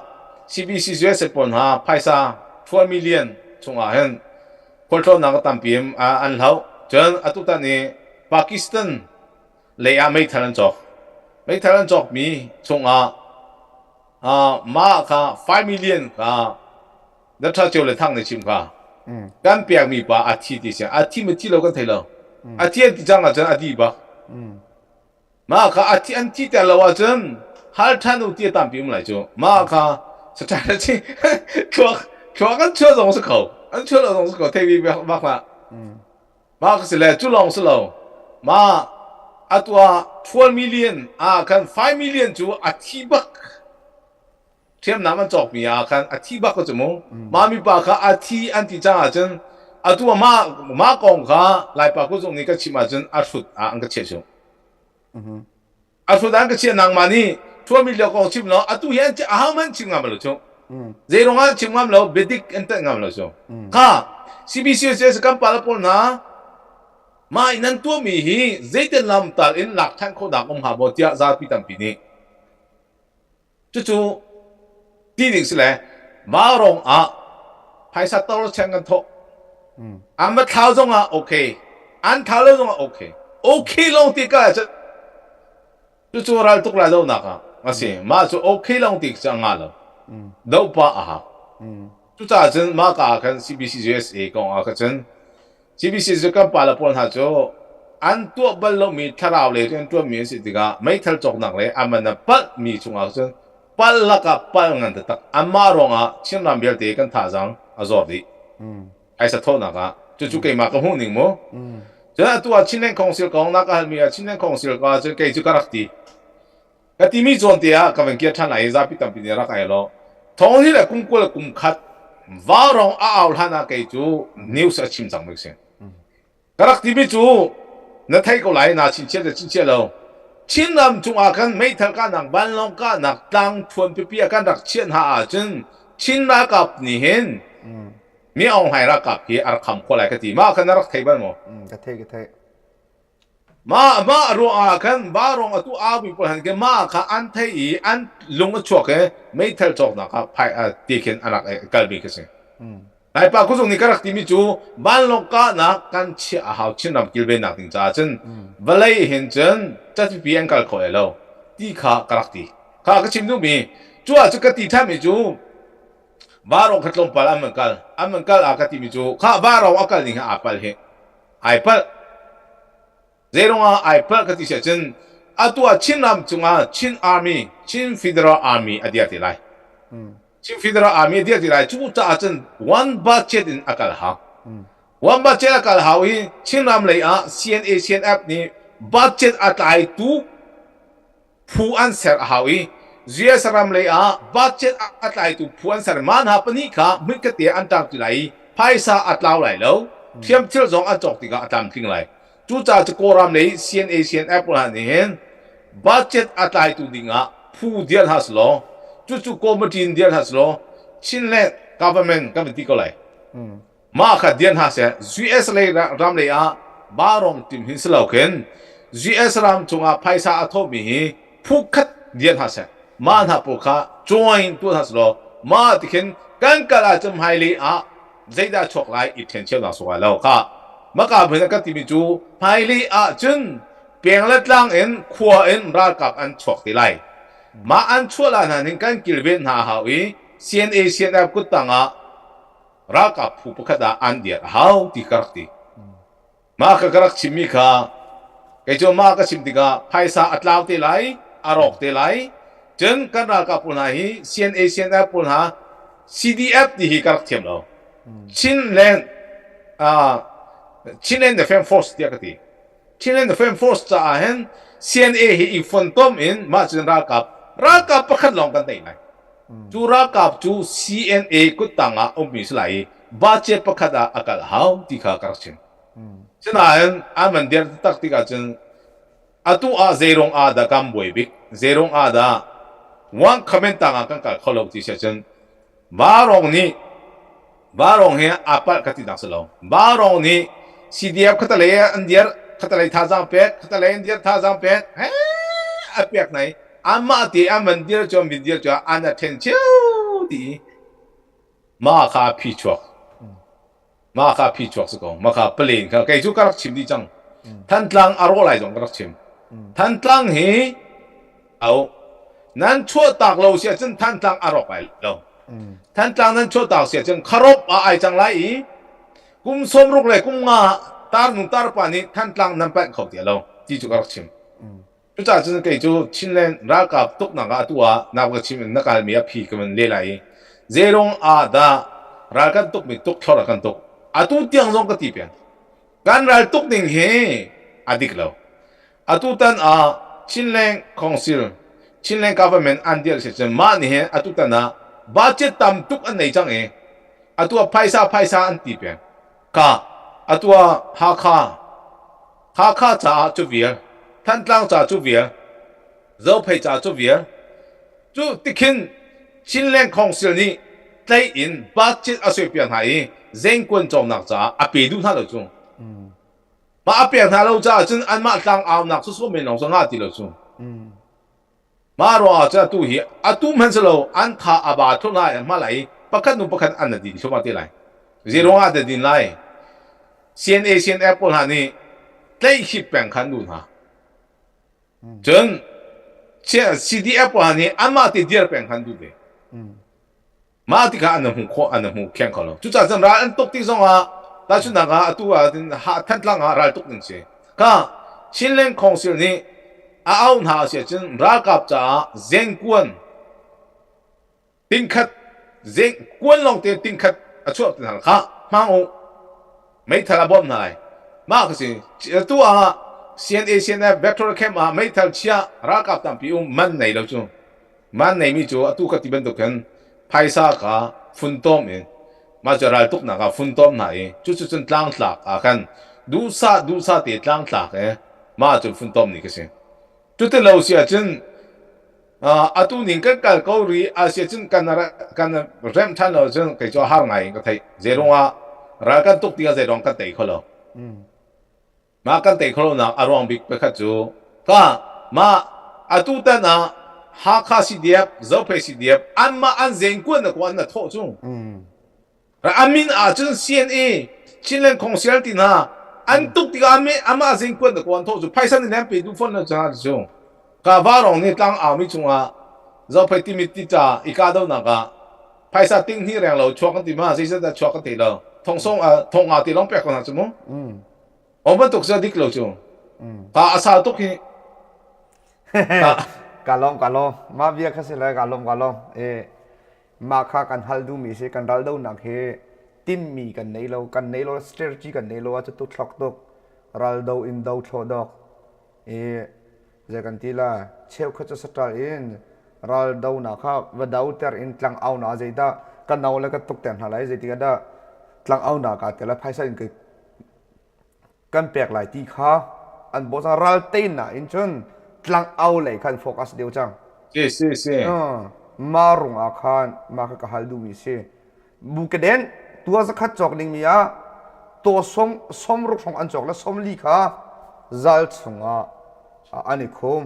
CBC USA pawl hna phaisa 12 million chungah hin khualtlawnnak a tampi an hloh. Cun atutan i Pakistan lei ah meithal an cawk. Meithal an cawkmi chungah mah kha 5 million kha Doctor Ceu le Thang nih chim kha kan pekmi pa a thi ti si. A thi ma thi lo kan thei lo. A thi an ti cang ahcun a dih bak. Mah kha a thi an thi ter lo ahcun hal ṭhan u ti a tampi um lai cu. Mah kha strategy thluak thluak an chuah zong si kho. An chuah lo zong si kho. Thei bi bak hlah. Mah ka si le cu lawng si lo. Mah atu ah 12 million ah khan 5 million cu a thi bak. Hriamnam an cawkmi ah khan a thi bak ko cu mu. Mah mipa kha a thi an ti cang ahcun atu ah mah mah kong kha Laipa kuzung nih ka chim ahcun a hrut ah an ka chiah cu. A hrut ah an ka chiah nangmah nih ṭhuami lio kong chim law atu hi an ahohmanh chim ngam lo cu. Zei ruangah chim ngam lo biadik an tanh ngam lo cu. Kha CBCUSA kan pala pawl hna mah in nan tuahmi hi zeitin lam tal in lak ṭhan khawhnak um hnga maw tiah zapi tampi nih Cucu ti ding si le vaurawng ah phaisa tor cheng kan thawh. An va thlau zong ah okay. An thlau lo zong ah okay. Okay lawng ti ka ahcun cucu ral tuk lai donak ah a si. Mah cu okay lawng ti cu a ngah lo. Doh pah a hau. Cucaah cun mah ka ah khan CBC USA kong ah kha cun CBC cu kan pale pawl hna cu an tuah bal lomi thlarau lei rian ṭuanmi an si tikah meithal cawknak le a man a palhmi chungah cun pal lakah pal ngan taktak anmah ruangah Chinram vialte kan thazaang a zor dih. Phaisa thawhnak ah cucu keimah ka hmuh ning mu. Cun atu ah Chinland Council kong na ka halmi ah Chinland Council ko ahcun kei cu ka rak ti. Ka timi zawn te ah ka van kir ṭhan lai i zapi tampi nih rak ai law thong hi le kum 20 le kum khat vaurawng a au hlan ah kei cu news a chim cang mi si. Ka rak timi cu na thei ko lai na chinchiah le chinchiah lo. Chinram cungah khan meithal kahnak vanlawng kahnak tlang thuan pipi ah kan rak chiah hna ahcun Chin ralkap nih hin mi Aung Hlaing ralkap hi a rak kham khawh lai ka ti. Mah khan na rak thei bal maw? Ka thei ka thei. Mah mah ruangah khan vaurawng atu aumi pawl han khin mah kha an theih i an lung a chuak i meithal cawknak ah phai ti khin an rak kalmi khi si. Laipa kuzung nih ka rak timi cu vanlawng kahnak kan chiah a hau Chinram kilvennak ding caah cun vawlei hin cun catpipi an kal kho lai lo ti kha ka rak ti. Kha ka chim duhmi cu ah cu ka ti ṭhanmi cu vaurawng kha tlawmpal an van kal an van kal ah ka timi cu kha vaurawng a kal ning hi aa pal hi ai palh. Zeiruangah ai palh ka ti si ahcun atu ah Chinram cungah Chin Army, Chin Federal Army a dir te lai. Chin Federal Army a dir te lai. Cu caah cun one budget in a kal hau. One budget a kal hau i Chinram lei ah CNA, CNF nih budget a tlaitu phu an ser a hau i US ram lei ah budget a tlaitu phu an ser mah hna pahnih kha hmunkhat te an ṭangṭi lai i phaisa a tlau lai lo hriamthil zong an cawk tikah a tlamtling lai cucaah cu Kawlram lei CNA CNF pawl hna nih hin budget a tlaitu dingah phu dirh hna selaw cucu committee in dirh hna selaw Chinland government kan van ti ko lai Mah kha dir hna seh. US lei ram lei ah vaurawng tim hin si lo khin US ram chungah phaisa a thawhmi hi phu khat dir hna seh. Mah hna pawl kha join tuah hna selaw mah ti khin kan kal ahcun hmailei ah zeidah chuak lai i ṭhen cheunak sung lai lo kha. Maka hmun ah kan timi cu hmailei ahcun peng le tlang in khua in ralkap an chuak te lai. Mah an chuah lai hna ning kan kilven hna a hau i CNA CNF kuttang ah ralkap phu pakhat ah an dir a hau ti ka rak ti. Mah ka ka rak chimmi kha kei cu mah ka chim tikah phaisa a tlau te lai, a rawk te lai. Cun kan ralkap pawl hna hi CNA CNF pawl hna CDF ti hi ka rak thiam lo. Chinland uh, Chinland Defense Force tiah ka ti. Chinland Defense Force caah hin CNA hi i fontom in mah cun ralkap ralkap pakhat lawng kan tei lai. Cu ralkap cu CNA kuttang ah ummi si lai i budget pakhat ah a kal hau ti kha ka rak chim. Sinain an van dir taktak tikah cun. Atu ah zeirung ah dah kan buai bik? Zeirung ah dah one comment tang ah kan kal kho lo ti si ahcun Varong nih Varong hi aa palh ka ti nak si lo. Varong nih CDF khatalei an dir, khatalei thazaang pek, khatalei an dir thazaang pek, he a pek nai. Anmah te an van dir cu an van dir cu an a then cio ti. Mah kha phi chuak. Mah kha phi chuak si ko. Mah kha plane kha kei cu ka rak chim dih cang. Thantlang a rawh lai zong ka rak chim. Thantlang hi au nan chuahtak lo si ahcun Thantlang a rawk lai lo. Thantlang nan chuahtak si ahcun kharop ah ai cang lai i kum 60 le kum nga tarnu tarpa nih Thantlang nan panh kho ti lo ti cu ka rak chim. Cucaah cun kei cu Chinland ralkap tuknak ah atu ah na ka chim in na ka halmi a phi ka van leh lai i zeirung ah dah ral kan tukmi tuk thlor ah kan tuk. Atu tiang zong ka ti peng. Kan ral tuk ning hi a dik lo. Atutan ah Chinland Council, Chinland Government an dirh si cun mah nih hin atutan ah budget tam tuk an nei cang i atu ah phaisa phaisa an ti peng. Ka atu ah Hakha Hakha caah cu vial, Thantlang ca cu vial, Zophei ca cu vial. Cu tikhin Chinland Council nih tlei in budget a suaipiak hna i zengkuan cawknak caah a pe duh hna lo cu. Mah a pek hna lo caah cun anmah tlangaunak sawsawh men lawng cu ngah ti lo cu. Mah ruangah cun atu hi atu hmanh si lo an tha a ba thluahmah i hma lai i pakhat hnu pakhat an na din thluahmah te lai. Zei ruangah dah din lai? CNA CNF pawl hna nih tlaihhip peng kha an duh hna. Cun CDF pawl hna nih anmah te dir peng kha an duh ve. Mah tikah an hmu khawh an hmu kheng kho lo. Cucaah cun ral an tuk tik zongah tahchunhnak ah atu ah Thantlang ah ral tuk ding si. Kha Chinland Council nih a auh hna a si ahcun ralkap caah zengkuan tingkhat zeng kuan lawng te tingkhat a chuah ti hna kha hmang u meithal a bawmh hna lai. Mah ka si. Atu ah CNA CNF Vector Camp ah meithal chia ralkap tampi um man nei lo cu. Man neimi cu atu ka ti bantuk hin phaisa kha funtom in mah cu raltuknak ah funtom hna i cucu cun tlangtlak ah khan duhsah duhsah te tlangtlak i mah cun funtom ni ka si. Cuti lo si ahcun atu ning kan kal ko rih a si ahcun kan kan remh ṭhan lo ahcun kei cu a har ngai in ka theih. Zeiruang ah ral kan tuk tikah zeiruang kan tei kho lo. Mah kan tei khawhlonak a ruang bik pakhat cu ka mah atutan ah Hakha CDF, Zophei CDF anmah an zengkuan na ko an na thawh cu. A min ahcun CNA, Chinland Council ti hna an tuk tikah amah zengkuan na ko an thawh cu phaisa nih an pe duh fawn lo caah cu. Ka varong nih tlang aumi cungah Zophei timit ti ca i kahdohnak ah phaisa ting hnih reng lo chuak kan ti ma zeizat dah chuak kan thei lo thong song thong nga ti lawng pek ko hna cu mu. Aw bantuk cu a dik lo cu. Ka a sau tuk hi. Ka lawm ka lawm. Mah bia kha si le ka lawm ka lawm. E mah kha kan hal duhmi si kan ral donak hi timmi kan nei lo kan nei lo strategy kan nei lo ah cu tu thlok tuk ral do in do thlo dok e zei kan ti la cheukhat cu saṭal in ral donak kha va do ter in tlang au na zeidah ka no le ka tuk ter hna lai zeitik ah dah tlang au na ka te la phaisa in kan pek lai ti kha an bawh cang ral teinak in cun tlang au lei khan focus deuh cang si si si ma rung ah khan ma kha ka hal duhmi si bu keden tua zakhat cawk dingmi ah to som som ruk hrawng an cawk le som li kha zal chungah an i khum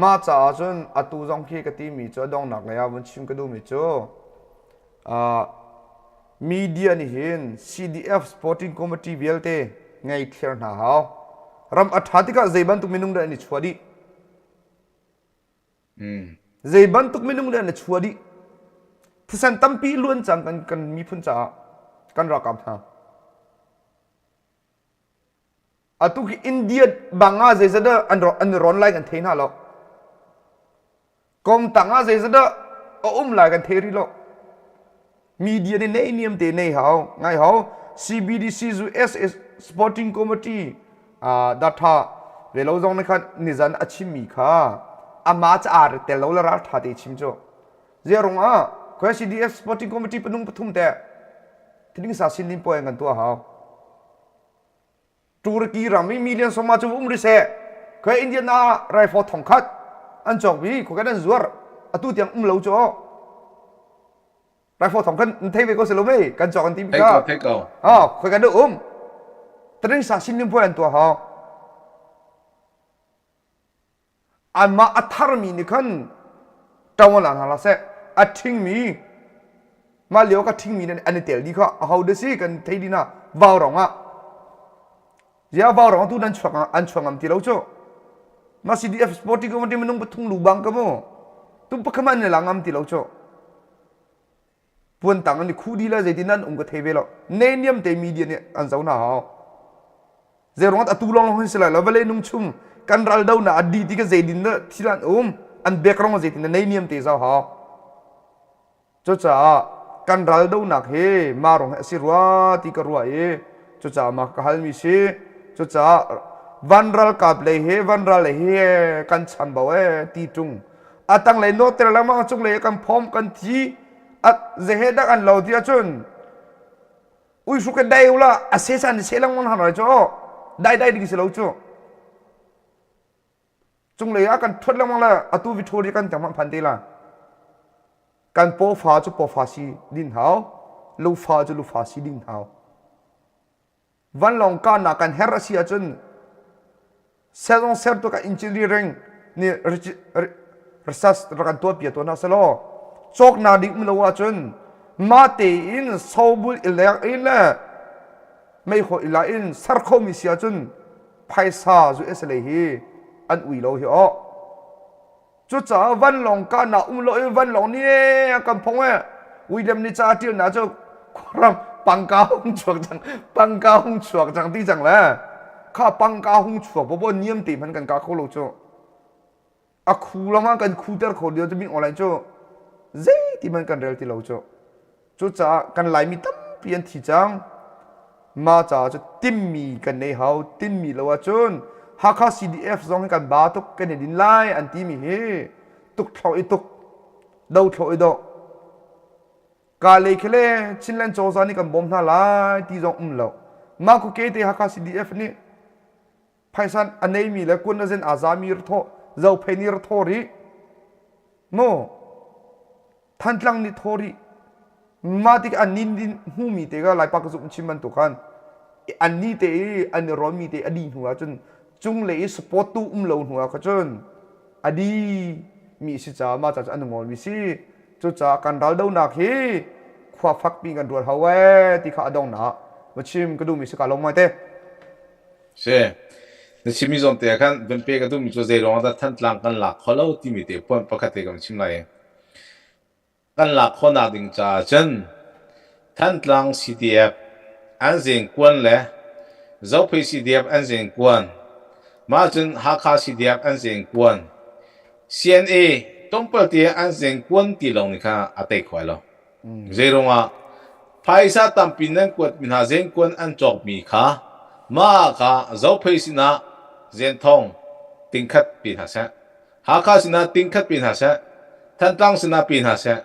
mah caah cun atu zong khi ka timi cu a dongnak lei ah vun chim ka duhmi cu Media nih hin CDF Sporting Committee vialte ngei thliar hna hau. Ram a ṭha tikah zei bantuk minung dah an i chuah dih? Zei bantuk minung dah an i chuah dih? Thisen tampi luan cang kan, kan miphun caah kan ralkap hna. Atu khi India bang ah zeizat dah an, an ron lai kan thei hna lo. Kong tang ah zeizat dah a um lai kan thei rih lo. Media nih nei niam te nei hau ngai hau CBDC zu SS Sporting Committee uh, datha ve lo zong nih khan nizan a chimmi kha ama ca ar tel lo le ral tha te chim cu zia rung ah khoi CDF Sporting Committee panung pathum te thiding sa sin din poe kan tua hau Turkey ram i million soma cu um ri seh. Khoi Indiana rifle thong khat an cawk mi khoi kan an zuar atu tiang um lo cu rifle thong kan thei ve ko si lo mei kan cawk an ti mi ka thei ko ah khoi kan um tring sa sin lim phuan an tua hau anmah a tharmi nih khan ṭo la hna hlah seh a ṭhingmi mah lio ka ṭhingmi nih an i tel dih kha aho dah si kan thei dih hna vaurawng ah ziah vaurawng tu nan chuak an chuak ngam ti lo cu mah CDF sporting committee minung pathum lu bang ka mu tum pakhat an i la ngam ti lo cu puan tang an i khuh dih le zeitin an um ka thei ve lo ne niam te media nih an zo hna hau zei ruang atu lawng lawng hin si lai lo vawlei nung chung kan ral do na adi ti ka zeidin na thil an um an background zeitin na nei niam te zau hau cucaah kan ral do nak hi ma rong hi a si rua ti ka ruah i cucaah ma ka hal mi si cucaah van ralkap lei he van ral lei he kan chambau e ti tung a tanglei nawter lengmang a cunglei kan phawm kan thi a zehe dak an lo ti ahcun uihruk in dai ula a se san se lengmang hna rai cu dai dai ding si lo cu cunglei ah kan thuat lengmang le atu Victoria kan tang phan te la kan pawfa cu pawfa si din hau lufa cu lufa si ding hau Vanlawng kahnak kan herh a si ahcun sehzung sertu kan engineering nih research rak kan tuahpiak tawn hna selaw cawknak ding um lo ahcun mah tein sobul i lek in le meihol i la in ser khomi si ahcun phaisa zu es lei hi an ui lo hi awh. Cucaah vanlawng kahnak um lo i vanlawng nih a kan phong e William nih ca a ṭialnak cu khuaram pangka hung chuak cang pangka hung chuak cang ti cang le kha pangka hung chuak bobo niam te hmanh kan ka kho lo cu a khu lawng ah kan khuter kho lio cu mi online cu zeiti hmanh kan rel ti lo cu Cucaah kan Laimi tampi an thi cang. Mah caah cu timmi kan nei hau. Timmi lo ahcun Hakha CDF zong hi kan ba tuk kan i din lai an timi hi tuk thlo i tuk, do thlo i do. Ka lei khi le Chinland cozah nih kan bawm hna lai ti zong um lo. Mah khuke te Hakha CDF nih phaisa a neimi le kun a zen aa zami ra thawh, zophei nih ra thaw rih. Mu Thantlang nih thaw rih. Mah tik an nin hmumi te kha Laipa ka zumh chim bantuk khan an ni te i an i rawnmi te a dih hnu ahcun cunglei i support tu um lo hnu ah kha cun a di mi si caah mah ca cu an ngawlmi si. Cucaah kan raldonak hi khua fakpi kan ruat hau ee ti kha a donghnak va chim ka duhmi si ka lawm ngai te. Si. Na chimmi zawn te ah khan van pe ka duhmi cu zei ruangah dah Thantlang kan lak kho lo timi te point pakhat te kan chim lai. Kan lak khawhnak ding caah cun Thantlang CDF an zengkuan le Zophei CDF an zengkuan, mah cun Hakha CDF an zengkuan, CNA tlawmpal te an zengkuan ti lawng nih khan a tei kho lai lo. Zeiruangah phaisa tampi nan kuatmi hna zengkuan an cawkmi kha mah kha Zophei sinah zenthong tingkhat pe hna seh. Hakha sinah tingkhat pe hna seh, Thantlang sinah pe hna seh.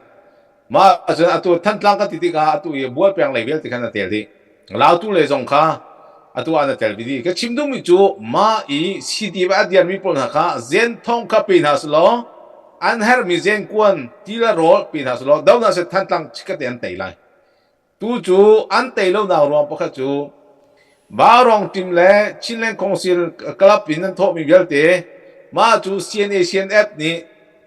Mah cun atu Thantlang kan ti tikah atu i Bualpeng lei vialte khan a tel dih. Lautu lei zong kha atu ah na tel ve dih. Ka chim duhmi cu mah i CDF a dirmi pawl hna kha zenthong kha pe hna selaw an herhmi zenkuan ti le rawl pe hna selaw do hna seh Thantlang chikkhat te an tei lai. Tu cu an tei lonak ruang pakhat cu Vaurawng team le Chinland Council club in an thawhmi vialte mah cu CNA CNF nih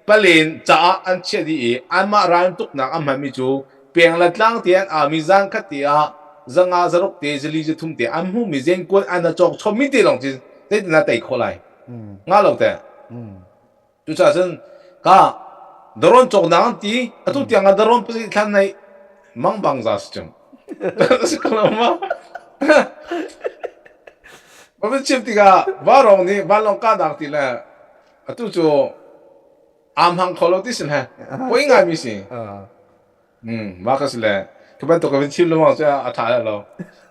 palen caah an chiah dih i anmah raltuknak an hmanmi cu peng le tlang te an aumi zan khat te ah zanga zaruk te zali zathum te an hmuhmi zengkuan an a cawk chommi te lawng cu zeitin dah tei khawh lai nga lo teh Cucaah cun ka darawn cawknak an ti atu tiang ah darawn pasarih thlan nei mangbang za si cung. Si ko lo ma? Ka van chim tikah Vaurawng nih vanlawng kahnak ti le atu cu aa hmang kho lo ti si le poi ngaimi si. Mah ka si le khi bantuk ka van chim lengmang cu a ṭha lo.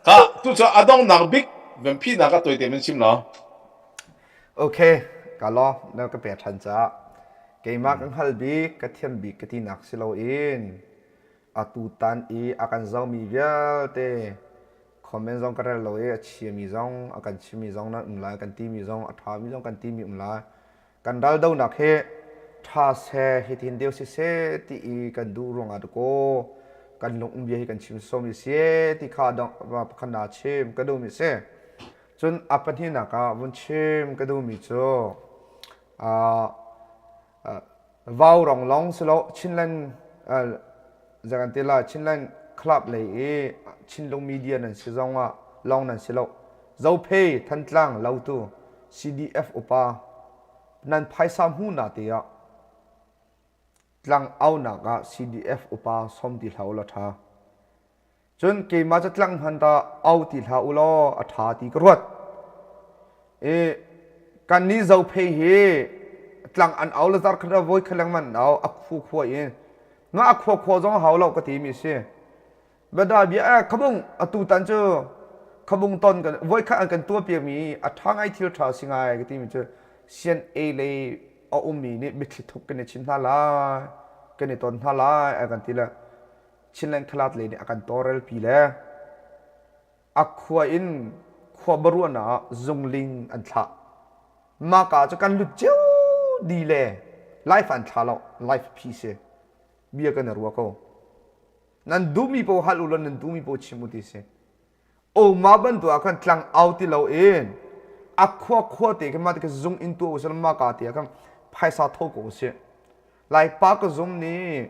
Ka tu cu a donghnak bik van phihnak ka tawite van chim law. Ok, ka lawm na ka pek ṭhan caah. Keimah ka hngal bik, ka thiam bik ka tinak si loin atutan i a kan zohmi vialte. Comment zong ka rel lo i a chiami zong a kan chimmi zong nan um lai, kan timi zong a ṭhami zong kan timi um lai. Kan raldonak hi ṭha seh hitin deu siseh ti i kan duh ruangah dakaw kan lung um bia hi kan chim sawmi si ti kha pakhat na chim ka duhmi si. Cun a pahnihnak ah vun chim ka duhmi cu Vaurawng lawng si lo Chinland zei kan ti lai Chinland Club lei i Chinlung Media nan si zong ah lawng nan si lo. Zophei Thantlang Lautu CDF upa nan phaisa hmu na te ah tlang aunak ah CDF upa som ti hlah u law ṭha. Cun keimah cu tlang hman ta au ti hlah u law a ṭha ti ka ruat. I kannih Zophei hi tlang an au le zarkhat ah voi khat lengmang an au a khu khua in nga a khua khua zong a hau lo ka timi si. Bada bia eh khabung atu tan cu khabung ton kan voi khat an kan tuah piakmi a ṭha ngai thil ṭha si ngai ka timi cu CNA lei a ummi nih mitthli thup kan i chim hna lai kan i ton hna lai a kan ti le Chinland Khalat lei nih a kan tawlrelpi le a khua in khua baruahnak ah zungling an thlah. Mah ka cu kan lut cio di le life an thla lo, life phi si. Bia kan i rua ko. Nan duhmi paoh hal u law nan duhmi paoh chim u ti si. Oma bantuk ah khan tlang au ti lo in a khua khua te khan mah ti zung in tuah usih mah ka ti ah khan phaisa tho ko usih. Lai pa ka zum nih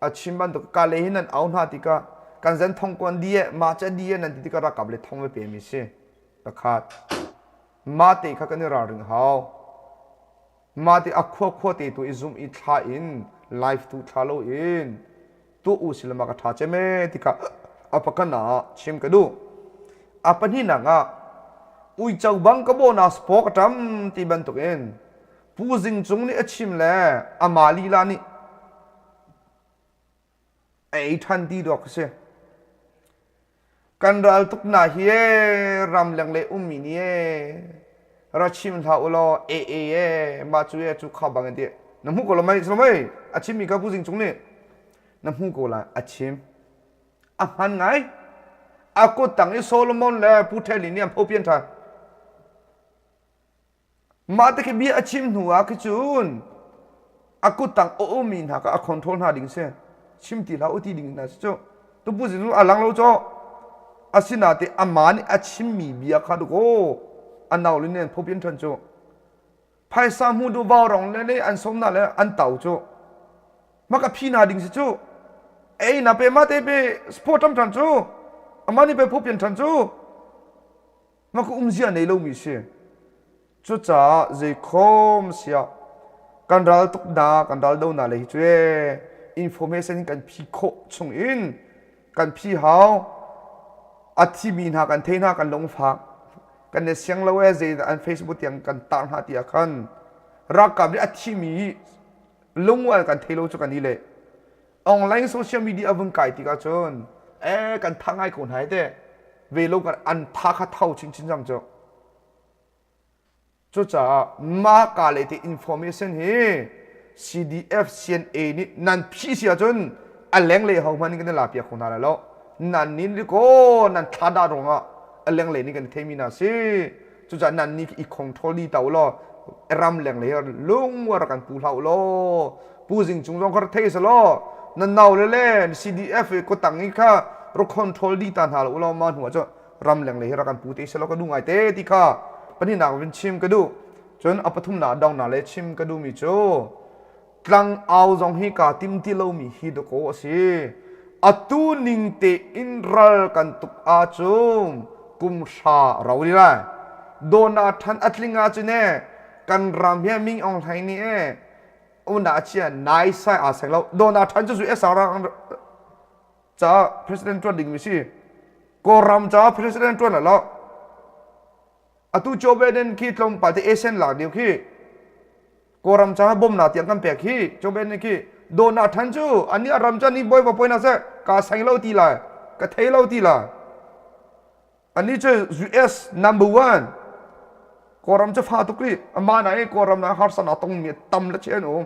a chim bantuk ka le hi nan au hna tikah kan zen thong kuan di eh mah ca di eh nan ti tikah rakap le thong ve pe mi si. Pakhat. Mah te kha kan i ralring hau. Mah te a khua khua te tu i zum i thla in live tu thla lo in tu u silama ka ṭha cem ee tikah a pakhat ah chim ka duh. A pahnihnak ah uico bang ka bawh na spok a ṭam ti bantuk in Pu Zing Cung nih a chim le amah lila nih a ei ṭhan ti dawk a si. Kan ral tuk na hi ee ramleng le ummi nih ee ra chim hlah u law e e e mah cu e cu kha bang in ti na hmu ko lo mei mei a chimmi kha Pu Zing Cung nih na hmu ko lai a chim a hman ngai a kut tang i Solomon le Pu Ṭhen nih an phopian ṭhan Mah te khi bia a chim hnu ah khi cun a kuttang a ummi hna kha a control hna ding si. Chim ti hlah u ti ding hna si cu. Tupu zin a lang lo caw. Asinain amah nih a chimmi bia kha dukaw a nau le nen phopian ṭhan cu. Phaisa hmu duh vau rong le le an som na le an tau cu. Ma ka phi hna ding si cu. Ei na pe ma te pe sport ṭam ṭhan cu. Amah nih pe phopian ṭhan cu. Mah ka umzia nei lomi si. Cucaah zeikhom siah kan ral tuk na kan ral do na le hi cu ee information kan phi khawh chung in kan phi hau a thimi hna kan thei hna kan lungfak kan ne siang lo ee zei an Facebook tiang kan tar hna ti ah khan ralkap nih a thimi lungwal kan thei lo cu kan i le online social media a vun kai tikah cun ee kan tha ngai ko hna te ve lo kan an tha kha thau chinchin cang cu cucaah mah ka le te information hi CDF CNA nih nan phih si ahcun a lenglei ho hmanh in kan i la piak kho hna lai lo nan nin ko nan thla dah ruangah a lenglei nih kan theimi hna si Cucaah nan nih i control ni ta u law ram leng lei lungvar kan pu hlah u law Pu Zing Cung zong kha rak thei seh law nan nau le le CDF i kutang i kha rak control dih ta hna u law mah hnu ah cun ram leng lei hi rak kan pu te seh law ka duh ngai te ti kha pahnihnak vin chim ka duh. Cun a pathumnak dongnak le chim ka duhmi cu Tlangau zong hi kaa tim ti lomi hi dakaw a si. Atu ning tein ral kan tuk ahcun kum hra a rau rih lai. Dawhnak ṭhan a tling ahcun ee kan ram hi Ming Aung Hlaing nih ee una a chia naisai aa seng lo. Dawhnak ṭhan cu US caah president ṭuan dingmi si. Kawlram caah president ṭuan a lo. Atu Joe Biden khi tlawmpal te ASEAN lak deuh khi Kawlram caah bawmnak tiang kan pek hi Joe Biden khi dawhnak ṭhan cu anih a ram cu anih bawi va poi na seh ka seng lo ti lai ka thei lo ti lai anih cu US number one Kawlram cu fa tuk rih amah na i Kawlram na harsa na tongmi tam le che an um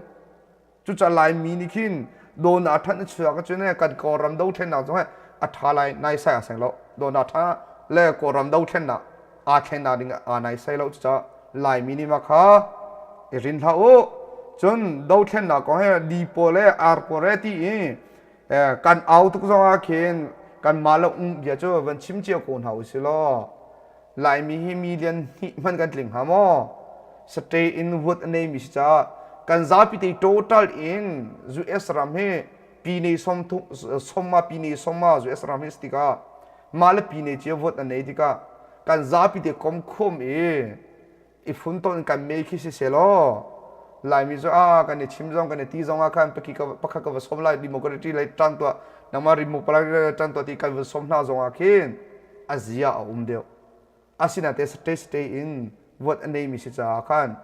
Cucaah Laimi nih khin dawhnak ṭhan a chuak ahcun kan Kawlram dothlennak zong hi a ṭha lai naisai a seng lo. Dawhnak ṭha. Le Kawlram dothlennak aa thlennak ding aa naisai lo. Cucaah Laimi nih mah kha i rin hlah u. Cun dothlennak kong he di pawl le ar pawl he ti i kan au tuk zong ah khin kanmah le um bia cu van chim cio ko hna usih law Laimi hi million hnih hmanh kan tling hnga maw? State in vote a neimi si caah kan zapi te total in US ram hi pine sawma pine sawma US ram hi si tikah mah le pine cio vote an nei tikah kan zapi te kom khum i i funton kan me khi si selaw Laimi cu a kan i chim zong kan i ti zong ah khan pakhat ka va som lai democracy lei ṭan tuah nangmah rimu ṭan tuah ti kan va som hna zong ah khin a zia a um deuh. Asinain state state in vote a neimi si caah khan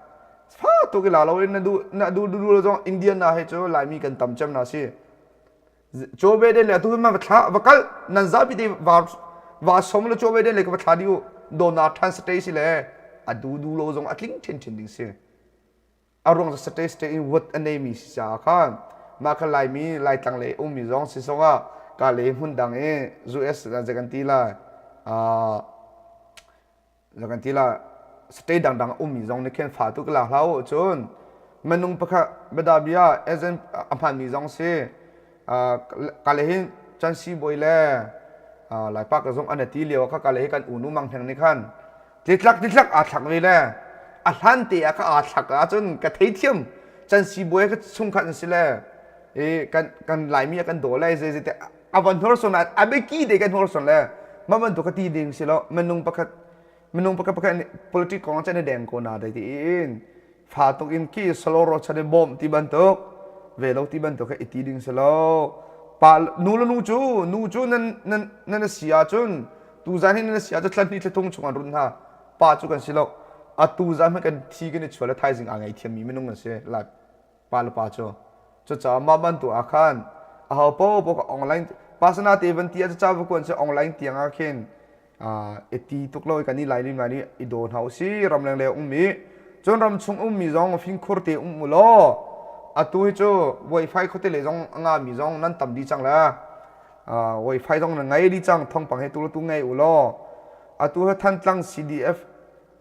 fa tuk i la lo in na duh na duh duh zong Indian na he cu Laimi kan tam cem na si. Joe Biden le atu ma va thla va kal nan zapi te va va som le Joe Biden le ka va thla dih u Donald Trump state si le a du du lo zong a tling thin thin ding si. A ruang cu state state in vote a neimi si caah khan mah kha Laimi Laitlang lei ummi zong si zongah ka le hmun dang i US zei kan ti lai zei kan ti lai state dangdang ummi zong nih khin fa tu ka lak hlah u cun minung pakhat biadabia agent a hmanmi zong si ka le hin chan siibawi le Laipa ka zong an ti lio kha ka le hi kan unu mang hneng nih khan Titlak titlak aa thlak ve le a hlan te ah ka aa thlak ahcun ka theithiam can sibawi ka chungkhat an si le i kan kan Laimi a kan daw le zei zei te a van hnorsuan ah a biaki te kan hnorsuan le mah bantuk ka ti ding si lo minung pakhat minung pakhat pakhat nih politic kong ah cun i deng ko na dai tiin fa tuk in khi salo ro chan i bawmh ti bantuk ve lo ti bantuk kha i ti ding si lo pa nu le nu cu nu cu nan nan nan si ahcun tuzan hi nan si ahcun thla hnih thla thum chung an run hna pa cu kan si lo atu zan hmanh kan thi kan i chuah le thaizing aa ngei thiammi minung kan si lai pa le pa cu cucaah mah bantuk ah khan aho paoh paoh online pasana te van ti ah ca va kuan si online tiang ah khin i ti tuk lo i kan i lai lim lai nih i daw hna usih ramleng le ummi cun ramchung ummi zong fingkhur te um u law atu hi cu wifi khuate le zong a ngami zong nan tam dih cang le wifi zong nan ngei dih cang thawngpang he tu le tu ngei u law atu hi Thantlang CDF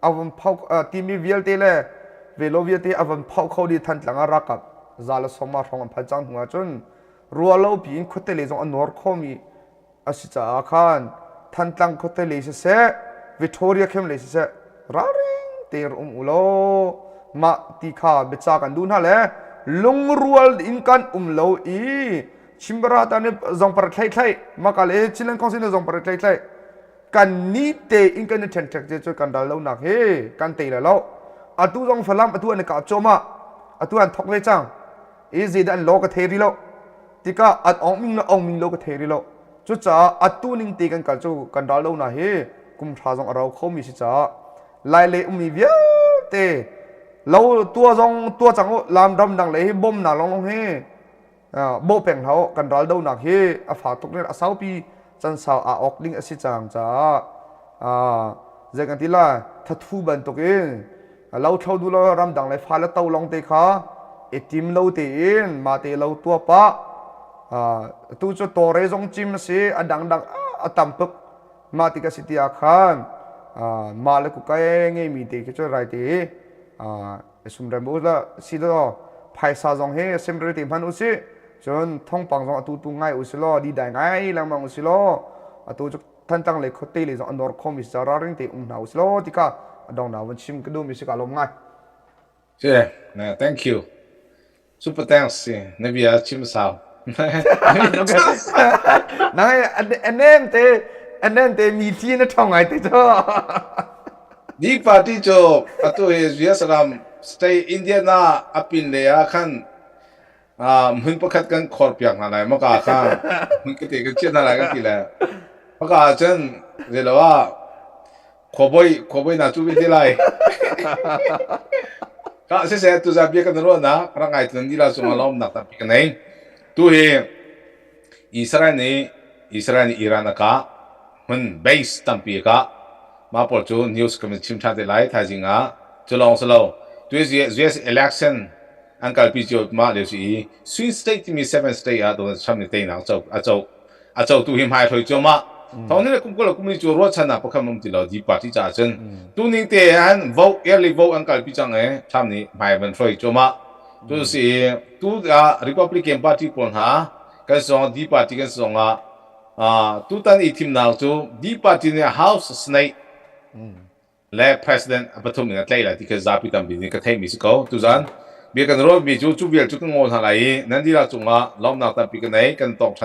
a von phau timi vialte le velo vialte a von phau kho dih Thantlang ah ralkap za le sawma hrawng an phan cang hnu ahcun ruah lo piin khuate le zong a nuar khomi a si caah khan Thantlang khuate lei siseh Victoria khem lei siseh ralring tein um u law mah ti kha biaca kan duh hna le lungrual in kan um lo i Chimbara ta nih zong par thlai thlai maka le Chinland Council nih zong par thlai thlai kan ni te in kan i ṭhenṭhek te cu kan ral lonak hi kan tei lai lo atu zong Falam atu an i kah cuahmah atu an thok ve cang i zeidah an law ka thei rih lo tikah an ong ming le ong ming lo ka thei rih lo cucaah atu ning te kan kal cu kan ral lo na hi kum hra zong a rau khomi si caah lai le ummi vialte lo tua zong tua cang u lam ram dang le hi bom na long long hi bawh peng hlah u kan ral donak hi a fa tuk a saupi can sau aa awk ding a si cang caah zei kan ti lai thathu bantukin lothlo duh lo ramdang le fale to long te kha i tim lo tein mah te lo tua pah tu cu tawre zong cim a si a dangdang a tam tuk mah ti ka si ti ah khan mah le kukai ngeimi te khi cu rai te sumrem u la si lo phaisa zong hi semrel te hman u si cun thongpang zong atu tu ngai u si law di dai ngai lengmang u si law atu cu Thantlang le khuate le zong a nor khomi si caah ralring te um hna usih law ti kha a dongnak vun chim ka duhmi si ka lawm ngai. Si, thank you. Super thanks si. Na bia chim sau. Nang anem te anem te mi thi na thong ngai te cho. Ni party cu atu hi US ram state Indiana apin le ah khan Hmun pakhat kan khorpiak hna lai maka kha hmun kate kan chiah hna lai kan ti le maka ahcun zeilo ah khuabawi khuabawi na cu ve te lai. Ka siseh tuzan bia kan ruahnak rak ngai tu nan la cungah lawmnak tampi ka nei. Tu hi Israel nih Israel nih Iran a kah hmun base tampi a kah. Mah pawl cu news kan chim ṭhan te lai thaizing ah. Cu lawng si lo. Tu US election an kalpi cio mah lio si i Swing State timi seven state ah Donald Trump nih teinak a co a co a cotu hi hmai hroi cuahmah. Thong ni le kum 20 le kum li cu ruahchannak pakhat um ti lo D party caah cun. Tuning te han vote early vote an kalpi cang i Trump nih hmai van hruai cuahmah. Tu si tu ah Republican party pawl hna kan song D party kan song ah tutan i thimnak cu D party nih House Senate le President a pathum in a tlaih lai ti kha zapi tampi nih ka theihmi si ko. Tuzan bia kan ruahmi cu cu vial cu kan ngawl hna lai i nan dihlak cungah lawmhnak tampi ka nei kan tong ṭhan.